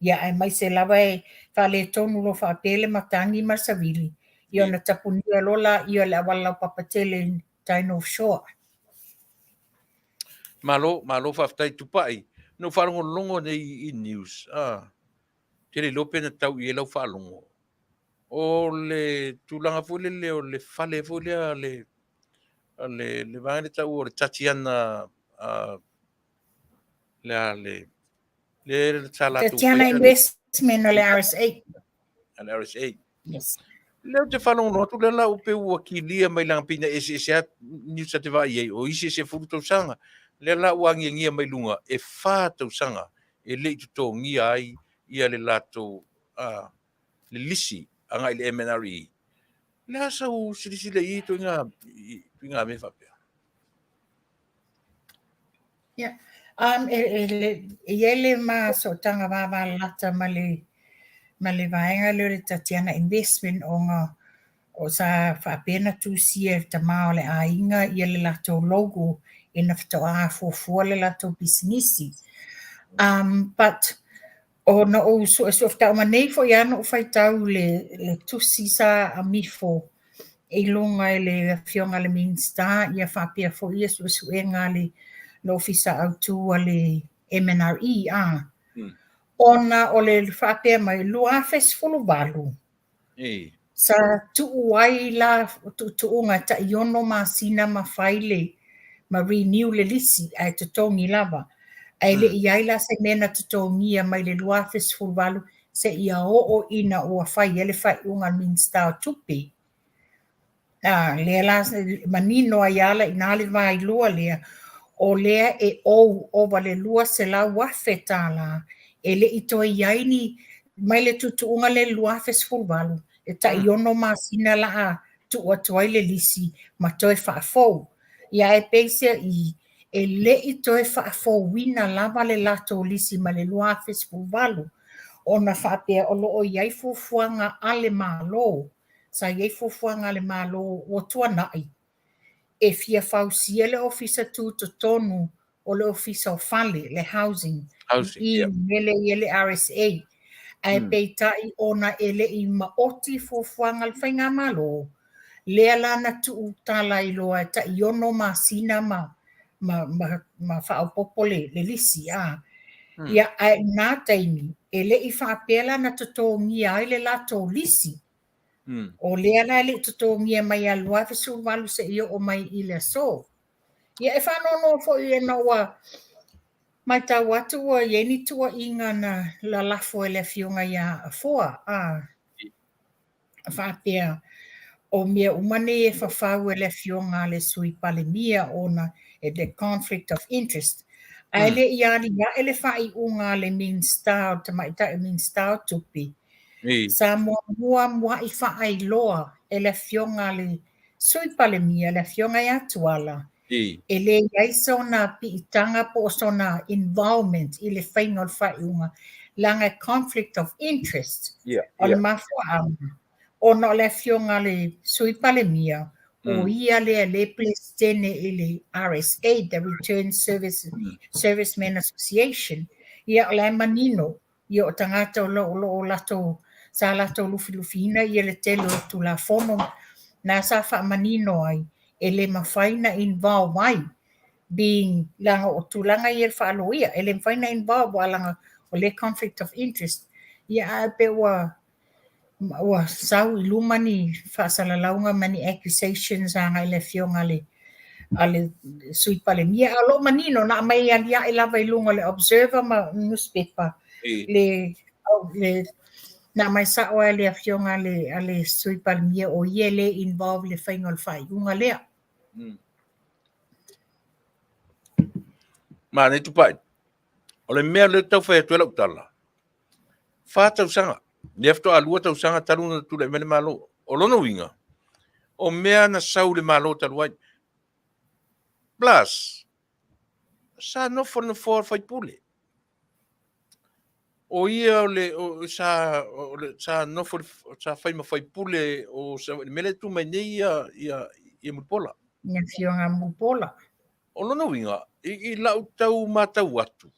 [SPEAKER 7] Ia aemaise lava e faaletonu loa faapea le matagi ma le savili, ia ona tapunia loa laia o le auala laupapa tele i tai North Shore.
[SPEAKER 2] Malo, malo faafetai Tupai. Na ou faalogologo nei i news, ah, te le iloa pe na tau i ai lau faalogo. O le tulaga foi lele o le fale foi lea le le le vaega lea taua o le Tatiana le a le le sa latou
[SPEAKER 7] Tatiana Investment o le RSA.
[SPEAKER 2] A le RSA.
[SPEAKER 7] Yes.
[SPEAKER 2] Lea ou te faalogologo atu lea la pei ua kilia mai leaga pei na eseese lava news ta te vaai ai, o isi e 10 tausaga. Lea la ua agiagia mai luga e 4 tausaga e le i totogia ai ia le latou le lisi agai i le MNRE. O le a sau silasila i ituaiga mea faapea?
[SPEAKER 7] Ia, e, e, e i ai le ma sootaga vavalalata ma le, ma le vaega lea o le Tatiana Investment ona o sa faapea na tusia e le tama o le aiga ia le latou logo ina faatoa fuafua le latou pisinisi. But ona ou suesue faatoa uma nei foi lava ona ou faitau i le tusi sa amifo i luga i le Afioga i le Minisita ia faapea foi ia suesuega a le Ofisa Autu a le MNRE a. Ona o le faapea mai 2018 Sa tuu ai la tuutuuga e tai 6 masina ma fai le ma renew le lisi ae totogi lava. Ae le i i ai la se mea na totogia mai le 2018 seia oo ina ua fai ai le faaiuga a le Minisita o Tupe. A, lea la manino ai lava la i ina le vailua lea, o lea e ou ova le $200,000 e le i toe i ai ni, mai le tuutuuga lea i le 2018, e tai 6 masina la a tuu atu ai le lisi ma toe faafou. Ia ae peiseai, e le i toe faafouina lava le latou lisi mai le 2018, ona faapea o lo o i ai fuafuaga a le Malo, sa i ai fuafuaga a le Malo ua tuanai e fia fausia le ofisa tutotonu o le ofisa o fale, le housing, i i mele i le RSA. Ae peitai ona e le i maoti fuafuaga a le Faigamalo, lea la na tuu tala ai loa e tai 6 masina ma ma ma ma faaopoopo le le lisi a. Ia ae i na taimi e le i faapea la na totogia ai le latou lisi. O lea la e le i totogia mai lava i le 2018 seia oo mai i le aso. Ia e faanoanoa foi ona ua matau atu ua i ai ni tuuaiga na lalafo e le Afioga ia Afoa a faapea o mea uma nei e fafau e le Afioga a le Sui Palemia ona e the conflict of interest. Ae le i aliae le faaiuga a le Minisita o le Tamaitai Minisita o Tupe, sa muamua muai faailoa e le Afioga a le Sui Palemia, le Afioga ia Tuala, e leai sona piitaga po o sona involvement i le faiga o le faaiuga, leaga e conflict of interest. O le mafuaaga, ona o le Afioga a le Sui Palemia, o ia lea le Peresetene i le RSA, the Returned Service, Servicemen Association, ia o la e manino Ia o tagata o lo o latou, sa latou lufilufiina ia le tele o Tulafono na sa faamanino ai, e le mafai na involve ai, being, leaga o tulaga ia faaloia, e le mafai na involve aua leaga o lea e conflict of interest. Ia ae pei ua ua sau i luma ni faasalalauga ma ni accusations agai i le Afioga a le a le Sui Palemia. A o lo o manino na aumai aliae lava i luga o le Observer ma nusipepa le le na aumai sao lava e le Afioga a le a le Sui Palemia o ia e le involve i le faiga o le faaiuga lea.
[SPEAKER 2] Manaia Tupai. O le mea lea e tau fai atu ai lau tala, 4 tausaga, lea faatoa 2 tausaga talu ona tulai mai le Malo. O lona uiga, o mea na sau i le Malo talu ai. Plus, sa nofo le nofoa o le faipule. O ia o le, o, sa, o le, sa nofo, sa fai ma faipule o le mea lea e tu mai nei ia, ia, ia Mulipola.
[SPEAKER 7] Ia Afioga Mulipola.
[SPEAKER 2] O lona uiga, i, i lau tau matau atu,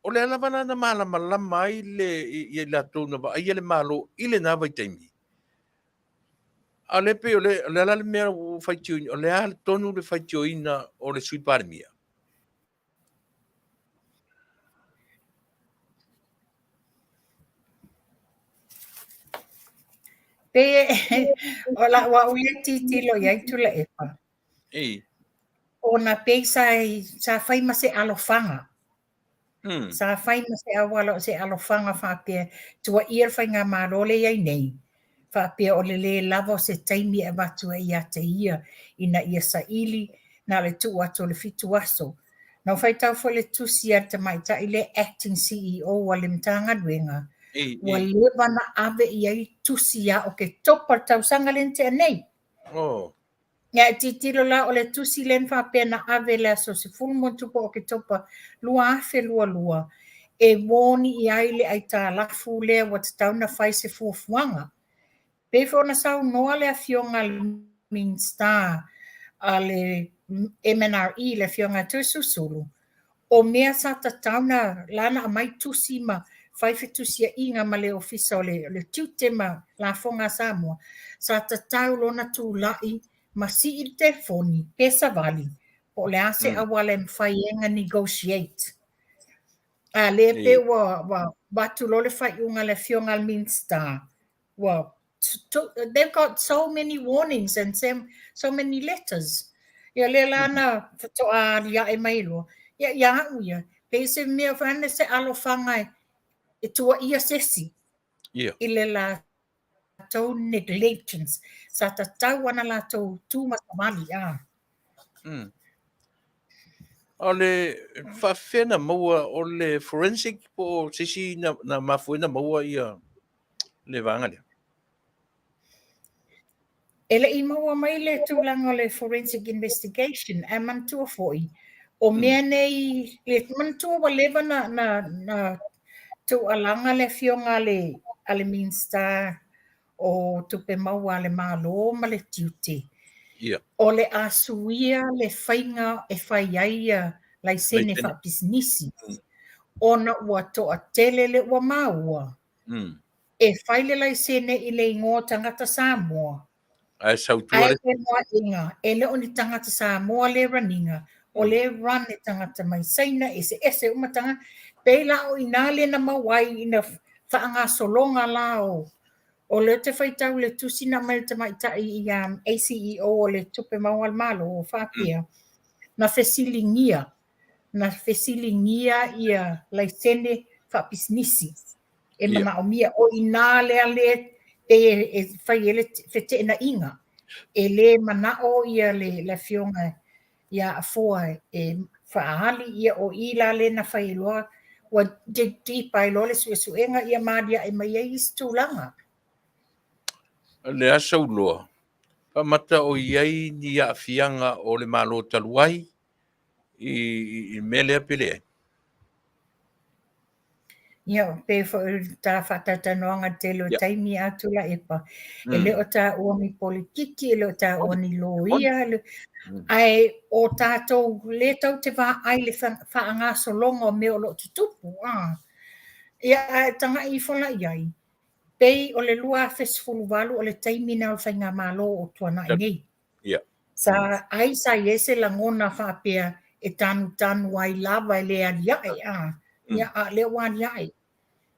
[SPEAKER 2] O le a lava la na malamalama ai le, i latou na vaaia le Malo i lena vaitaimi, a o lea pei o le, o le a la le mea ua faitioina, o le a tonu le faitioina o le Sui Palemia?
[SPEAKER 7] Pei o la'u a'u ia tilotilo i ai Tuilaepa.
[SPEAKER 2] Ei.
[SPEAKER 7] Ona pei sa sa fai ma se alofaga. Sa fai ma se auala o se alofaga faapea tuuaia le faigamalo lea e i ai nei, faapea o le lē lava o se taimi e avatu ai ia te ia ina ia saili na o le tuu atu o le 7 aso. Na ou faitau foi i le tusi a le tamaitai lea acting CEO a le Matagaluega, ua leva na ave i ai tusi ia Oketopa i le tausaga lea na tea nei.
[SPEAKER 2] Oh.
[SPEAKER 7] Ia e tilotilo la o le tusi lea na faapea na ave i le aso 10 o Oketopa 2022 e warn i ai le aitalafu lea ua tatau ona fai se fuafuaga. Pei foi ona saunoa le afioga i le Minisita a le MNRE le afioga ia Toeolesulusulu, o mea sa tatau na la na aumai tusi ma fai fetusiaiga ma le Ofisa o le Tiute ma Lafoga a Samoa, sa tatau loa ona tulai ma sii le telefoni pe savali po o le a se auala e mafai ai ona negotiate. A lea pei ua avatu loa le faaiuga a le afioga i le Minisita, ua they've got so many warnings and so many letters. Ia lea la na faatoa aliae mai loa, ia ia au ia, pei se mea foi lea se alofaga e tuuaia se isi i le latou negligence. Sa tatau ona latou tu ma savali.
[SPEAKER 2] O le faafefea na maua o le forensic po o se isi na mafua ai na maua ia le vaega lea?
[SPEAKER 7] E le i maua mai le tulaga o le forensic investigation, ae manatua foi, o mea nei, le manatua ua leva na, na, na tuualaga le afioga a le, a le Minisita o Tupe Maua a le Malo ma le Tiute, o le a suia le faiga e fai ai ia laisene faapisinisi, ona ua toatele le ua maua, e fai le laisene i le igoa o tagata Samoa,
[SPEAKER 2] ae sau tua
[SPEAKER 7] le fenoaiga, e le o ni tagata Samoa le run ina, o le run e tagata mai Saina, eseese uma tagata, pei la o i ina lea na maua ai ina faagasologa la o o lea ou te faitau i le tusi na aumai e le tamaitai i ACEO o le Tupe Maua a le Malo o faapea, na fesiligia, na fesiligia ia laisene faapisinisi e manaomia. O i ina lea le pei e fai ai le feteenaiga, e le manao ia le afioga ia Afoa e faaali, ia o i la lea na fai ai loa, ua dig deep ai loa le suesuega ia ma aliae mai ai isi tulaga.
[SPEAKER 2] Le a Sauloa, faamata o i ai ni aafiaga o le Malo talu ai i le mea lea pe leai?
[SPEAKER 7] Ia, pei foi o ta faatalatalanoaga i le tele o taimi a Tuilaepa, e le o taua ni polikiki, e le o taua ni loia, ae o tatou lea tou te vaai i le faagasologa o mea o lo o tutupu. Ia, ae tagai ifo la i ai, pei o le 2018 o le taimi lena o le faigamalo o tuanai nei.
[SPEAKER 2] Yeah.
[SPEAKER 7] Sa ai sa i ai se lagona faapea e tanutanu ai lava e le aliae a. Ia a lea ua aliae.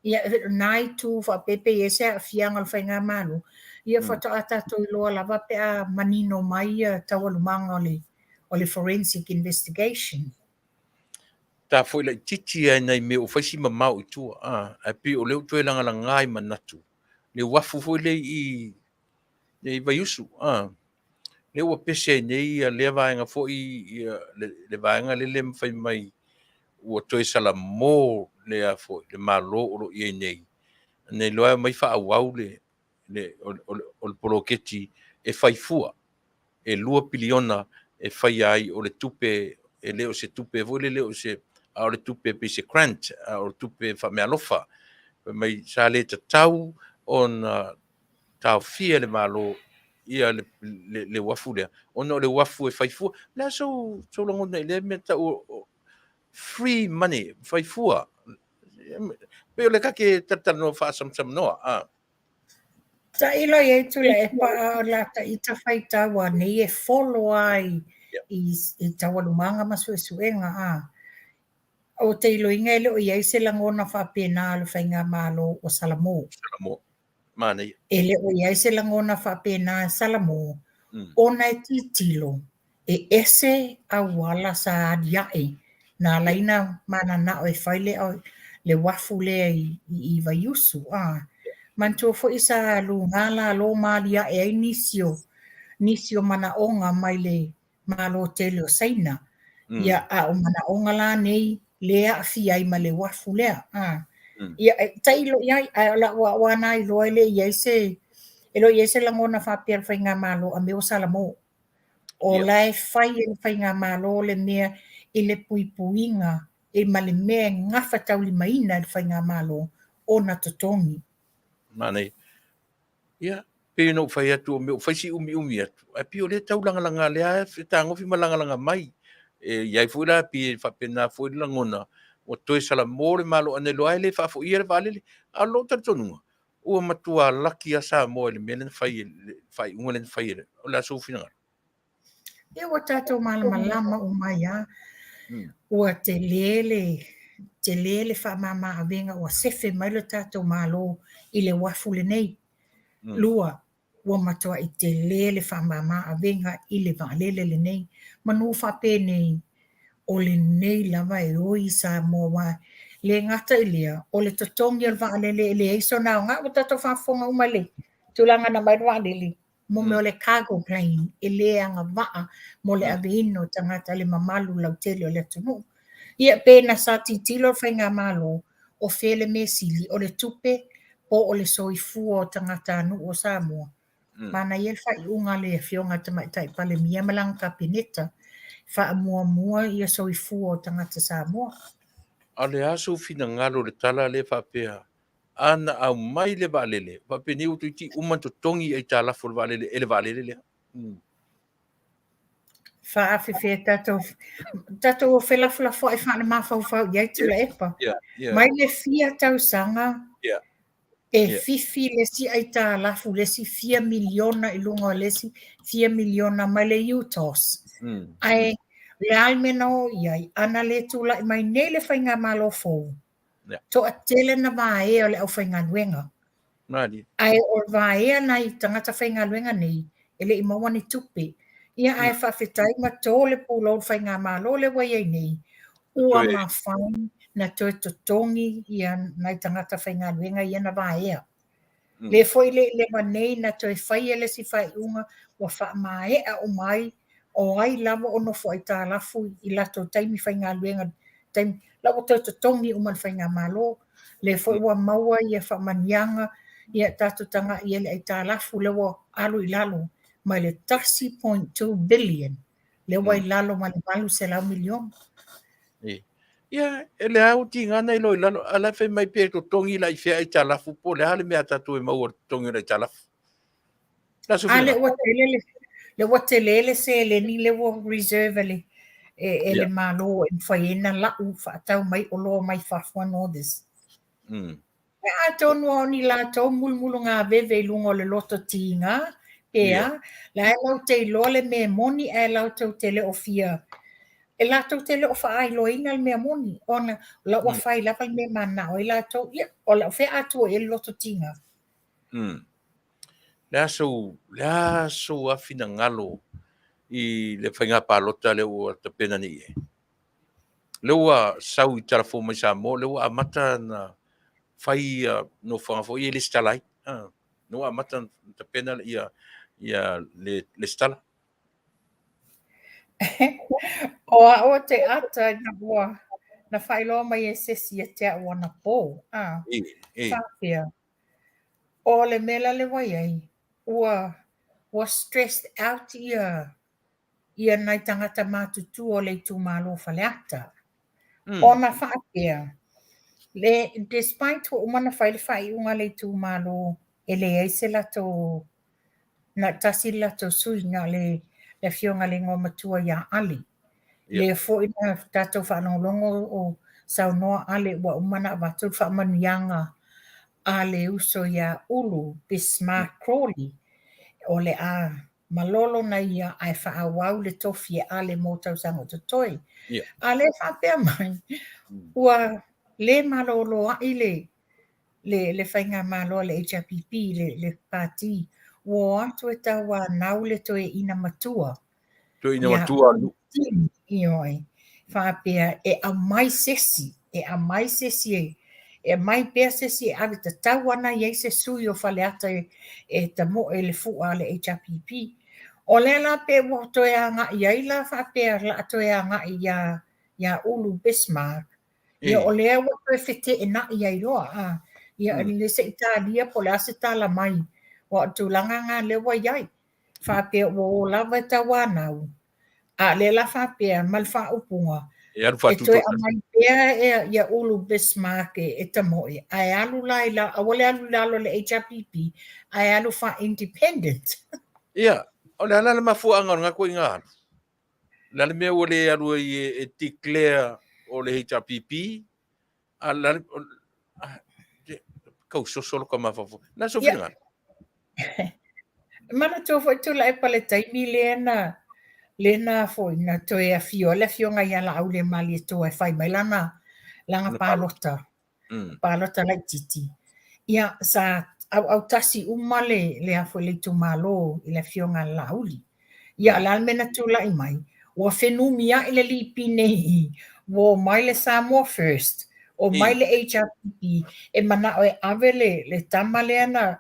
[SPEAKER 7] Ia na itu faapea pe i ai se aafiaga o le faigamalo, ia faatoa tatou iloa lava pe a manino mai ia taualumaga o le o le forensic investigation.
[SPEAKER 2] Ta foi laitiiti lava i nai mea ua fai si mamao i tua, a, ae pei o lea ua toe lagalaga i manatu le uafu foi lea i i Vaiusu, a, lea ua pese ai nei ia lea vaega foi ia le vaega lea le mafai mai ua toe salamo le a foi le Malo o lo o i ai nei, nei loa e omai faaauau le le o le poloketi e fai fua e 2 piliona e faia ai o le tupe e le o se tupe foi lele o se a o le tupe pei se grant a o le tupe faameaalofa fai mai sa le tatau ona taofia e le Malo ia le, le, le uafu lea, ona o le uafu e fai fua. Le a sou, sou lagona i lea mea tau free money, fai fua. Pei o le kake talatalanoa faasamasama a.
[SPEAKER 7] Tailo i ai Tuilaepa a o la ta ita faitau a nei e follow a i, i, i taualumaga ma suesuega a. O te iloiga e le o i ai se lagona faapena o le faigamalo o Salamo.
[SPEAKER 2] Salamo. Manaia.
[SPEAKER 7] E le o i ai se lagona faapena e Salamo, ona e tilotilo e ese auala sa aliae na ala ai ona mananao e fai le, le uafu lea i, i Vaiusu. A. Manatua foi sa luga lalo ma aliae ai nisi o, nisi o manaoga mai le Malo tele o Saina. Ia, a o manaoga la nei lea e aafia ai ma le uafu lea. A. Ia, e tailo i ai, ae o lau au lava na iloa e le i ai se, e le o i ai se lagona faapea o le Faigamalo a mea ua salamo. O la e fai e le Faigamalo le mea i le puipuiga e ma le mea e gafataulimaina e le Faigamalo ona totogi.
[SPEAKER 2] Manaia. Ia, pei ona ou fai atu, o mea ua fai si umiumi atu, ae pei o lea e tau lagalaga, lea e tagofi ma lagalaga mai. E i ai foi la, pei e faapena foi le lagona, ua toe salamo le Malo ae na iloa lava e le faafoia le vaalele. A o lou talitonuga, ua matua laki lava Samoa i le mea lea na fai, le faaiuga lea na fai. O le a sou finagalo?
[SPEAKER 7] Ia ua tatou malamalama uma ai lava. Ua tele le tele le faamama avega ua sefe mai le tatou Malo i le uafu lenei. Lua, ua matuai tele le faamama avega i le vaalele lenei. Manu faapenei, o lenei lava e oi i Samoa aua e le gata i lea, o le totogi o le vaalele e leai sona aoga. Ua tatou faafofoga uma i le tulaga na aumai le vaalele, mo mea o le cargo plane e le agavaa mo le aveina o tagata le mamalu lautele o le atunuu. Ia pe na sa tilotilo le faigamalo o fea le mea sili, o le tupe po o le soifua o tagatanuu o Samoa. Manaia le faaiuga a le Afioga i le Tamaitai Palemia ma lana Kapeneta, faamuamua ia soifua o tagata Samoa.
[SPEAKER 2] A o le a sou finagalo i le tala lea faapea a na aumai le vaalele, faapenei ua toeitiiti uma ona totogi aitalafu o le vaalele e le vaalele lea.
[SPEAKER 7] Faafefea tatou, tatou felafolafoai faalemafaufau i ai Tuilaepa. Mai le fia tausaga e fifi le isi aitalafu, le isi fia miliona i luga o le isi fia miliona mai le UTOS. Ae o le a le mea na oo i ai? Ana le tulai mai nei le faigamalo fou, Toatele na vaea o le aufaigaluega. Ae o vaea nai tagata faigaluega nei, e le i maua ni tupe. Ia ae faafetai ma to le pulou i le faigamalo lea ua i ai nei, ua mafai na toe totogi ia nai tagata faigaluega ia na vaea. Lea foi le i leva nei na toe faia le isi faaiuga ua faamaea uma ai o ai lava o nofo aitalafu i latou taimi faigaluega taimi la ua toe totogi uma e le faigamalo. Lea foi ua maua ia faamanuiaga ia tatou tagai i ai i le aitalafu lea ua alu i lalo mai le 1.2 billion lea ua i lalo ma le 800 miliona.
[SPEAKER 2] Ia, e le a ua tiga na iloa i lalo, a la e fai mai pe totogi la i fea aitalafu po o le a le mea a tatou e maua i le totogi o le aitalafu.
[SPEAKER 7] A le ua tele le, le ua tele le seleni le ua reserve e le, e, e le Malo e mafai ai ona lau faatau mai oloa mai fafo and all this. E atonu o ni latou mulumulugaveve i luga o le loto tiga, pe a, la e latou te iloa le mea moni ae latou te le o fia, e latou te le o faailoaina le mea moni, ona o la ua fai lava le mea e mananao ai latou, ia, o le fea atoa i ai le loto tiga.
[SPEAKER 2] Le a sou, le a sou lava finagalo i le faiga palota lea ua tapena nei i ai? Lea ua sau i Talafou mai Samoa, lea ua amata ona fai ia nofoaga foi ia e lesitala ai. Lea ua amata ona tapena ia, ia le lesitala.
[SPEAKER 7] O au o te ata ina ua na faailoa mai e se isi ia te au anapo. A, faapea, o le mea la le ua i ai, ua, ua stressed out ia ia nai tagata matutua o le itumalo o Faleata. Ona faapea, le, despite ua uma ona fai le faaiuga a le itumalo e leai se latou, na tasi le latou sui, na o le, le afioga i le igoamatua ia Ale. Lea foi na tatou faalogologo o saunoa Ale ua uma ona avatu le faamanuiaga a le uso ia Ulu Bismarck Crawley, o le a malolo na ia ae faaauau le tofi e Ale mo tausaga o totoe. A lea e faapea mai, ua le malolo ai le, le, le faigamalo a le HRPP, le, le pati, ua o atu e tauanau le toeaina matua.
[SPEAKER 2] Toeaina matua a le nuu.
[SPEAKER 7] Ioe. Faapea e aumai sesi, e aumai sesi e, e aumai pea sesi e ave tatau ana i ai se sui o Faleata e, e tamoe i le fua a le HRPP. O lea la pe ua toe agai ai la faapea o le a toe agai iā, iā Ulu Bismarck. Ia o lea ua toe feteenai ai loa, a. Ia le se i talia po o le a se tala mai, aua o le tulaga lena lea ua i ai. Faapea ua o lava e tauanau, a o lea la faapea ma le faaupuga, e toe aumai pea ia Ulu Bismarck e tamoe, ae alu la i lalo, aua le alu i lalo o le HRPP, ae alu faa-independent.
[SPEAKER 2] Ia, o le a la le mafuaaga o lena ituaiga alu? O le a le mea ua le alu ai e declare o le HRPP? A le a le, kau soso lo ka mafaufau. Na so finagalo.
[SPEAKER 7] Manatua foi Tuilaepa le taimi lea na lea na foi na toe afio ai le afioga ia Laauli Malietoa e fai mai lana lana palota palota laitiiti. Ia sa auautasi uma le le a foi le itumalo i le afioga a Laauli. Ia o le a le mea na tulai mai? Ua fenumiai le lipine i ua omai le Samoa First, omai le HRPP e manao e ave le le tama lea na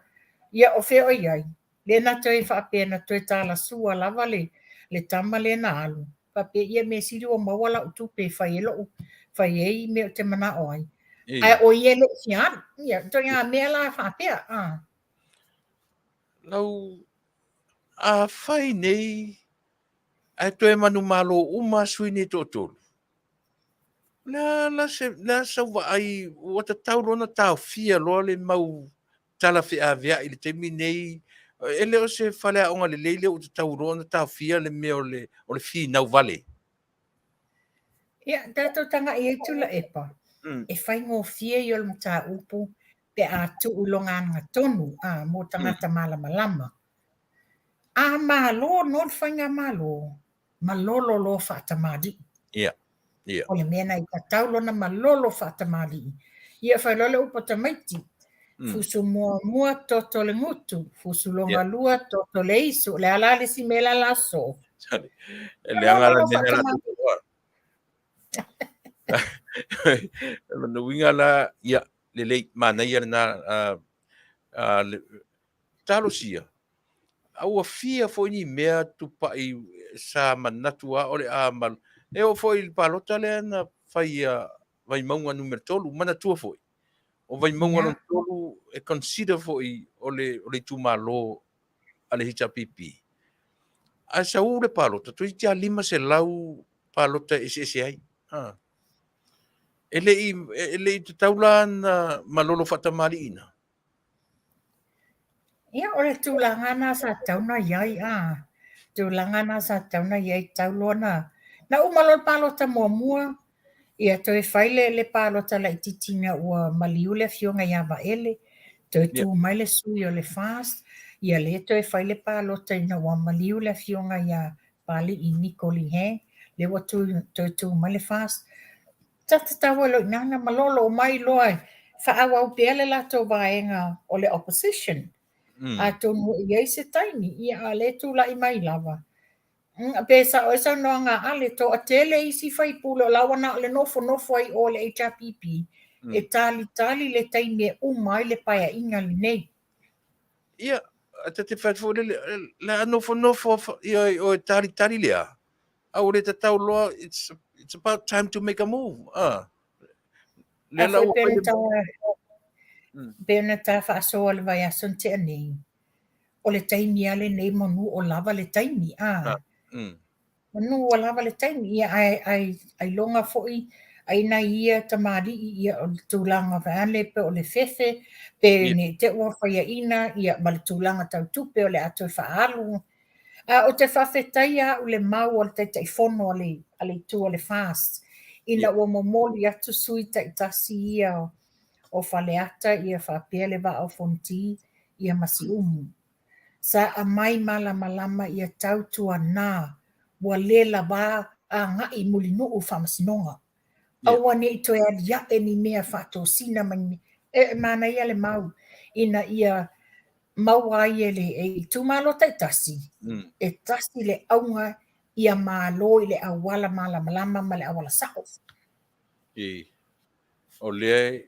[SPEAKER 7] ia o fea o i ai? Lea na toe faapea na toe talasua lava le le tama lea na alu. Faapea ia mea sili ua maua lau tupe e fai ai lou fai ai mea ou te manao ai. Ae o ia e le i fia alu. Ia ituaiga mea la faapea.
[SPEAKER 2] Lau afai nei ae toe manumalo uma sui nei toatolu, o le a la se, le a sau vaai, ua tatau loa ona taofia loa le mau tala feaveai i le taimi nei. E le o se faleaoga lelei lea ua tatau loa ona taofia le mea o le, o le finau vale.
[SPEAKER 7] Ia, tatou tagai ai Tuilaepa, e faigofie ia o le mataupu pe a tuu i lona agatonu a, mo tagata malamalama. A malo no le faigamalo, malolo loa faatamalii.
[SPEAKER 2] Ia, ia.
[SPEAKER 7] O le mea na i tatau lona malolo faatamalii. Ia fai loa le upu a tamaiti, fusu muamua toto le gutu, fusu lona lua toto le isu. O le a la le isi mea la la soo?
[SPEAKER 2] E leaga la mea la Lona uiga la, ia, lelei, manaia lena, talosia, a ua fia foi ni mea tupai sa manatu lava o le a mal... E oo foi i le palota lea na fai ia Vaimauga numera 3, manatua foi, o Vaimauga lona 3 e consider foi o le, o le itumalo a le HRPP. Ae sau le palota, toeitiiti lava 500 palota e eseese ai. Ha. E le i, e le i tatau la na malolo faatamaliiina.
[SPEAKER 7] Ia, o le tulaga na sa tatau ona i ai, a. Tulaga na sa tatau ona i ai, tatau loa na, na uma loa le palota muamua, ia toe fai le, le palota laitiiti ina ua maliu le afioga ia Vaele, toe tu mai le sui o le FAST, ia lea toe fai le palota ina ua maliu le afioga ia Papalii Niko Lee Hang, lea ua tu, toe tu mai le FAST. Sa tatau ai loa i ina ona malolo mai loa e faaauau pea le latou vaega o le opposition. Atonu e i ai se taimi, ia a o lea e tulai mai lava. Pe sao ai saunoaga a Ale, toatele isi faipule o la ua na o le nofonofo ai i o i le HRPP e talitali le taimi e uma ai le paeaiga lenei.
[SPEAKER 2] Ia, ta te fai atu foi lele, le a nofonofo ia o e talitali le a? A ua le tatau loa, it's, it's about time to make a move. Ah.
[SPEAKER 7] Le la ua fai le... Pe na ta faasoa le vaiaso na tea nei, o le taimi lava lenei manu o lava le taimi. Ah. Manu ua lava le taimi, ia ae, ae, ailoga foi ai nai ia tamalii ia o le tulaga vaeane pe o le fefe, pe ne i te i ua faiaina ia ma le tulaga tau tupe o le a toe faaalu. A ou te faafetaia au le mau a le Taitaifono a le, a le itu a le FAST, ina ua momoli atu sui taitasi ia o Faleata ia faapea le Vaa o Fonoti ia ma Siumu. Sa aumai malamalama ia tautuana ua le lava agai Mulinuu i faamasinoga. Aua ne i toe aliae ni mea faatosina ma ni mea. E manaia le mau ina ia maua ai e le itumalo taitasi, e tasi le auga ia malo i le auala malamalama ma le auala sa'o.
[SPEAKER 2] I, o lea,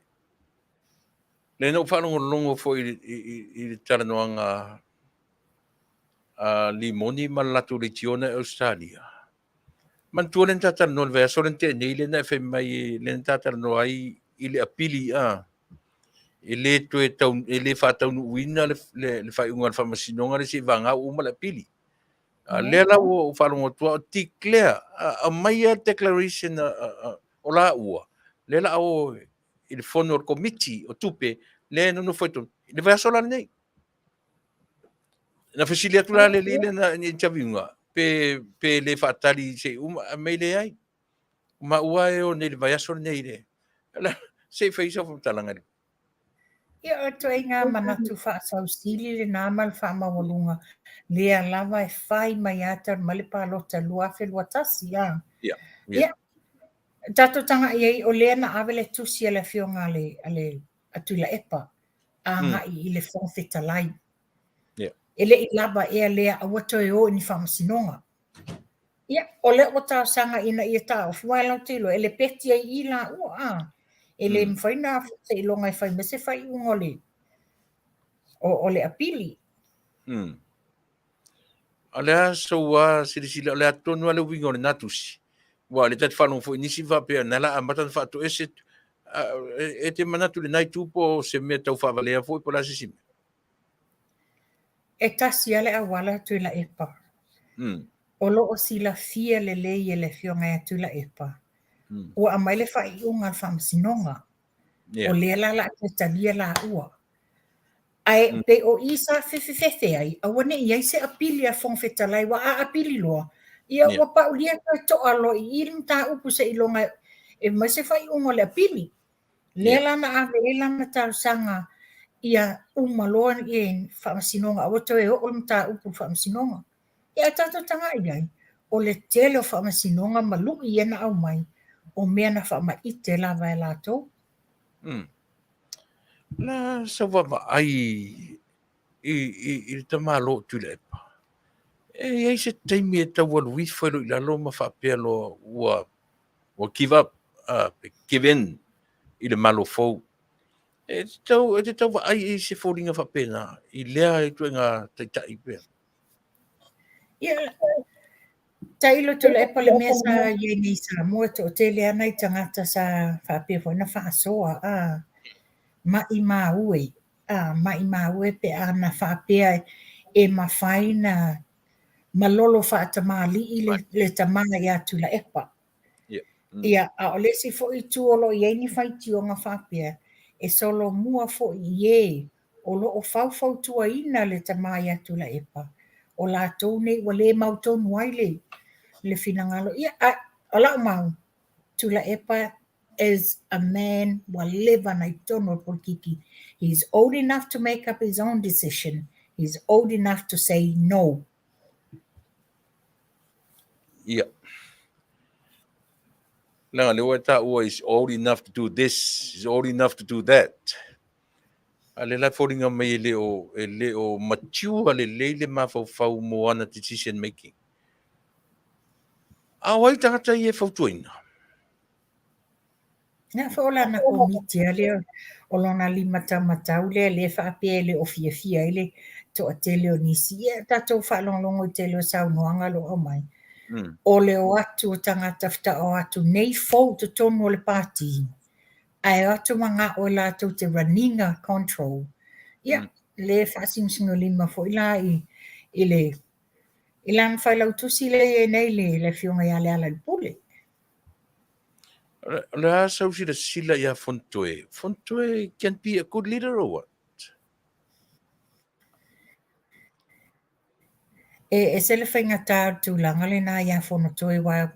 [SPEAKER 2] lea na ou faalogologo foi i le talanoaga a Limoni ma le latou leitiona i Ausetalia. Manatua lea na ta talanoa i le vaiaso lea na tea nei, lea na e fai mai, lea na ta talanoa ai i le apili, a, e le toe tau, e le faataunuuina le, le, le faaiuga a le faamasinoga lea seiavagā ua uma le apili. A lea la ua ou faalogo atu o declare, aumaia le declaration o laua, lea la a o i le fono a le komiti o tupe, lea e nonofo ai totonu, i le vaiaso la lenei. Na fesili atu la le alii lea na interview ina, pe le faatali se i uma, fai mai leai. O maua e o nei i le vaiaso lenei le. Se i fai sau faamatalaga.
[SPEAKER 7] Ia, o ituaiga manatu faasausili lena ma le faamaualuga, lea lava e fai mai lava talu mai le palota 2021, a.
[SPEAKER 2] Ia.
[SPEAKER 7] Ia, tatou taga'i ai, o lea na ave le tusi a le Afioga a le, a le a Tuilaepa agai i le Fofoga Fetalai. E le i lava ea lea aua toe o i ni faamasinoga. Ia, o lea ua talosaga ina ia taofi, aua latou te iloa e lepeti ai i i laua, a. E le mafai ona seiloga e fai mai se faaiuga o le, o le apili.
[SPEAKER 2] A o le a sou lava silasila, o le a tonu lava le uiga o lena tusi? Aua o lea ta te faalogo foi i nisi faapea o lena o le a amata ona faatoese. E te manatu i lena itu po o se mea tau faavalea foi po o le a se isi mea?
[SPEAKER 7] E tasi lava le auala Tuilaepa. O lo o silafia lelei e le Afioga ia Tuilaepa, ua aumai le faaiuga a le Faamasinoga. O lea la o le a toe talia laua. Ae pei o i sa fefefefe ai, aua ne i i ai se apili a le Fofoga Fetalai, aua a apili loa, ia ua paulia toe to'a loa i i le mataupu seiloga e aumai se faaiuga o le apili. Lea la na ave ai lana talosaga ia uma loa le faamasinoga, aua toe oo le mataupu i le faamasinoga. Ia ae tatou taga'i i ai, o le tele o faamasinoga ma lu'i ia na aumai, o mea na faamaite lava e latou.
[SPEAKER 2] La sau vaavaai i le tamaloa o Tuilaepa, e i ai se taimi e tau alu ifo ai loa i lalo ma faapea loa ua ua give up, give in i le Malo fou. E te tau, e te tau vaai i se foliga faapena i lea ituaiga taitai pea.
[SPEAKER 7] Ia, tailo Tuilaepa le mea sa i ai nei i Samoa, e toatele lava nai tagata sa faapea foi ona faasoa, a, maimau e, a, maimau e pe a na faapea e mafai na malolo faatamalii le, le tama ia Tuilaepa. Ia, a o le isi foi itu o lo o i ai ni faitioga faapea, e solomua foi i e o lo o faufautuaina le tama ia Tuilaepa, o latou nei ua le mautonu ai le, le finagalo. Ia, a, o lau mau, Tuilaepa is a man ua leva na i totonu o le polokiki. He is old enough to make up his own decision. He is old enough to say no.
[SPEAKER 2] Ia. Leaga lea ua e taua is old enough to do this, is old enough to do that. A lea la e foliga mai e le o, e le o mature lelei le mafaufau mo ana decision making. A o ai tagata ia e fautuaina?
[SPEAKER 7] Na foi o lana komiti lava lea o lona limataumatau lea lea faapea e le o fiafia ai le toatele o nisi. Ia tatou faalogologo i le tele o saunoaga o lo o aumai. O le o atu o tagata faatoa o atu nei fou i totonu o le pati, ae o atu mana'o e latou te run ina control. Ia, lea e faasinosinolima foi la i le i lana failautusi lea e i ai nei le Afioga ia Lealailepule.
[SPEAKER 2] O le a sau silasila ia Fonotoe? Fonotoe can be a good leader or what?
[SPEAKER 7] E ese le faigata o le tulaga lena ia Fonotoe aua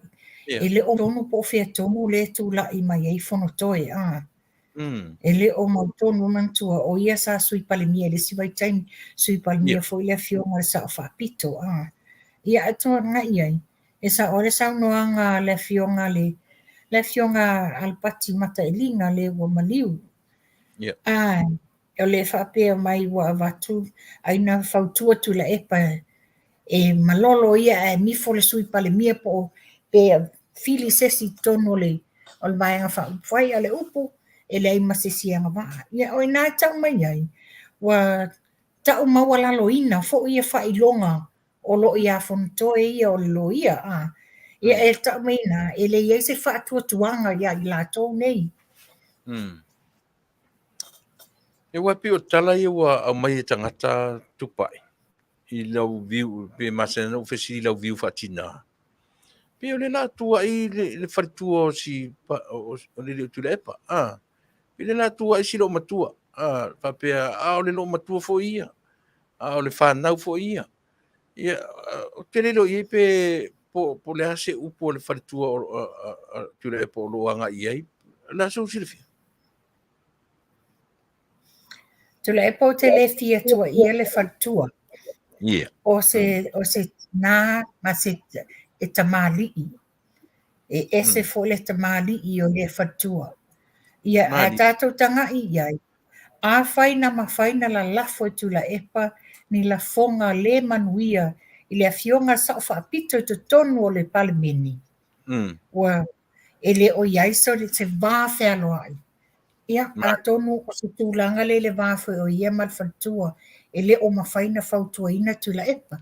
[SPEAKER 7] e le o tonu po o fea tonu lea e tulai mai ai Fonotoe a. E le o mautonu manatua o ia sa Sui Palemia i le isi vaitaimi, Sui Palemia foi le Afioga i le Sao Faapito a. Ia ae tuanai ai, E sao ai le saunoaga a le Afioga le le Afioga Alapati Matailiga le ua maliu.
[SPEAKER 2] Yeah.
[SPEAKER 7] A o le faapea mai ua avatu ai na fautua Tuilaepa e malolo ia ae mifo le Sui Palemia po o pe fili se isi i totonu o le o le Vaega Faaupufai, a o le upu e leai ma se isi e agavaa. Ia o i ina e tau mai ai, ua tau maualaloina foi ia faailoga o lo o ia Fonotoe ia o le loia, a. Ia e tau mai i ina, e le i ai se faatuatuaga ia i latou nei.
[SPEAKER 2] E ua pei o tala ia ua aumai e tagata tupai i lau viu, pe masani ona ou fesili i lau viu faatina. Pei o le la tuai le faletua o si o le alii o Tuilaepa. Ah, pei le la tuai si loomatua. Ah, faapea a o le loomatua foi ia. A o le fanau foi ia. Ia, ou te le iloa i ai pe po o le a se upu a le faletua o Tuilaepa o lo o agai i ai. O le a sou silafia?
[SPEAKER 7] Tuilaepa ou te le fia tuuaia le faletua.
[SPEAKER 2] Yeah.
[SPEAKER 7] O se, o se tinā ma se e tamalii. E ese foi le tamalii o lea faletua. Ia, a tatou tagai i ai, afai na mafai na lalafo e Tuilaepa ni lafoga le manuia i le afioga a le Sao Faapito i totonu o le Palemene, ua e le o i ai se va fealoai. Ia, atonu o se tulaga lea i le va foi o ia ma le faletua, e le o mafai ona fautuaina Tuilaepa.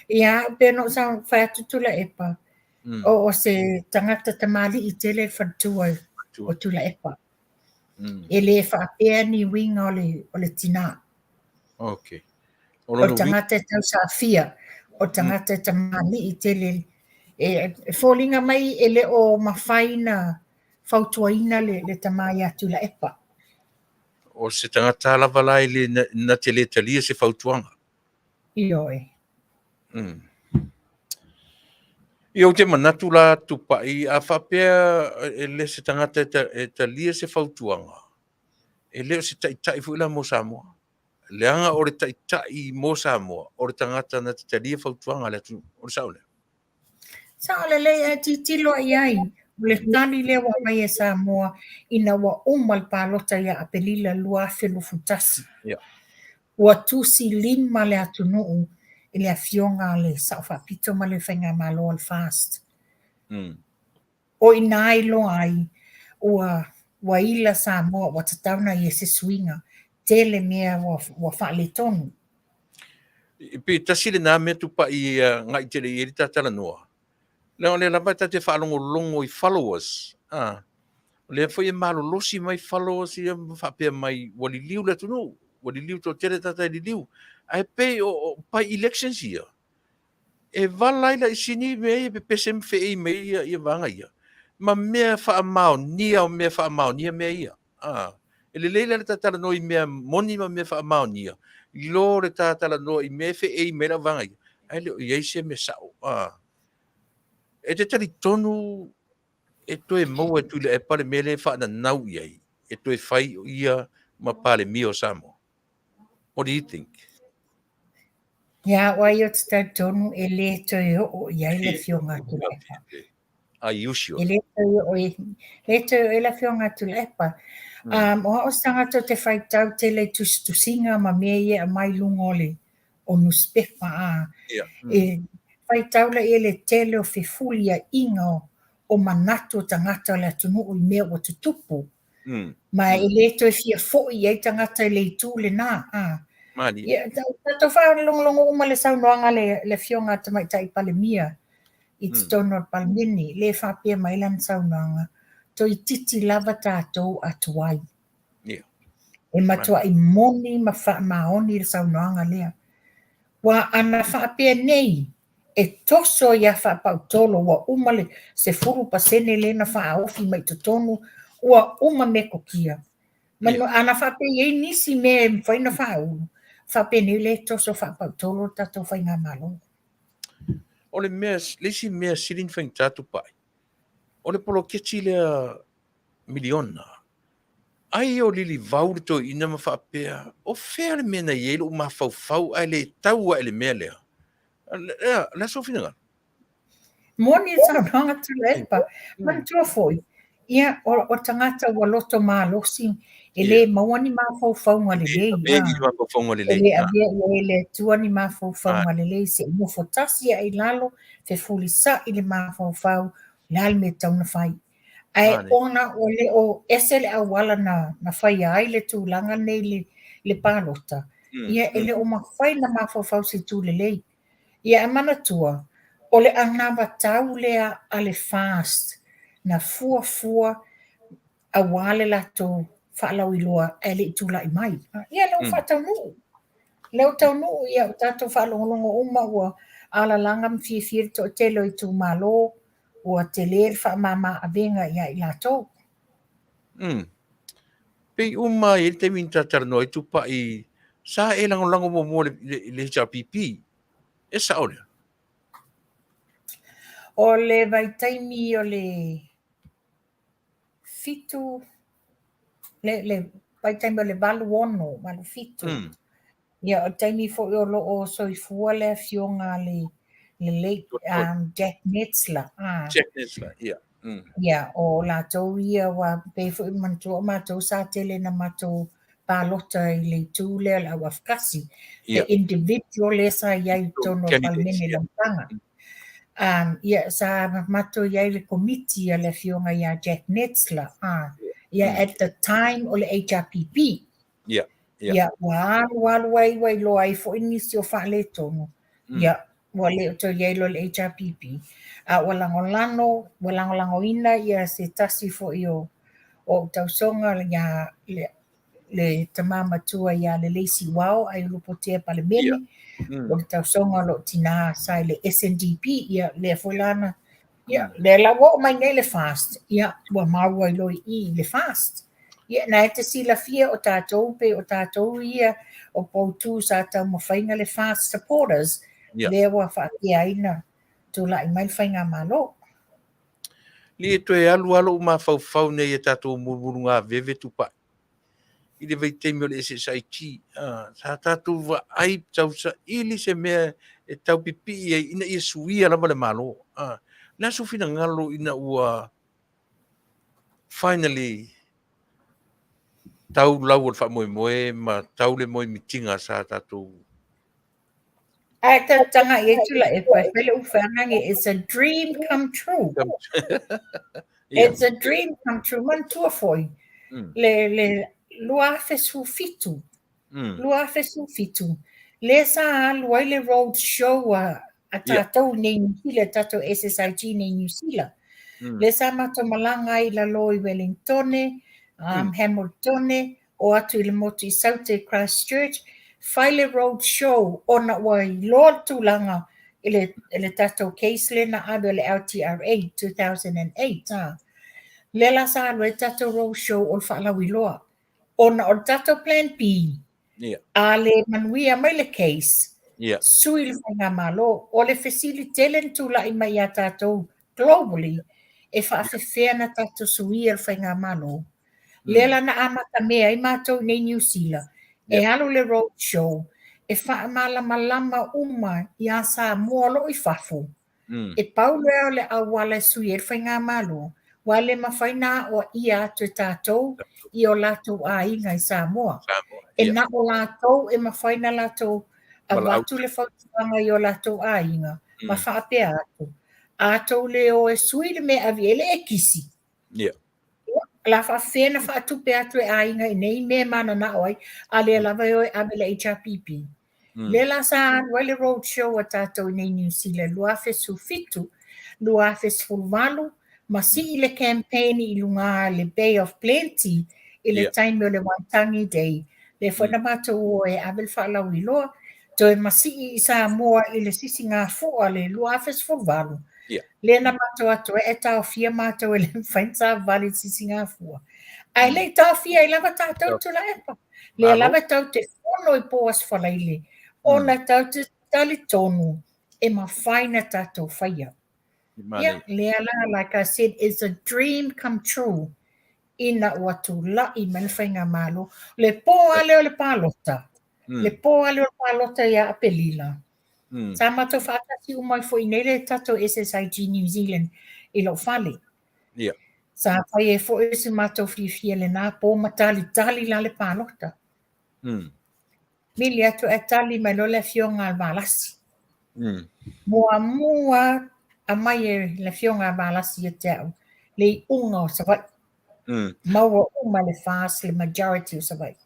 [SPEAKER 7] Ia, pei ona ou fai atu Tuilaepa, o se tagata tamalii tele le faletua o Tuilaepa. E le faapea ni uiga o le tinā.
[SPEAKER 2] Okay.
[SPEAKER 7] O le tagata e tausafia, o le tagata e tamalii tele. E foliga mai e le o mafai ona fautuaina le tama ia Tuilaepa.
[SPEAKER 2] O se tagata lava la e le, na te le talia se fautuaga.
[SPEAKER 7] Ioe.
[SPEAKER 2] Ia ou te manatu la Tupai, a faapea e le se tagata e talia se fautuaga, e le o se taitai foi la mo Samoa. Leaga o le taitai mo Samoa, o le tagata na te talia fautuaga a le atunuu. O le sao lea?
[SPEAKER 7] Sao lelei ae tilotilo i ai, o le tali lea ua aumai e Samoa ina ua uma le palota ia Aperila 2021.
[SPEAKER 2] Yeah.
[SPEAKER 7] Ua tusi lima le atunuu i le afioga a le Sao Faapito ma le Faigamalo a le FAST. O i ina e iloa ai ua ila Samoa ua tatau ona i ai se suiga. Tele mea ua faaletonu.
[SPEAKER 2] Pe tasi lena mea Tupai e agai tele i ai le ta talanoa. Leaga o lea lava e ta te faalogologo i followers. Ah, o lea foi e malolosi mai followers ia ma faapea mai ua liliu le atunuu, ua liliu toatele tagata e liliu. Ae pei o by elections ia, e vala ai laisini mea ia pepese ma feei mai ia vaega ia, ma mea faamaonia o mea faamaonia mea ia. Ah, e lelei la le ta talanoa i mea moni ma mea faamaonia, i lo le ta talanoa i mea e feei mai lau vaega ia, ae le o i ai se mea sao. Ah, e te talitonu e toe maua e Tuilaepa le mea lea e faananau i ai, e toe fai ia ma Palemia o Samoa. What do you think?
[SPEAKER 7] Ia au ai ou te talitonu e le toe oo i ai le afioga a Tuilaepa.
[SPEAKER 2] Are you sure?
[SPEAKER 7] E le toe oo i, le toe oo i le afioga a Tuilaepa. O au o se tagata ou te faitau tele i tusitusiga ma mea ia e aumai i luga o le o nusipepa a. E faitau laia i le tele o fefuliaiga o manatu o tagata o le atunuu i mea ua tutupu. Ma e le toe fia foi i ai tagata i le itu lena. Ia, tatou faalogologo uma le saunoaga a le Afioga a Tamaitai Palemia i totonu o le Palemene, lea e faapea mai lana saunoaga, toeitiiti lava tatou a tuai. E matuai moni ma faamaoni le saunoaga lea. Ua ana faapea nei, e toso ia faapautolo ua uma le 10% lea na faaofi mai totonu, ua uma metotia. Ma ana faapea e i ai nisi mea e mafai ona faaulu, faapenei lea e toso faapautolo le tatou faigamalo.
[SPEAKER 2] O le mea, le isi mea sili ona faigata Tupai, o le poloketi lea miliona. Ai o lilivau le toeaina ma faapea, o fea le mea na i ai lou mafaufau ae le tau ae le mea lea. O le a sou finagalo?
[SPEAKER 7] Moni le saunoaga Tuilaepa. Manatua foi, ia, o tagata ua loto malosi E lē maua ni mafaufauga lelei,
[SPEAKER 2] E ni mafaufauga lelei.
[SPEAKER 7] E lē avea i ai e le Atua ni mafaufauga lelei seʻi nofo tasi ae i lalo, fefulisaʻi le mafaufau, o le a le mea e tatau ona fai. Ae ona ua le o ese le auala na na faia ai le tulaga lenei i le palota, ia e le o mafai ona mafaufau i se itu lelei. Ia ae manatua, o le anavatau lea a le FAST na fuafua aua le latou faalauiloa ae le i tulai mai. Ia lea ua faataunuu. Lea ua taunuu, ia ua tatou faalogologo uma ua alalaga ma fiafia le toatele o itumalo, ua tele le faamama avega ia i latou.
[SPEAKER 2] Pei uma e i ai le taimi na ta talanoa ai Tupai, sa e lagolago muamua i le HRPP. E sao lea?
[SPEAKER 7] O le vaitaimi o le 7, le vaitaimi o le 86, 87. Ia, o le taimi foi o lo o soifua le afioga a le le late Jack Netzler.
[SPEAKER 2] Jack Netzler, ia.
[SPEAKER 7] Ia, o latou ia, ua pei foi manatua o matou sa tele na matou palota i le itu lea o le au afakasi. The individual lea sa i ai i totonu o le Palemene i le amataga. Ia, sa matou i ai i le komiti a le afioga ia Jack Netzler. Ia, at the time o le HRPP. Ia, ua alu alu ai ua iloa ai foi nisi o faaletonu. Ia, ua le o toe i ai loa le HRPP. A ua lagolano, ua lagolagoina ia se tasi foi o ou tausoga ia le tama matua ia Lelei Siuao Aiulupotea Palemene, o le tausoga o lou tina sa i le SNDP, ia lea foi la na, ia lea la ua oo mai nei le FAST, ia ua maua ai loa i i i le FAST. Ia na e te silafia o tatou pei o tatou ia o poutu sa taumafaiga le FAST supporters, lea ua faapea ai na tulai mai le faigamalo.
[SPEAKER 2] Li e toe alu lava lou mafaufau nei e tatou mulumulugaveve Tupai i le vaitaimi o le SSIG. Sa tatou vaai tausaili se mea e tau pipii ai ina ia suia lava le Malo. O le a sou finagalo ina ua finally tau lau o le faamoemoe ma tau le moemitiga sa tatou?
[SPEAKER 7] Ae tautaga i ai Tuilaepa e fai le upu feagagi, it's a dream come true. It's a dream come true. Manatua foi, le, le 2017, 2017, lea sa alu ai le road show a, a tatou nei New Zealand, tatou SSIG nei New Zealand. Lea sa matou malaga ai i lalo i Wellingtone, Hamiltone, o atu i le motu i Saute i Christchurch, fai le road show ona ua iloa le tulaga i le, i le tatou case lea na ave o le LTRA 2008. A. Lea la sa alu ai le tatou road show o le faalauiloa. Ona o le tatou plan B, a le manuia mai le case, sui le faigamalo. O le fesili tele na tulai mai ia tatou globally, e faafefea na tatou suia le faigamalo. Lea la na amatamea ai matou i nei Niu Sila, e alu le road show e faamalamalama uma iā Samoa o lo o i fafo, e pau lea o le auala e sui ai le faigamalo, ua le mafai ona aoaia atu e tatou i o latou aiga i Samoa. E na o latou e mafai ona latou avatu le fautuaga i o latou aiga ma faapea atu, a tou le o e sui le mea e ave i ai le ekisi, O le a faafefea ona faatupe atu e aiga i nei mea e mananao ai, a lea lava e o e ave le HRPP. Lea la sa alu ai le road show a tatou i nei Niu Sila 2017, 2018, ma sii le campaign i luga le Bay of Plenty i le taimi o le Waitangi Day. Lea foi na matou o e ave le faalauiloa, toe masii i Samoa i le sisigafua le 2018. Lea na matou atu ai ae taofia matou e le mafai ona savavali i le sisigafua. Ae le i taofia ai lava tatou Tuilaepa. Lea lava tatou te fono i po Aso Faraile ona tatou te talitonu e mafai ona tatou faia. Ia, lea la, like I said, it's a dream come true ina ua tulai mai le faigamalo. Le po lava lea o le palota, le po lava lea o le palota ia Aperila, sa matou faatasi uma ai foi nei le tatou SSIG New Zealand i lou fale. Sa fai ai foi se matou fiafia i lena po ma talitali la le palota. Mili atu ae tali mai loa le afioga a le Valasi. Muamua aumai e le afioga a Valasi ia te au le iuga o Savaii. Maua uma le FAST le majority o Savaii.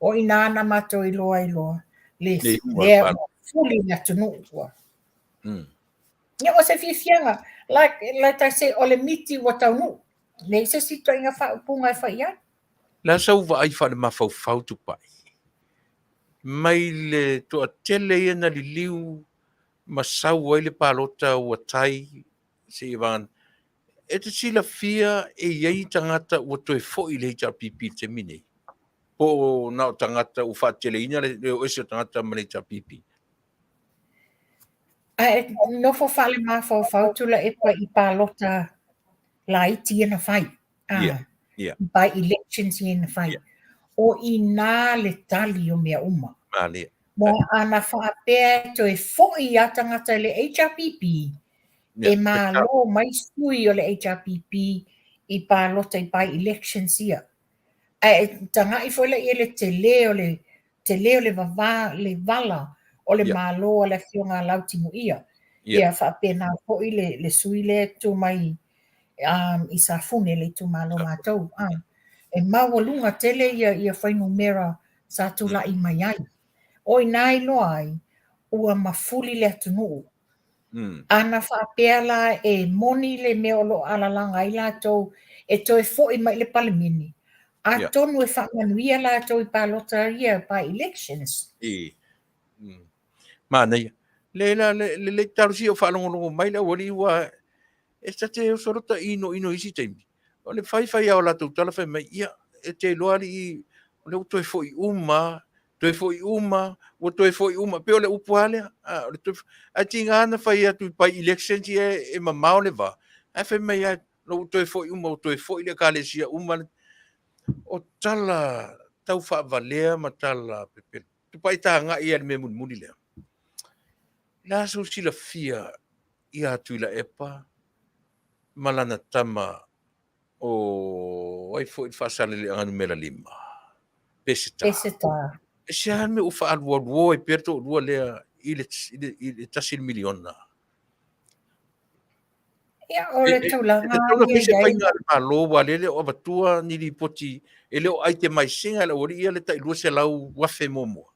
[SPEAKER 7] O i ina na matou iloa ai loa le lea ua fuli le atunuu ua. Ia o se fiafiaga, like I say, o le miti ua taunuu. Leai se isi ituaiga faaupuga e fai i ai.
[SPEAKER 2] Le a sau vaai faalemafaufau Tupai mai le toatele ia na liliu ma sau ai le palota ua tai seia vagana. E te silafia e i ai tagata ua toe foi i le HRPP i le taimi nei? Po o na o tagata ua faateleina le o ese o tagata ma le HRPP?
[SPEAKER 7] Ae nofo faalemafaufau Tuilaepa i palota laiti ia na fai.
[SPEAKER 2] Yeah. Yeah.
[SPEAKER 7] By elections ia na fai.
[SPEAKER 2] Yeah.
[SPEAKER 7] O inā le tali o mea uma.
[SPEAKER 2] Malia.
[SPEAKER 7] Mo ana faapea e toe foi a tagata i le HRPP,
[SPEAKER 2] Yeah.
[SPEAKER 7] e malo mai sui o le HRPP i palota i by elections ia. Ae e taga'i foi laia i le tele o le tele o le vavā le vala o le Malo a le Afioga a Lautimuia.
[SPEAKER 2] Ia
[SPEAKER 7] Ia faapena foi le le sui lea e tu mai i Safune le itumalo matou. E maualuga tele ia ia fuainumera sa tula'i mai ai. O i ina iloa ai ua mafuli le atunuu. Ana faapea la e moni le mea o lo o alalaga ai latou e toe foi mai i le Palemene, atonu e faamanuia latou i palota ia by elections.
[SPEAKER 2] I. Manaia. Le la le le talosia o faalogologo mai le aualii ua e ta te oso loa ta inoino i isi taimi. O le faifai lava o latou tala fai mai, ia, e te iloa alii, o lea ua toe foi uma, toe foi uma, ua toe foi uma. Pei o le upu lava lea. A, o le toe, ae tiga na fai atu i by elections ia e mamao le va, ae fai mai lava, ua toe foi uma, ua toe foi le ekalesia uma. O tala tau faavalea ma tala pepelo. Tupai ta agai i le mea mulimuli lea. O le a sou silafia ia Tuilaepa ma lana tama o ai foi le Faasaleleaga numera 5, Peseta.
[SPEAKER 7] Peseta.
[SPEAKER 2] E se a le mea ua faalualuo ai pea le toalua lea i le, i le, i le $1 miliona?
[SPEAKER 7] Ia, o le tulaga
[SPEAKER 2] E tatau ona
[SPEAKER 7] ia
[SPEAKER 2] fai se
[SPEAKER 7] i ai.
[SPEAKER 2] faiga a le Malo, aua lea e le o avatua ni lipoti, e le o itemize ina e le aualii ia le tai 200,000 muamua.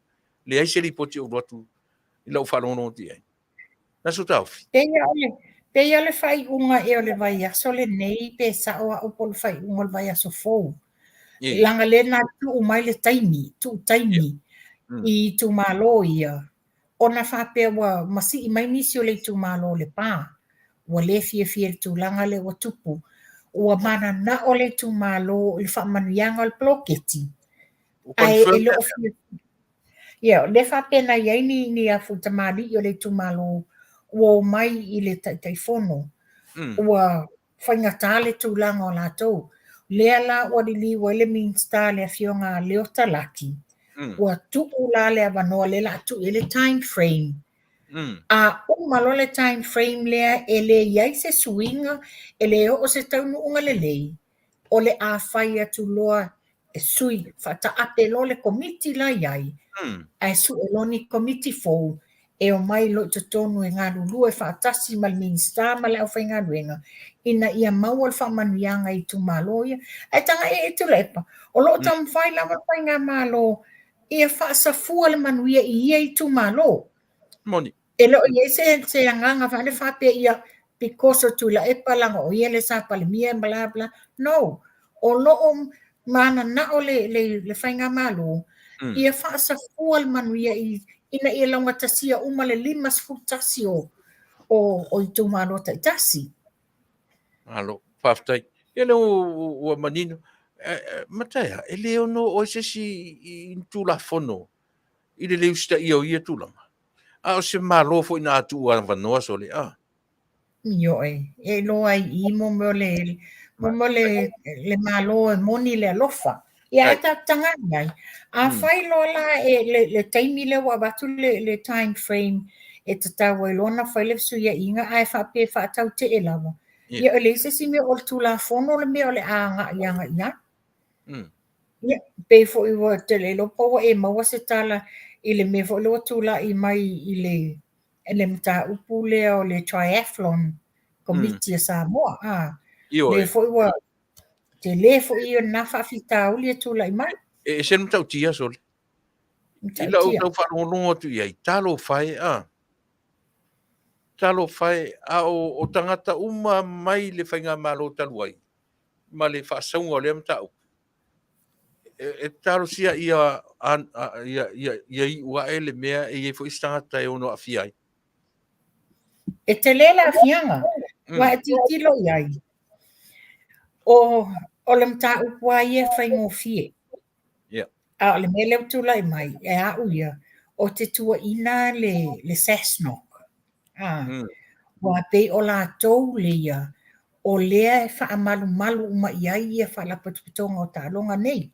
[SPEAKER 2] Leai se lipoti o alu atu i lau faalogologo atu i ai. Na sou taofi.
[SPEAKER 7] Pei o le faaiuga ea o le vaiaso lenei pe sao au po o le faaiuga o le vaiaso fou. Leaga lea na tuu mai le taimi, tuu taimi i itumalo ia, ona faapea ua masii mai nisi o le itumalo o Lepa, ua le fiafia i le tulaga lea ua tupu. Ua mananao le itumalo i le faamanuiaga o le poloketi, ae e le o fiafia. Ia, o lea faapena i ai ni, ni afu tamalii o le itumalo ua omai i le Taitaifono, ua faigata le tulaga o latou. Lea la ua liliu ai le Minisita le Afioga Leota Laki, ua tuu la le avanoa lea o le a tuu i ai le time frame. A uma loa le time frame lea e le i ai se suiga, e le oo se taunuuga lelei, o le a fai atu loa e sui faataape loa le komiti la i ai, ae sue loa ni komiti fou e omai loa i totonu e galulue faatasi ma le Minisita ma le aufaigaluega ina ia maua le faamanuiaga i itumalo ia. Ae tagai e Tuilaepa, o lo o taumafai lava le faigamalo ia faasafua le manuia i ia itumalo.
[SPEAKER 2] Moni.
[SPEAKER 7] E le o i ai se agaga foi lea faapea ia because o Tuilaepa leaga o ia le sa Palemia bla bla. No. O lo o mananao le faigamalo ia faasafua le manuia ina ia laugatasia uma le 51 o itumalo taitasi.
[SPEAKER 2] Malo, faafetai. Ia lea ua manino. Mataia, e le ono oo ai se isi i ni Tulafono i le le usitaia o ia tulaga. A o se Malo foi na a tuu avanoa sole, a?
[SPEAKER 7] Ioe, e iloa ai i i mo mea o le, mo mea o le, le Malo e moni le alofa. Ia ae tatou tagai ai, afai loa la e le, le taimi lea ua avatu le, le time frame e tatau ai loa ona fai le fesuiaiga ae faapea e faatautee lava. Ia, e leai se isi mea o le Tulafono le mea o le a agai agai i ai. Ia, pei foi ua te le iloa po ua e maua se tala i le mea foi lea ua tulai mai i le le mataupu lea o le Triathlon Komiti a Samoa. A, lea foi ua tele foi ia lena faafitauli e tulai mai.
[SPEAKER 2] E ese le matautia, sole. I lau tau faalogologo atu i ai, talofa e, a. Talofa e, a o tagata uma mai le faigamalo talu ai ma le faasauga o lea mataupu, e talosia ia ia iu ae le mea e i ai foi se tagata e ono aafia ai.
[SPEAKER 7] E tele le aafiaga, aua e tilotilo i ai, o le mataupu lava ia e faigofie. A o le mea lea ua tulai mai, e a'u ia, ou te tuuaina le SASNOC, ua pei o latou leia o lea e faamalumalu uma i ai ia faalapotopotoga o taaloga nei.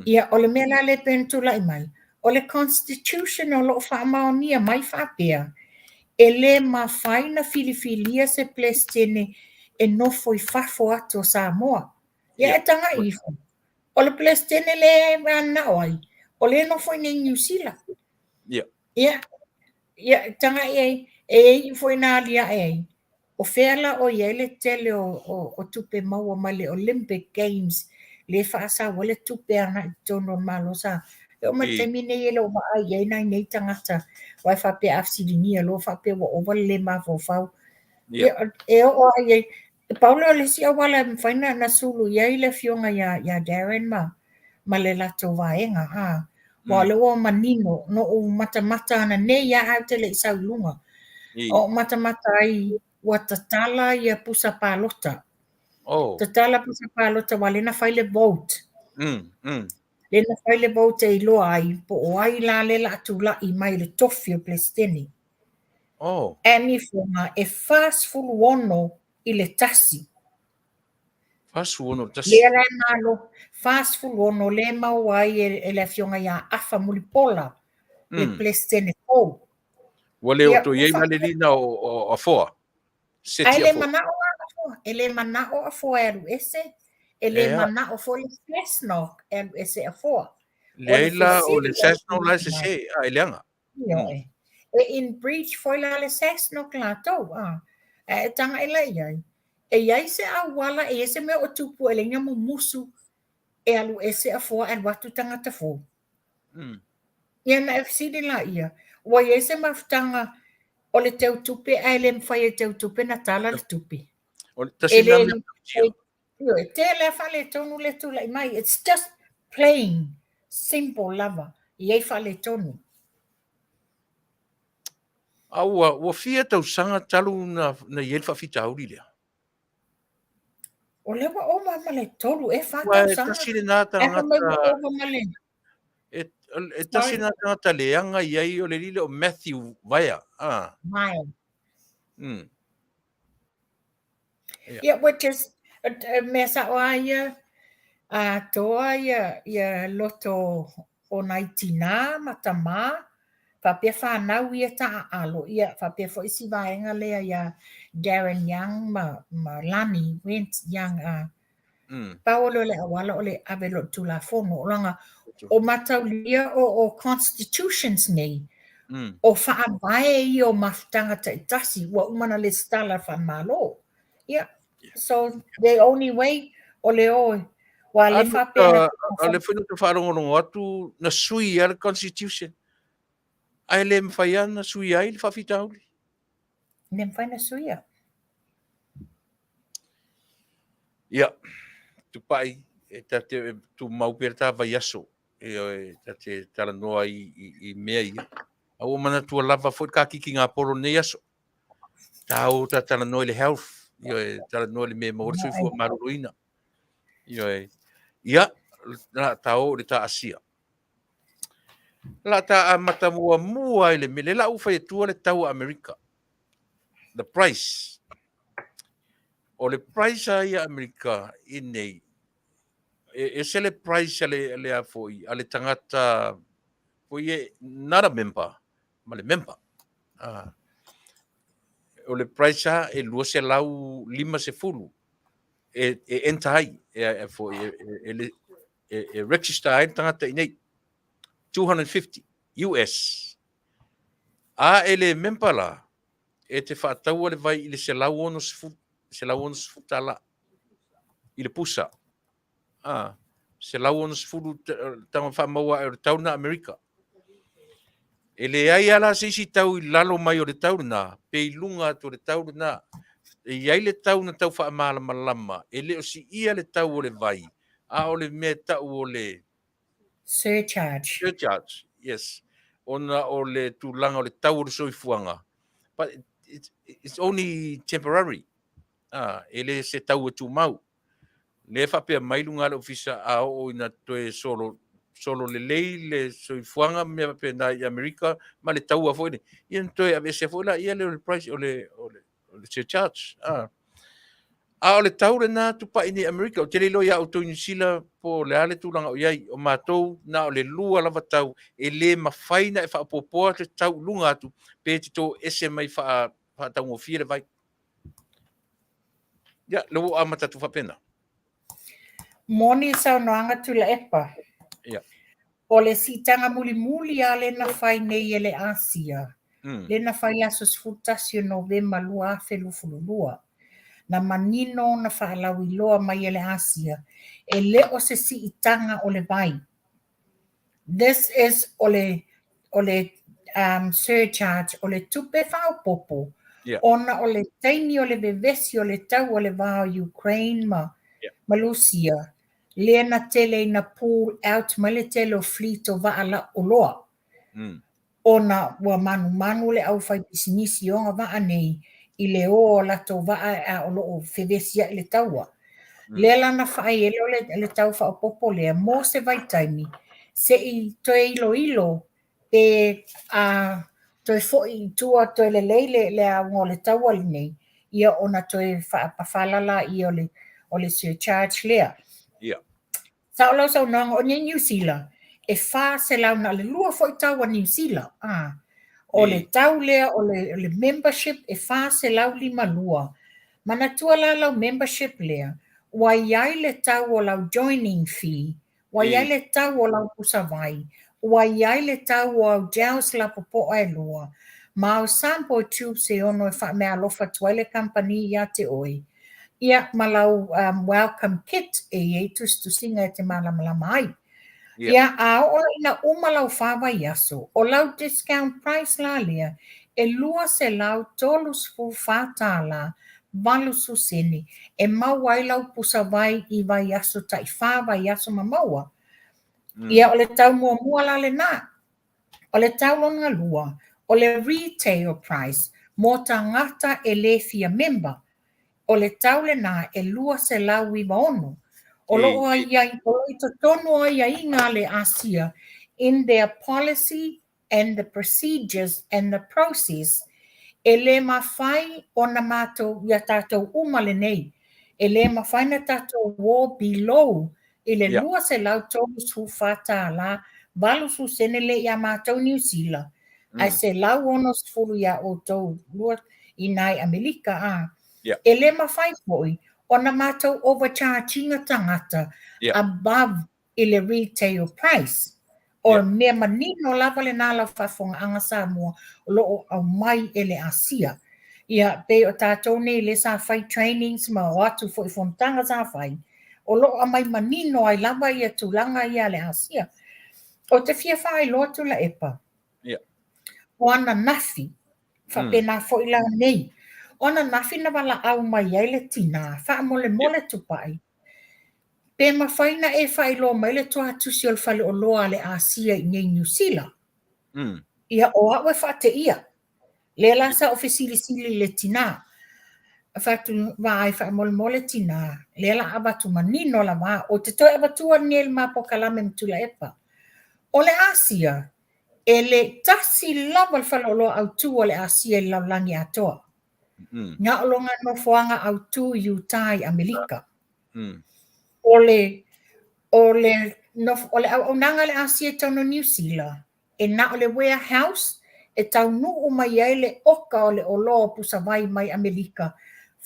[SPEAKER 7] Ia, o le mea la lea e pei ona tulai mai, o le Constitution o lo o faamaonia mai faapea, e le mafai ona filifilia se Peresetene e nofo i fafo atu o Samoa. Ia e tagai ifo. O le Peresetene lea e mananao ai, o lea e nofo i inei i Niu Sila. Ia, ia tagai ai, e i ai foi na aliae ai, o fea la o i ai le tele o tupe maua mai le Olympic Games lea e faasau ai le tupe agai i totonu o le Malo sa. E oo mai i le taimi nei e le o vaai i ai nai nei tagata, aua e faapea a fesiligia loa faapea ua ova le le mafaufau. Ia, e oo lava i ai, E pau lea o le isi auala e mafai ona sulu i ai le afioga ia Darren ma le latou vaega. Aua o lea ua manino, na ou matamata ananei lava ae ou te le i sau i luga. Ou matamata ai ua tatala ia pusa palota. Tatala pusa palota aua o lea na fai le vote. Lea na fai le vote e iloa ai po o ai la lea o le a tulai mai i le tofi o le Peresetene. Amy Foga e 46 i le 1.
[SPEAKER 2] 46 i le 1.
[SPEAKER 7] Lea la e malo, 46 lea e maua ai e le afioga ia Afa Mulipola, le Peresetene fou.
[SPEAKER 2] Ua le o toe i ai la le lina o Afoa?
[SPEAKER 7] Ae le manao Afoa, e le manao Afoa e alu ese, e le manao foi le SASNOC e alu ese Afoa.
[SPEAKER 2] Leai la, o le SASNOC la e sese, a e leaga.
[SPEAKER 7] Ioe. E in breach foi la le SASNOC latou, a. Ae e tagai la i ai, e i ai se auala, e i ai se mea o tupu e leai ni mumusu e alu ese Afoa ae alu atu tagata fou. Ia na e fesili laia, ua i ai se mafutaga o le teutupe ae le mafai e teutupe na tala le tupe.
[SPEAKER 2] O le tasi lena mea matautia.
[SPEAKER 7] Ioe, tele lava faaletonu lea e tulai mai. It's just plain, simple lava, e i ai faaletonu.
[SPEAKER 2] A ua fia tausaga talu na i ai le faafitauli lea?
[SPEAKER 7] O lea ua ova ma le 3 ea 4 tausaga.
[SPEAKER 2] E tasi lena tagata. E tasi lena tagata leaga i ai o le alii lea o Matthew Vaea.
[SPEAKER 7] Vaea. Yeah, which is, mea sao lava ia, atoa ia loto o nai tinā ma tamā, faapea whānau ia taaalo, ia faapea foi si vaega lea ia Darren Young ma Lani Went Young, pau o lea o le auala o le ave loa i le Tulafono, leaga o mataulia o constitutions nei, o faavae ia o mafutaga taitasi ua uma ona lesitala faale-Malo. Ia, so the only way o le o, ua le faapea.
[SPEAKER 2] A lea foi na ou faalogologo atu na sui lava le constitution, ae le mafai lava ona sui ai le faafitauli.
[SPEAKER 7] Le mafai ona suia.
[SPEAKER 2] Ia, Tupai, e ta te tumau pea le ta vaiaso, e ta te talanoa i mea ia. A ua manatua lava foi le kakikigapolo i lenei aso. Ta o ta talanoa i le health, ioe, talanoa i le mea e maua ai le soifua maloloina. Ioe. Ia, la ta o i le ta Asia. La ta amata muamua i le mea, lea la ua fai atua le tau a Amerika. The price. O le price a ia Amerika i nei, e ese le price a le, le a foi, a le tagata foi e not a member, ma le member. Ah. o le price lava e 250 e, e enter ai, e, e, foi, e, e, e, e register ai le tagata i nei. 250 US. A e le member la, e te faataua le vai i le 160, 160 tala i le pusa. A, 160 tanga whaamaua e o le tau na Amerika. E leai lava la se isi tau i lalo mai o le tau lena, pe i luga atu o le tau lena. E i ai le tau na tau faamalamalama, e le o siia le tau o le vai, a o le mea e tau o le
[SPEAKER 7] Surcharge.
[SPEAKER 2] Surcharge, yes. Ona o le tulaga o le tau o le soifuaga. But it's only temporary. Ah, e le se tau e tumau. Lea e faapea mai luga o le ofisa a oo ina toe solo solo lelei le soifuaga ma mea faapena i Amerika ma le taua foi lea, ia ona toe aveesea foi laia lea o le price o le o le o le surcharge. Ah. A o le tau lena tupai nei Amerika, ou te le iloa ia outou i Niu Sila po o le a le tulaga o i ai. O matou na o le lua lava tau e le mafai ona e faaopoopoa te tau i luga atu pe te toese mai faa faataugofie le vai. Ia, lea ua ou amata atu faapena.
[SPEAKER 7] Moni saunoaga Tuilaepa.
[SPEAKER 2] Ia.
[SPEAKER 7] O le siitaga mulimuli lava lea na fai nei e le Asia, lea na fai i le aso 11 o Novema 2022, na manino na faalauiloa mai e le Asia, e le o se siitaga o le vai. This is o le o le um, surcharge, o le tupe faaopoopo,
[SPEAKER 2] yeah.
[SPEAKER 7] ona o le taimi o le vevesi o le tau o le va o Ukraine ma,
[SPEAKER 2] yeah.
[SPEAKER 7] ma Lusia, lea na tele ina pull out mai le tele o fleet o vaa lau oloa. Ona ua manumanu le aufaipisinisi i ona vaa nei i le ō o latou vaa a o lo o fevesiaʻi le taua. Lea la na faai ai lea o le tau faaopoopo lea mo se vaitaimi se i toe iloilo pe a toe foi i tua toe lelei le le auga o le taua lenei, ia ona toe faapafala laia o le o le surcharge lea.
[SPEAKER 2] Ia.
[SPEAKER 7] Sao lau saunoaga, o nei Niu Sila, e 400 na o le lua foi tau a Niu Sila. Ah, o le tau lea o le, o le membership e 452. Manatua la lau membership lea, ua i ai le tau o lau joining fee, ua i ai le tau o lau pusavai, ua i ai le tau o au gels lapopoa e lua, ma au sample tubes e ono e faameaalofa atu ai le kamupani iā te oe. Ia, ma lau um, welcome kit e i ai tusitusiga e te malamalama ai.
[SPEAKER 2] Ia.
[SPEAKER 7] Ia, a oo ina uma lau whā vaiaso, o lau discount price la lea, e $234 tālā, 80 sene, e mau ai lau pusa vai i vaiaso taʻi whā vaiaso ma maua. Ia, o le tau muamua la lenā. O le tau lona lua, o le retail price mō tagata e le fia member, o le tau lenā e 296. O lo o ai ai, o lo o i totonu o aiaiga a le Asia in their policy and the procedures and the process, e le mafai ona mātou, i a tātou uma lenei, e le mafai na tātou o below i le 234 tālā, 80 sene lea iā mātou Niu Sila, ae 160 iā outou lua inā i Amelika, ā, e le mafai foi ona mātou overcharge ina tagata above i le retail price. O le mea manino lava lenā lau faafofogaaga Samoa o lo o aumai e le Asia. Ia, pei o tātou nei lea sa fai trainings ma o atu foi i fonotaga sa fai, o lo o aumai manino ai lava ia tulaga ia a le Asia. Ou te fia faailoa atu Laepa, o ananafi, faapena foi la nei, o ananafi na valaau mai ai le tinā, faamolemole Tupai, pe mafai na e faailoa mai le tuatusi o le faleoloa a le Asia i nei Niu Sila. Ia, o au e faateia. Lea la sa ou fesilisili i le tinā. Fai atu vaai faamolemole tinā, lea la avatu manino lava, ou te toe avatua nei le ma polokalame ma Tuilaepa. O le Asia, e le tasi lava le faleoloa autū o le Asia i le lalolagi atoa. Na o lona nofoaga autū i Utah i Amerika. O le, o le, o le auaunaga a le Asia i totonu o Niu Sila, e na o le warehouse e taunuu mai ai le oka o le oloa o pusavai mai Amelika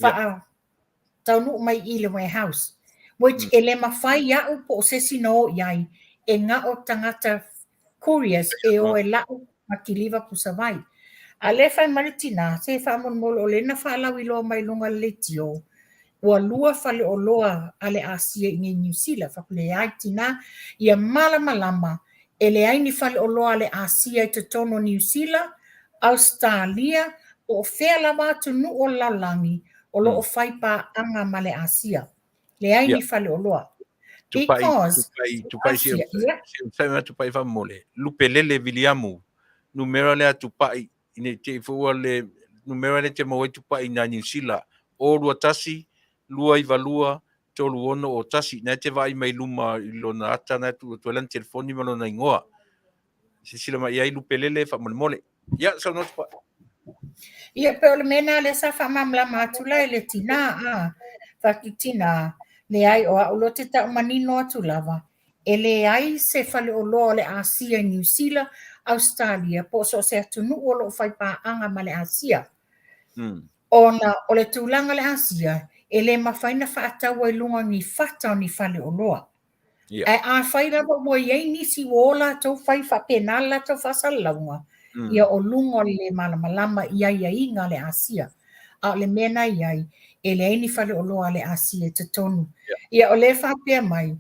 [SPEAKER 7] faa taunuu mai i le warehouse, which e le mafai iaʻu po o se isi na o i ai, e gao tagata couriers e o e lau ma kiliva pusavai. A lea e fai mai le tinā, se faamolemole o lea na faalauiloa mai luga o le leitio, ua lua faleoloa a le Asia i inei i Niu Sila. Fai atu, leai tinā, ia malamalama e leai ni faleoloa a le Asia i totonu o Niu Sila, Ausetalia, po o fea lava atunuu o le lalolagi o lo o fai paaga ma le Asia. Leai ni faleoloa. Because
[SPEAKER 2] Tupai, Tupai, Tupai faamolemole, Lupelele Viliamu, numera lea Tupai, ina i te i foi ua le numera lea e te maua ai Tupai i nā Niu Sila, 0 2 1 292 3 6 0 1. Na e te vaai mai luma i lona ata na e tuu atu ai lana telefoni ma lona igoa. Silasila mai i ai Lupelele faamolemole. Ia, saunoa Tupai.
[SPEAKER 7] Ia, pei o le mea lena lea sa faamalamalama atu la i le tinā, a, fai atu tinā, leai, o au loa te tau manino atu lava, e leai se faleoloa o le Asia i Niu Sila, Ausetalia, po o so o se atunuu o lo o fai paaga ma le Asia. Ona o le tulaga o le Asia, e le mafai ona faataua i luga o ni fata o ni faleoloa. Ae afai lava ua i ai nisi ua o latou fai faapena le latou faasalalauga, ia o luga o le le malamalama i aiaiga a le Asia. A o le mea na i ai, e leai ni faleoloa a le Asia i totonu. Ia o lea e faapea mai,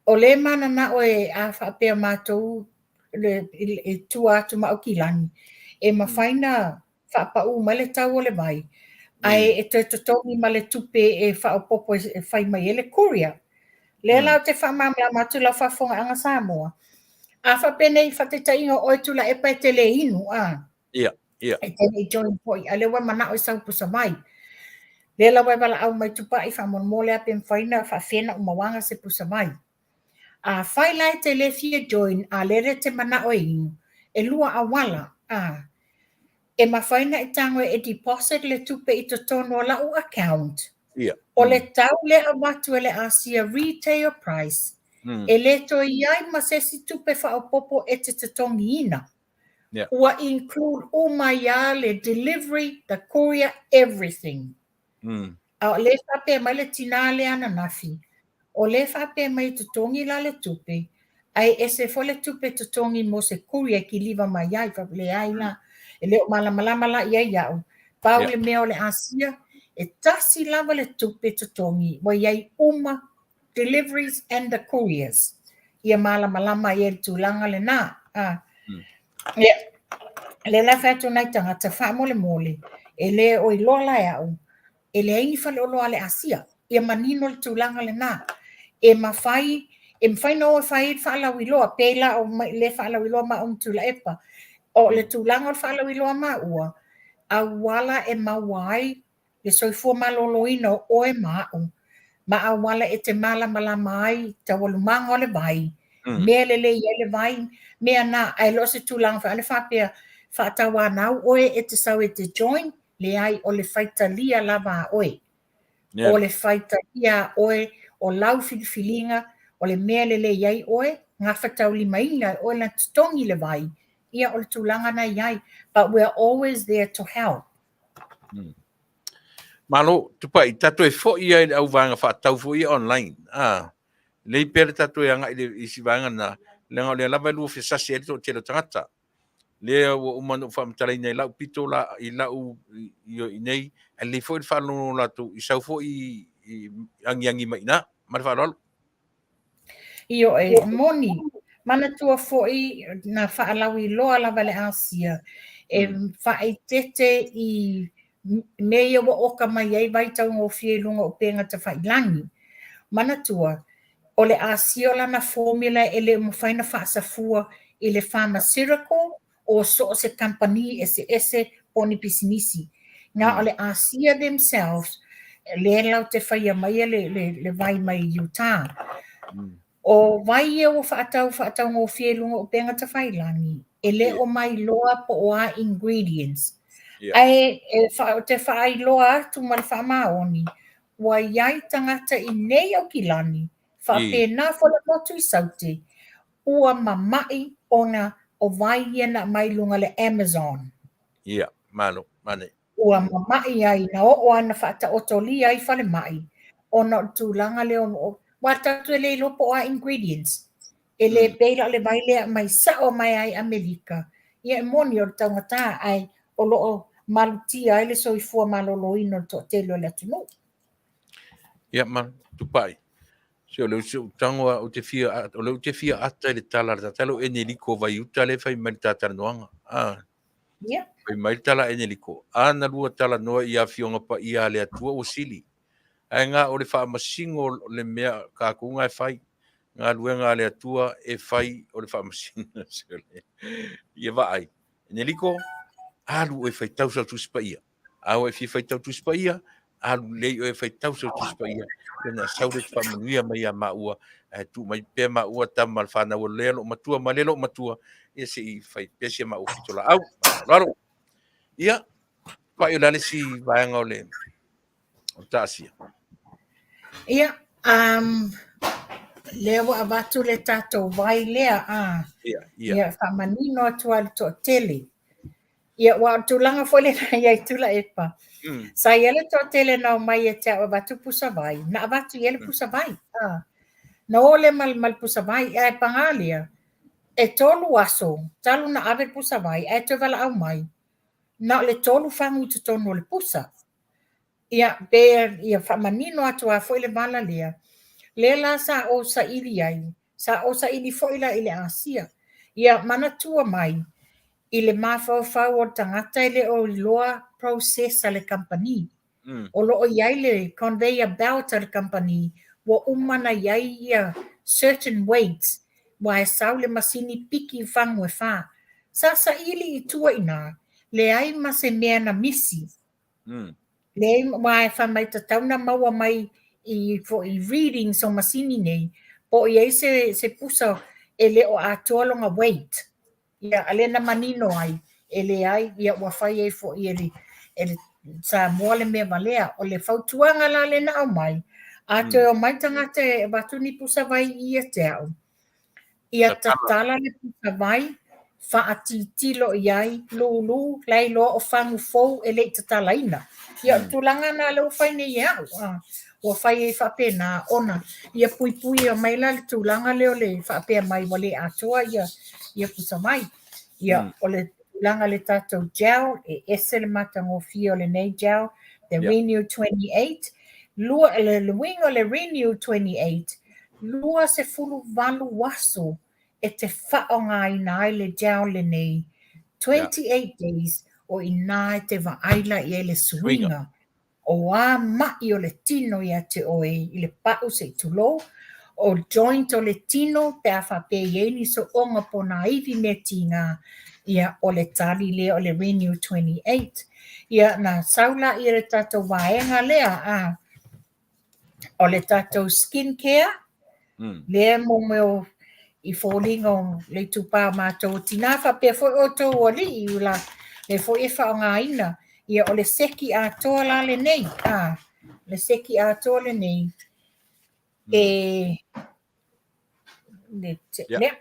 [SPEAKER 7] o lea e mananao e a faapea matou e tua atu ma Aukilani, e mafai na faapaū mai le tau o le vai, ae e toe totogi ma le tupe e faaopoopo e fai mai ai le courier. Lea la ou te faamalamalama atu i lau faafofogaaga Samoa, a faapea nei faataitaiga o oe Tuilaepa e te le inu, a?
[SPEAKER 2] Ia, ia.
[SPEAKER 7] E te le i join foi, a o lea ua e manao e sau pusa vai. Lea la ua e valaau mai Tupai faamolemole lava pe mafai ona faafefea ona uma se pusa vai. Afai la e te le fia join a lele e te manao e inu, e lua auala, a. E mafai ona e tago e deposit le tupe i totonu o lau account.
[SPEAKER 2] Ia.
[SPEAKER 7] O le tau lea e avatu e le Asia retail price, e le toe i ai ma se isi tupe faaopoopo e te totogiina.
[SPEAKER 2] Ia.
[SPEAKER 7] Ua include uma ai lava le delivery, the courier, everything. A o lea e faapea mai le tinā lea ananafi, o lea e faapea mai e totogi la le tupe, ae ese foi le tupe e totogi mo se courier e kiliva mai ai. Fai atu, leai la, e le o malamalama la i ai au. Pau le mea o le Asia, e tasi lava le tupe totogi ua i ai uma deliveries and the couriers. Ia malamalama ai i le tulaga lena. A. Ia, lea la e fai atu nai tagata faamolemole, e le o iloa la e au, e leai ni faleoloa a le Asia. Ia manino le tulaga lena. E mafai, e mafai ona o e fai ai le faalauiloa, pei la o le faalauiloa ma au ma Tuilaepa. O le tulaga o le faalauiloa maua, auala e maua ai le soifua maloloina o oe ma aʻu, ma auala e te malamalama ai taualumaga o le vai, mea lelei ai le vai, mea na, ae le o se tulaga foi ʻaʻole faapea faatauanau oe e te sau e te join, leai, o le faitalia lava a oe. O le faitalia a oe, o lau filifiliga, o le mea lelei ai oe, gafataulimaina e oe na totogi le vai, ia o le tulaga na i ai, but we are always there to help.
[SPEAKER 2] Malo, Tupai, tatou e foi ai i le au vaega faatau foi ia online. Ah, lelei pea le tatou e agai i le isi vaega na, leaga o lea lava e lua fesasi ai le toatele o tagata. Lea ua uma ona ou faamatalaina i lau pito la, i lau i, i, i nei, ae lelei foi le faalogologo latou i sau foi i, i agiagi mai i ina. Ma le faaaloalo.
[SPEAKER 7] Ioe, moni, manatua foi na faalauiloa lava e le Asia e faaeteete i mea ia ua oka mai ai vai taugofie i luga o upega tafailagi. Manatua, o le Asia o lana formula e le o mafai ona faasafua i le pharmaceutical o so o se kamupani eseese po o ni pisinisi. Na o le Asia themselves lea latou te faia maia le, le, le vai mai Utah. O vai ia ua faatau faataugofie i luga o upega tafailagi, e le o mailoa po o a ingredients. Ae e wha, te whaailoa atu ma le faamaoni, ua i ai tagata i nei Aukilani, faapena foi le motu i Saute, ua mama'i ona O vai ia na aumai i luga o le Amazon.
[SPEAKER 2] Ia, malo, manaia.
[SPEAKER 7] Ua mama'i ai, na oo lava ina faataotolia ai falemai, ona o le tulaga lea o, aua tatou te le iloa po o a ingredients. E le pei la o le vai lea e aumai sao mai lava i Amerika. Ia e moni o le taugata, ae o lo o malutia ai le soifua maloloina o le toatele o le atunuu.
[SPEAKER 2] Ia, ma tupai. Se o le usi ou tago a, ou te fia, o le ou te fia ata i le tala a le tatalo Eneliko Vaiuta lea e fai mai le tatalanoaga. Ah.
[SPEAKER 7] Ia.
[SPEAKER 2] Fai mai le tala a Eneliko, a na lua talanoa i Afioga Paia a le Atua ua sili. Ae ga o le faamasino le mea kākou ga e fai. Galuega a le Atua e fai o le faamasino. Se o le, ia vaai. Eneliko, alu oe faitau sau Tusi Paia. A ua e fia faitau Tusi Paia, alu lelei oe e faitau sau Tusi Paia. Ia na sau lea faamanuia mai ia maua, ae tuu mai pea maua tama le fanau o lea loo matua ma lea loo matua, ia se i fai pea si a maua pitolaau. Faaaloalo. Ia, pai o le a le isi vaega o le o taasia.
[SPEAKER 7] Ia, lea ua avatu le tatou vai lea, a.
[SPEAKER 2] Ia, ia.
[SPEAKER 7] Ia, faamanino atu ai le toatele. Ia, aua o le tulaga foi lena i ai Tuilaepa. Sa i ai le toatele na omai ia te au e avatu pusa vai, na avatu i ai le pusa vai. A. Na o lea ma, ma le pusa vai, ae paga lea, e tolu aso talu na ave le pusa vai, ae toe valaau mai, na o le tolu fagu i totonu o le pusa. Ia, pe ia faamanino atu lava foi le vala lea, lea la sa ou saili ai, sa ou saili foi la i le Asia. Ia manatua mai, i le mafaufau o le tagata e le o iloa process a le kamupani. O lo o i ai le conveyor belt a le kamupani, ua uma ona i ai ia certain weights, aua e sau le masini piki i fagu e fa. Sa saili i tua i ina, leai ma se mea na misi. Leai, aua e fai mai tatau ona maua mai i foi readings o masini nei, po o i ai se, se pusa e le o atoa lona weight. Ia, a lea na manino ai, e leai, ia ua fai ai foi e le, e le Samoa le mea valea. O le fautuaga la lea na aumai, a toe omai tagata e avatu ni pusa vai ia te au, Ia tatala le pusa vai, faatilotilo i ai, lūlū, la e iloa o fagu fou e le i tatalaina. Ia, o le tulaga lena lea ua fai nei e au, a, ua fai ai faapena ona ia puipuia mai la le tulaga lea o le faapea mai ua le atoa ia, ia pusa vai. Ia, o le tulaga i le tatou gel, e ese le matagofie o lenei gel, the Renew 28, lua, le, le uiga o le Renew 28, 28 aso e te faaaogaina ai le gel lenei, 28 days, o i ina e te vaai la i ai le suiga o a ma'i o le tino ia te oe i le pa'u se i tulou, o joint o le tino pe a faapea e i ai ni so'oga po o nā ivi mea tiga, ia o le tali lea o le Renew 28. Ia na sau laia le tatou vaega lea a o le tatou skin care, lea mo mea o i foliga o le itupa o matou o tinā faapea foi outou o alii la lea foi e faaaogaina. Ia o le seki atoa la lenei, a, le seki atoa lenei e le, lea.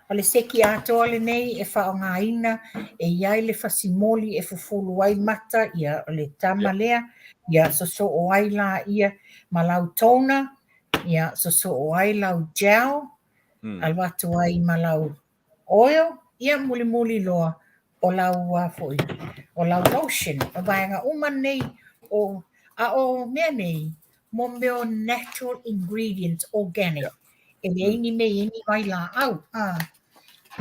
[SPEAKER 7] O le seki atoa lenei e faaaogaina e i ai le fasimoli e fufulu ai mata, ia o le tama lea, ia sosoo ai laia ma lau toner, ia sosoo ai lau gel, alu atu ai ma lau oil, ia mulimuli loa o lau a foi, o lau lotion. O vaega uma nei, o, a o mea nei, mo mea o natural ingredients, organic. E leai ni mea e i ai ni vailaau. A.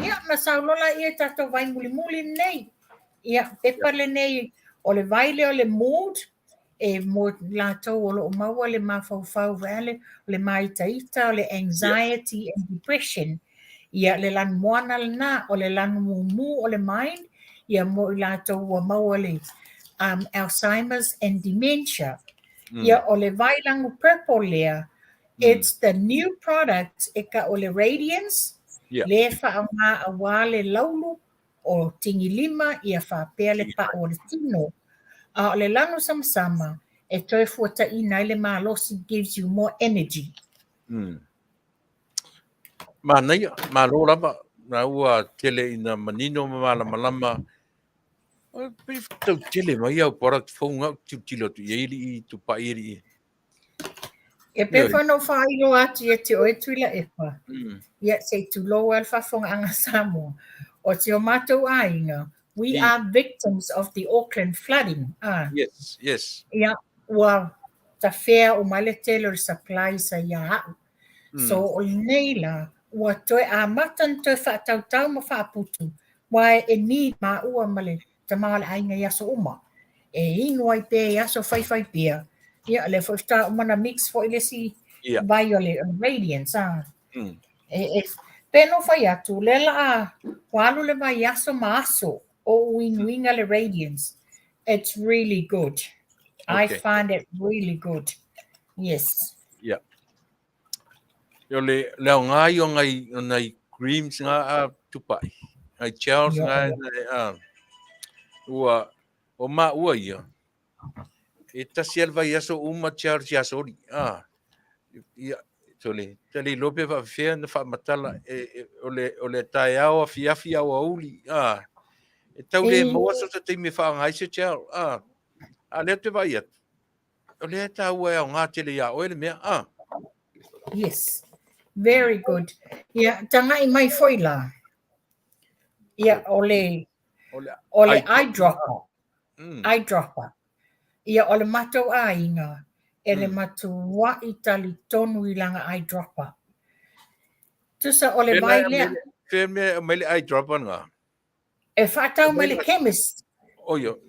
[SPEAKER 7] Ia, na sau loa laia i tatou vai mulimuli lenei. Ia, pepa lenei, o le vai lea o le mood, e mo latou o lo o maua le mafaufau vaeale, o le māitaita, o le anxiety and depression. Ia, le lanumoana lena, o le lanu mumu o le mind, ia mo i latou ua maua le Alzheimer's and dementia. Ia, o le vai lanu purple lea, it's the new product e kau o le Radiance, lea e faaaoga aua le laulu o tigilima ia faapea le pa'u o le tino. A o le lanu samasama, e toe fuataina ai le malosi, gives you more energy.
[SPEAKER 2] Manaia, malo lava. na ua tele ina manino ma malamalama. Pe tau tele mai au product fou ngau tilotilo atu i ai alii Tupai alii.
[SPEAKER 7] E pei foi ona ou faailoa atu ia te oe Tuilaepa, ia se i tulou lava le faafofogaaga a Samoa, o si o matou aiga, we are victims of the Auckland flooding. Ah.
[SPEAKER 2] Yes, yes.
[SPEAKER 7] Ia, ua tafea uma ai le tele o le supply sa ia au. So o lenei la, ua toe amata ona toe faatautau ma faaputu, aua e need maua ma le tama o le aiga i aso uma. E inu ai pea i aso faifai pea. Ia, lea foi faatoa uma na mix foi le isi vai o le Radiance. Ah. E, e, pe no fai atu, lea la a ua alu le vai aso ma aso o uinuiga le Radiance. It's really good. I find it really good. Yes.
[SPEAKER 2] Yeah. O le, le aoga ia o ngai, o nai creams nga a Tupai, ngai gels nga, a, ua, o maua ia, e tasi a le vaiaso uma gels i aso oli, a, ia, so le, ta le iloa pe faafefea ona faamatala, e, e, o le, o le taeao afiafi aoauli, a, e tau le maua so ta taimi e faaaoga ai se gel, a, a lea ou te vaai atu, O lea e taua e aoga tele iā oe le mea, a?
[SPEAKER 7] Yes, very good. Ia, tagai mai foi la. Ia, o le, o le eye dropper. Eye dropper. Ia, o le matou aiga, e le matuai talitonu i lana eye dropper. Tusa o le vai lea.
[SPEAKER 2] Fea mea e aumai le eye dropper lena?
[SPEAKER 7] E faatau mai le chemist.
[SPEAKER 2] Oio.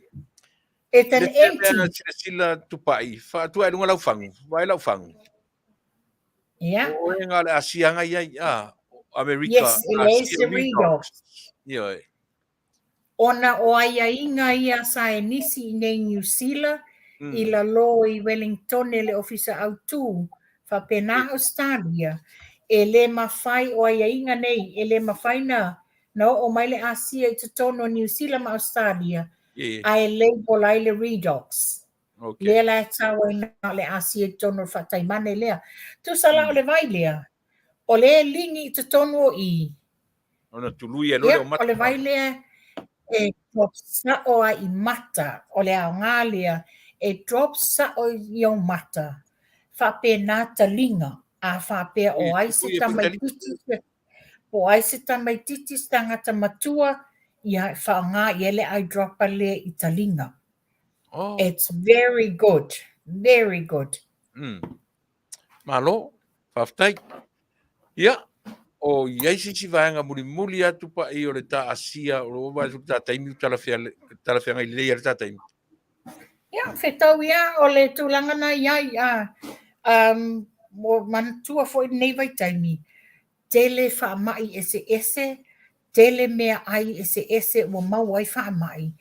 [SPEAKER 7] It's an empty.
[SPEAKER 2] Le silasila Tupai, faatua i luga lau fagu, vaai lau fagu.
[SPEAKER 7] Yeah.
[SPEAKER 2] O oe nga le Asia nga iai, a, Amerika.
[SPEAKER 7] Yes, e leai se redox.
[SPEAKER 2] Ioe.
[SPEAKER 7] Ona o aiaiga ia sa e nisi i nei Niu Sila, i lalo i Wellingtone le Ofisa Autū, faapena Australia, e le mafai o aiaiga nei, e le mafai na Na oo mai le Asia i totonu o Niu Sila ma Australia, ae label ai le Redox.
[SPEAKER 2] Okay.
[SPEAKER 7] Lea la e tau ai na o le Asia i totonu o le faataimane lea. Tusa la o le vai lea, o lea e ligi i totonu o i.
[SPEAKER 2] Ona tului e loa le o mata.
[SPEAKER 7] O le vai lea e drop sao ai i mata, o le aoga lea, e drop sao i ou mata, faapena taliga, a faapea o ai se tamaitiiti, Po o ai se tamaititi se tangata matua, ia e whaonga i ai le eyedropper lea i taliga.
[SPEAKER 2] Oh.
[SPEAKER 7] It's very good. Very good.
[SPEAKER 2] Malo, faafetai. Ia, o i ai se isi vaega mulimuli atu pa'i o le ta Asia, o lo vaai atu le ta taimi ua talafeagai lelei ai le ta taimi.
[SPEAKER 7] Ia, whetau ia o le tulaga na i ai, a, um, mo manatua foi lenei vaitaimi, tele faamai eseese, tele meaai eseese ua maua ai faamai.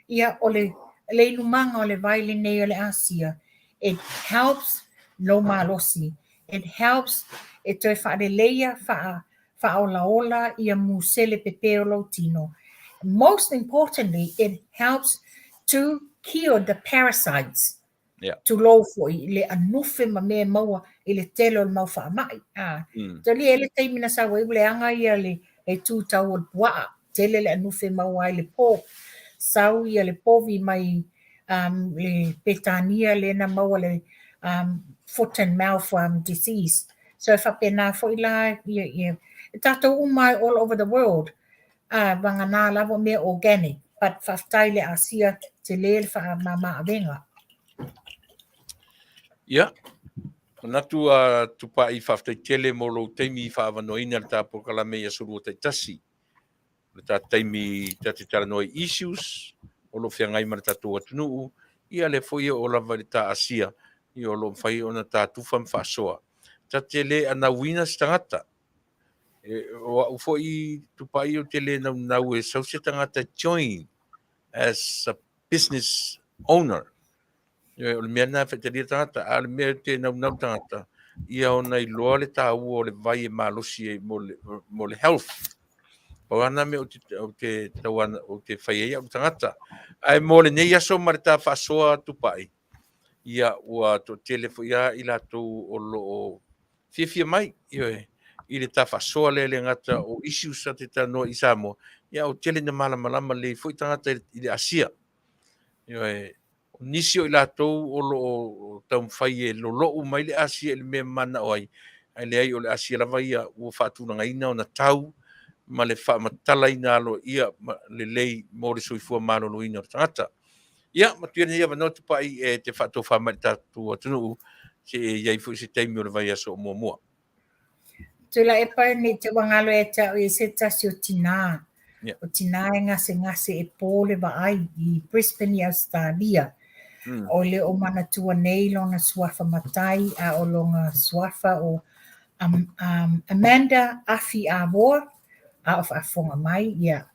[SPEAKER 7] Ia, o le, le inumaga o le vai lenei o le Asia, it helps lou malosi, it helps e toe faaleleia, faa, faaolaola ia musele pepe o lou tino. Most importantly, it helps to cure the parasites.
[SPEAKER 2] Yeah.
[SPEAKER 7] Tulou foi i le anufe ma mea e maua i le tele o le mau faamai. Ah. Talia e le taimi na sau ai ua leaga ia le, le tū tau o le puaa. Tele le anufe e maua ai le pō. Sau ia le povi mai um, le Petania lea na maua le um, foot and mouth um, disease. So e faapena foi la ia, ia, e tātou uma ai all over the world, a vagana lava mea organic, but faafetai le Asia tele le faamama-avega.
[SPEAKER 2] Ia, manatu a Tupai faafetai tele mo lou taimi i faaavanoaina le ta polokalame i aso lua taitasi. O le ta taimi ta te talanoa i issues o lo o feagai ma le tatou atunuu, ia lea foi e oo lava i le ta Asia, ia o lo o mafai ona ta tufa ma faasoa. Ta te le anauina se tagata. E, o au foi Tupai ou te le naunau e sau se tagata join as a business owner. Ioe, o le mea lena e faitalia le tagata, a o le mea ou te naunau le tagata, ia ona iloa le taua o le vai e malosi ai mo le, mo le health. Pau lava lena mea ou te, ou te, tau ana, ou te fai ai au tagata. Ae mo lenei aso ma le ta faasoa Tupai, ia ua toatele foi lava i latou o lo o fiafia mai, ioe, i le ta faasoa lea e le gata o issues sa te talanoa i Samoa, ia o tele na malamalama lelei foi tagata i le Asia. Ioe, o nisi o i latou o lo o taumafai e lolo'u mai le Asia i le mea e mananao ai, ae leai o le Asia lava ia ua faatulagaina ona tau ma le faamatalaina aloaia lelei mo le soifua maloloina o le tagata. Ia, manuia lenei avanoa Tupai e te faatofa mai i le tatou atunuu seia i ai foi se taimi o le vaiaso o muamua.
[SPEAKER 7] Tuilaepa ne i te ua galo ia te au ia se tasi o tinā. Yeah. O tinā e gasegase e pō le vaai i Brisbane i Ausetalia. O le o manatua nei lona suafa matai a o lona suafa o Amanda Afi Amoa a o faafofoga mai ia.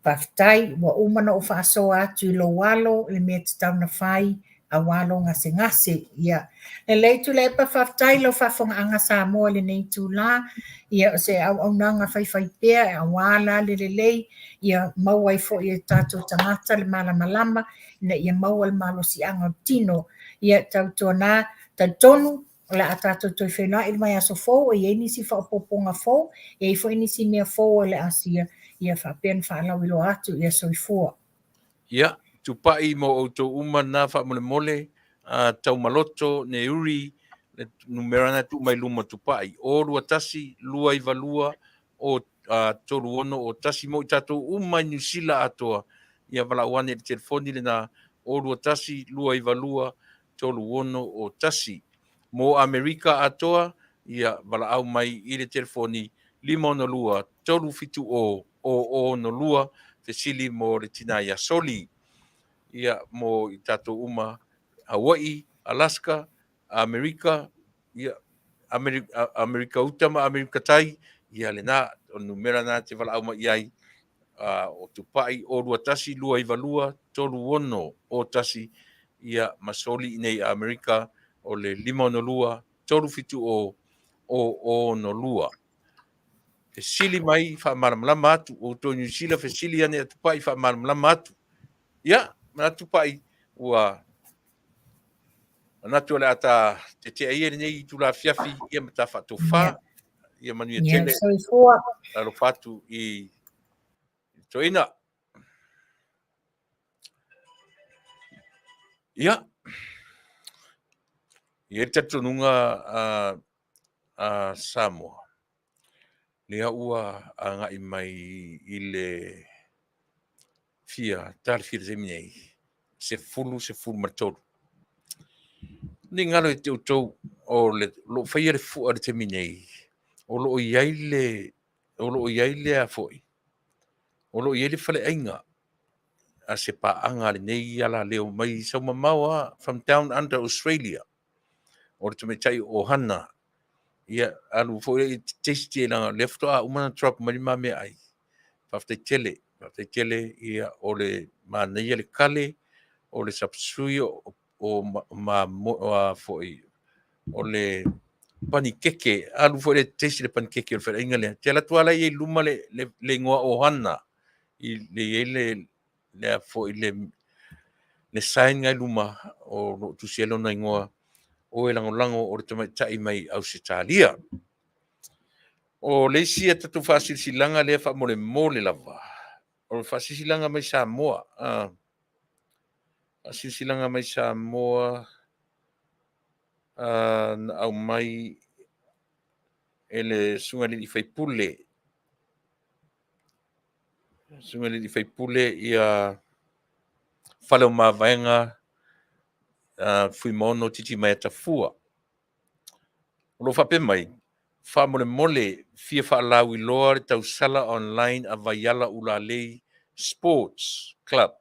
[SPEAKER 7] Faafetai, ua uma ona ou faasoa atu i lou alo le mea e tatau ona fai aua lou gasegase. Ia, lelei Tuilaepa, faafetai i lau faafofogaaga Samoa i lenei itula. Ia, o se auaunaga faifaipea aua la le lelei, ia maua ai foi e tatou tagata le malamalama ina ia maua le malosiaga o le tino. Ia, tautuana, talitonu, O le a tatou toe feiloai i le vaiaso fou e i ai nisi faaopoopoga fou, e i ai foi nisi mea fou o le Asia, ia faapea ona faalauiloa atu. Ia soifua.
[SPEAKER 2] Ia, tupai mo outou uma lena faamolemole, a Taumaloto, Neuri, le numera lena e tuu mai luma Tupai, 0 2 1 2 9 2 0 3 6 0 1 mo i tatou uma i Niu Sila atoa, ia valaau ane i le telefoni lena 0 2 1 2 9 2 361. Mo Amerika atoa, ia valaau mai i le telefoni 562 370 0062, fesili mo le tina ia Soli. Ia, mo i tatou uma, Hawaii, Alaska, Amerika, ia, Amerika Uta ma Amerika Tai, ia lena, o le numera lena e te valaau mai i ai, o Tupai 021 292 36 01, ia ma Soli i nei Amerika o le 562 370 062. Fesili mai faamalamalama atu, o outou i Niu Sila fesili ane ia Tupai faamalamalama atu. Ia, manatu Tupai ua manatu o le a ta tetea ia i lenei itula afiafi ia ma ta faatofa. Ia manuia tele.
[SPEAKER 7] Soifua.
[SPEAKER 2] Alofa atu i toeaina. Ia, e i ai le talitonuga a Samoa, lea ua agai mai i le fia talafia i le taimi nei, 10, 13. Ne i galo ia te outou, o le, lo o faia le fua i le taimi nei, o lo o i ai le, o lo o i ai le a foi, o lo o i ai le faleaiga a se paaga a lenei alaleo mai Saumamao lava, from down under Australia, o le tamaitai o Hana. Ia, alu foi lea i taste i leaga lea faatoa uma ona drop mai le ma meaai. Faafetai tele, faafetai tele, ia, o le manaia le kale, o le sapsui o ma foi, o le panikeke, alu foi lea e taste le panikeke o le faleaiga lea. Te alu atu lava la i ai i luma le igoa o Hana, i le i ai le foi le sign ngai luma o lo o tusi ai lona igoa o e lagolago o le tamaitai mai Ausetalia. O le isi a tatou faasilasilaga lea faamolemole lava, o le faasilasilaga mai Samoa, faasilasilaga mai Samoa na aumai e le susuga i le alii faipule, susuga i le alii faipule ia Faleomavaega Fuimaono Titimaea-Tafua. O lo o faapea mai, faamolemole fia faalauiloa le tausala online a Vaiala Ulalei Sports Club,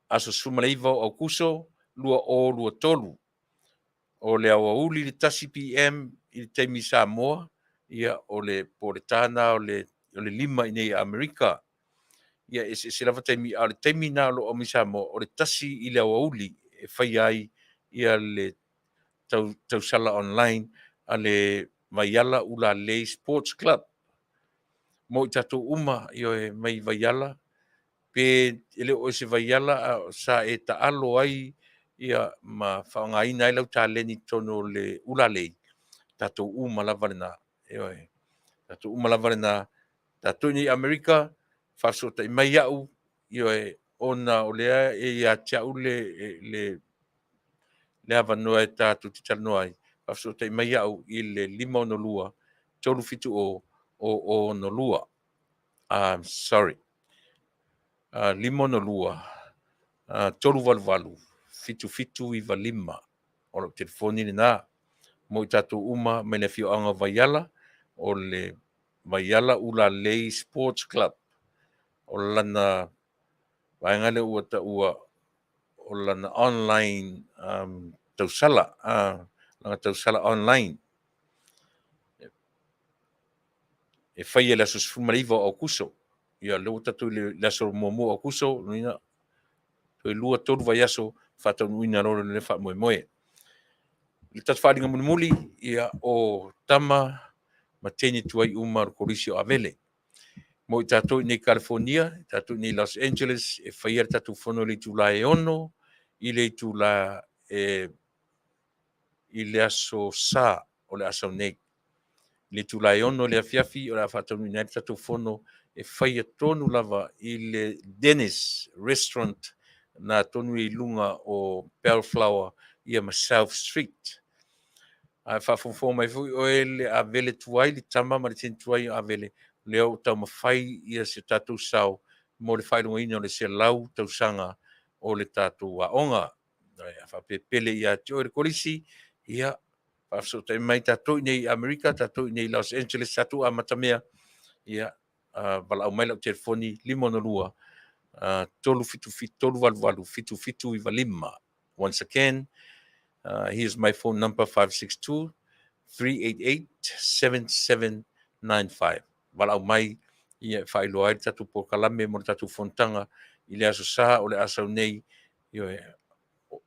[SPEAKER 2] aso 19 o Aokuso 2023. O le aoauli i le 1 PM i le taimi Samoa, ia o le po o le ta lena o le 5 i inei i Amerika. Ia e eseese lava taimi, a o le taimi lena o lo o aumai Samoa, o le 1 i le aoauli e faia ai ia le tausala online a le Vaiala Ulalei Sports Club. Mo i tatou uma, ioe, mai Vaiala, pe e le o oe se Vaiala a sa e taalo ai ia ma faaaogaina ai lau taleni i totonu o le ulalei, tatou uma lava lena. Ioe. Tatou uma lava lena. Tatou i Amerika, faafesootai mai au, ioe, ona o lea e ia te au le, le, le avanoa e tatou te talanoa ai. Faafesootai mai au i le 562 370 062. I'm sorry. 562 388 7795. O lau telefoni lena mo i tatou uma mai le afioaga o Vaiala, o le Vaiala Ulalei Sports Club. O lana vaega lea ua taua o lana online tausala, lana tausala online e faia i le aso 19 o Aokuso. Ia, lea ua tatou i le aso muamua o Aokuso, lona uiga, toe lua, tolu vaiaso faataunuuina loa lea faamoemoe. I le tatou faaaliga mulimuli, ia, o tama ma teine tuai uma o le Kolisi o Avele. Mo i tatou i nei Kalifonia, i tatou i nei Los Angeles, e faia le tatou fono i le itula e 6 i le itula e i le aso Sa o le a sau nei. I le itula e 6 i le afiafi o le a faataunuuina ai le tatou fono e faia tonu lava i le Denny's Restaurant na tonu i luga o Bellflower ia ma South Street. A e faafogafoga mai foi oe le Avele tuai, le tama ma le teine tuai o Avele, lea ua taumafai ia se tatou sao mo le faailogaina o le 100 tausaga o le tatou aoga. A faapea e pele ia te oe le kolisi, ia, faafesootai mai tatou i nei Amerika, tatou i nei Los Angeles, tatou amatamea, ia, valaau mai lau telefoni 562 377 388 7795. Once again, here's my phone number 562 388 7795. Valaau mai ia e faailoa ai le tatou polokalame mo le tatou fonotaga i le aso Sa o le a sau nei. Ioe,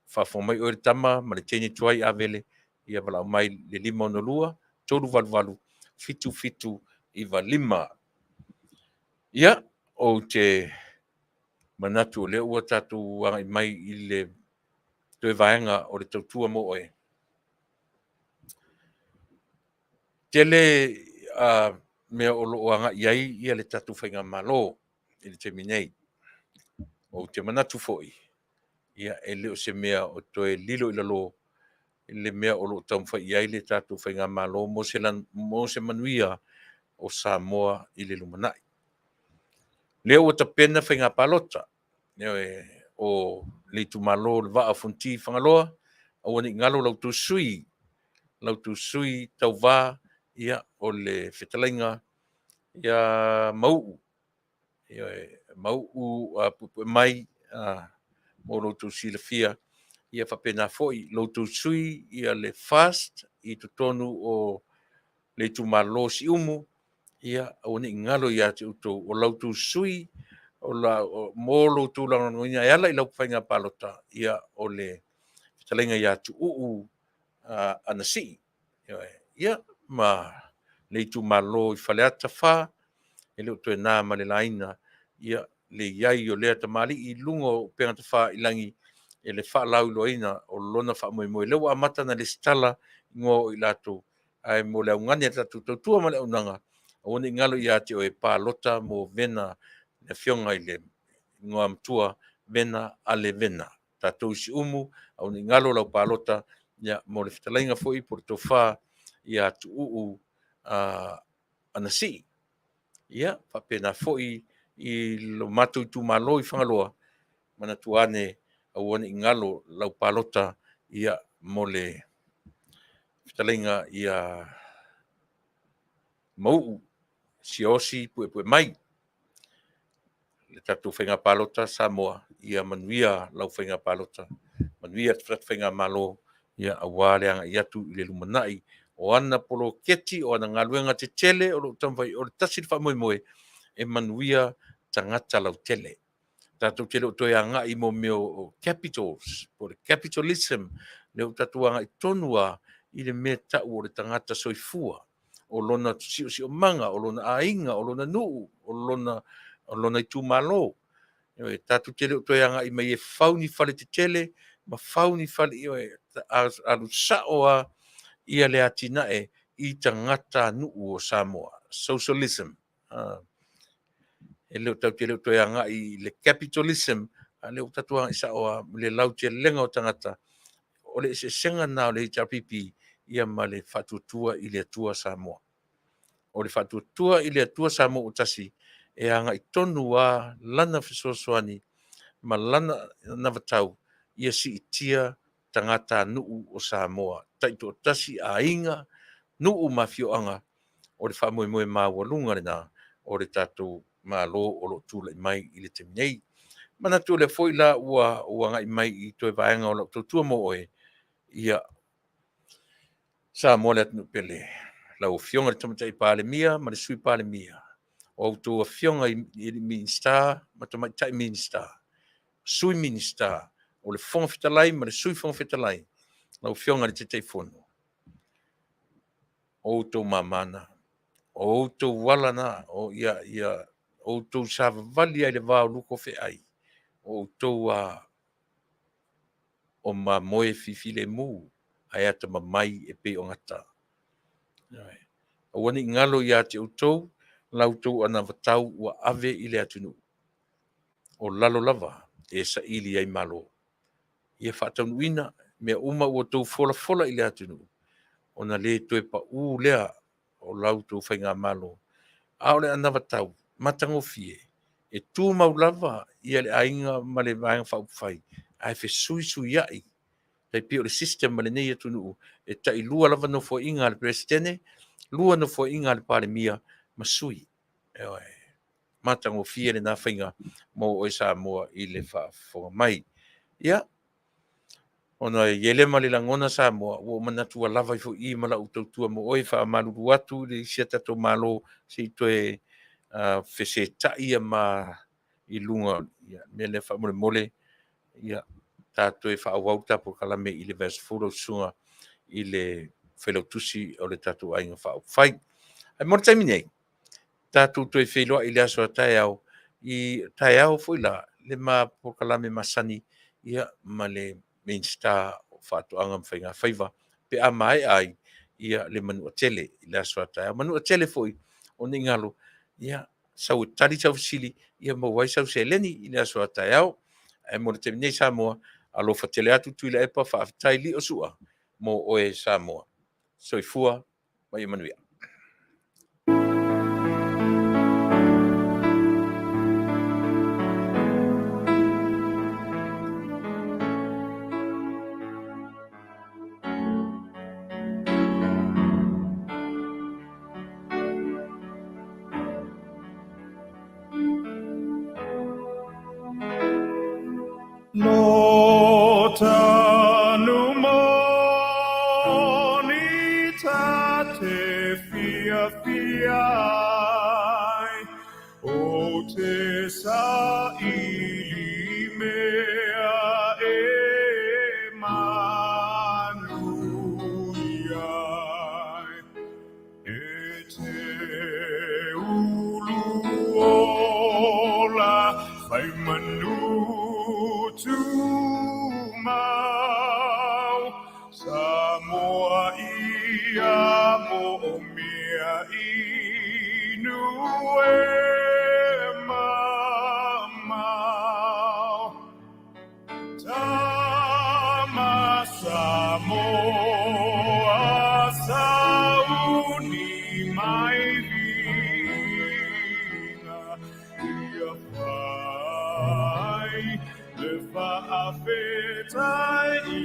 [SPEAKER 2] faafofoga mai oe le tama ma le teine tuai Avele, ia valaau mai le 562 388 7795. Ia, ou te manatu o lea ua tatou agai mai i le toe vaega o le tautua mo oe. Tele mea o lo o agai i ai ia le tatou faigamalo i le taimi nei. Ou te manatu foi, ia e le o se mea o toe lilo i lalo le mea o lo o taumafai i ai le tatou faigamalo mo se, mo se manuia o Samoa i le lumanai. Lea ua tapena faiga palota, o le itumalo o le Vaa o Fonoti Fagaloa, aua ne i galo la outou sui, la outou sui tauva, ia, o le fetalaiga ia Mauu, ioe, Mauu puepue mai mo lo outou silafia, ia faapena foi lo outou sui ia le FAST i totonu o le itumalo o Siumu, ia aua ne i galo ia te outou o la outou sui o la, o, mo lo outou lagolagoina e ala i lau faiga palota, ia o le fetalaiga ia Tuuu Anasii. Ia, ma le itumalo i Faleata 4, e le o toe na ma le laina, ia, le i ai o lea tamalii i luga o upega tafailagi e le faalauiloaina o lona faamoemoe. Lea ua amata ona lesitala igoa o i latou, ae mo le augani a le tatou tautua ma le auaunaga, aua ne i galo ia te oe, palota mo Vena, le afioga i le igoamatua Vena Ale Vena. Tatou i Siumu, aua ne i galo lau palota, ia, mo le fetalaiga foi po o le tofa ia Tuuu Anasii. Ia, faapena foi i lo matou itumalo i Fagaloa, manatua ane aua ne i galo lau palota, ia, mo le fetalaiga ia Mauu Siaosi Puepue mai. Le tatou faiga palota Samoa, ia manuia lau faiga palota, manuia le tatou faigamalo, ia aua le agai atu i le lumanai o ana poloketi, o ana galuega tetele o lo o taumafai. O le tasi le faamoemoe e manuia tagata lautele. Tatou te le o toe agai mo mea o capitals, po o le capitalism, lea ua tatou agai tonu lava i le mea tau o le tagata soifua, o lona siosiomaga, o lona aiga, o lona nuu, o lona itumalo. Ioe, tatou te le o toe agai mai e fau ni fale tetele ma fau ni fale, ioe, alu sao lava ia le atinae i tagatanuu o Samoa, socialism. E le o tatou te le o toe agai i le capitalism, a o lea ua tatou agai sao lava i le lautelega o tagata. O le eseesega lena o le HRPP ia ma le Faatuatua i le Atua Samoa. O le Faatuatua i le Atua Samoa ua tasi, e agai tonu lava lana fesoasoani ma lana anavatau ia siitia tagatanuu o Samoa, taitoatasi, aiga, nuu ma afioaga. O le faamoemoe maualuga lena o le tatou Malo o lo o tulai mai i le taimi nei. Manatu o lea foi la ua agai mai i toe vaega o lau tautua mo oe, ia Samoa le atunuu pele, lau Afioga i le Tamaitai Palemia ma le Sui Palemia, o a outou afioga i Minisita ma Tamaitai Minisita, Sui Minisita, o le Fofoga Fetalai ma le Sui Fofoga Fetalai, lau Afioga i le Taitaifono, o outou mama na, o outou ala na, o ia, ia outou savavali ai i le va o lukofeai, o outou a o mamoe fifilemu ae atamamai e pei o gata. Aua ne i galo ia te outou la outou anavatau ua ave i le atunuu, o lalo lava e saili ai Malo. Ia faataunuuina mea uma ua outou folafola i le atunuu, ona le toe pau lea o la outou faigamalo, a o le anavatau matagofie e tumau lava ia le aiga ma le Vaega Faaupufai, ae fesuisuiai tai pei o le system a lenei atunuu, e tailua lava nofoaiga a le Peresetene, lua nofoaiga a le Palemia ma sui. Ioe. Matagofie lena faiga mo oe Samoa i le faafofoga mai. Ia, ona e i ai lea ma le lagona Samoa, ua ou manatu ua lava ai foi i i ma lau tautua mo oe, e faamalulu atu i le isi a tatou Malo se i toe fesetai ma i luga o le mea lea faamolemole, ia ta toe faaauau le ta polokalame i le vaiaso fou lau susuga i le Failautusi o le tatou Aiga Faaupufai. Ae mo le taimi nei, tatou toe feiloai i le aso a taeao, i taeao foi la le ma polokalame masani ia ma le Minisita o Faatoaga ma Faigafaiva pe a maea ai ia le manuatele i le aso a taeao. Manuatele foi, o ne i galo, ia sau e tali sau fesili ia maua ai sau seleni i le aso a taeao. Ae mo le taimi nei Samoa, alofa tele atu Tuilaepa, faafetai lio sua mo oe Samoa. Soifua ma ia manuia.
[SPEAKER 8] Lo tanu moni ta te fia fia ai, o te sa ili mea e manu ai. E te ulu ola fai manu tumau, Samoa ia mo o mea inu e mamao. Tama Samoa sauni mai viiga ia fai le faafetai i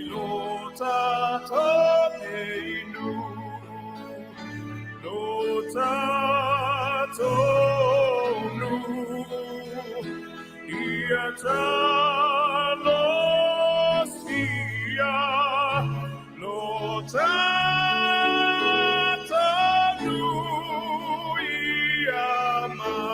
[SPEAKER 8] lo tatou inu, lo tatou nuu. Ia talosia lo tatou nuu ia manuia.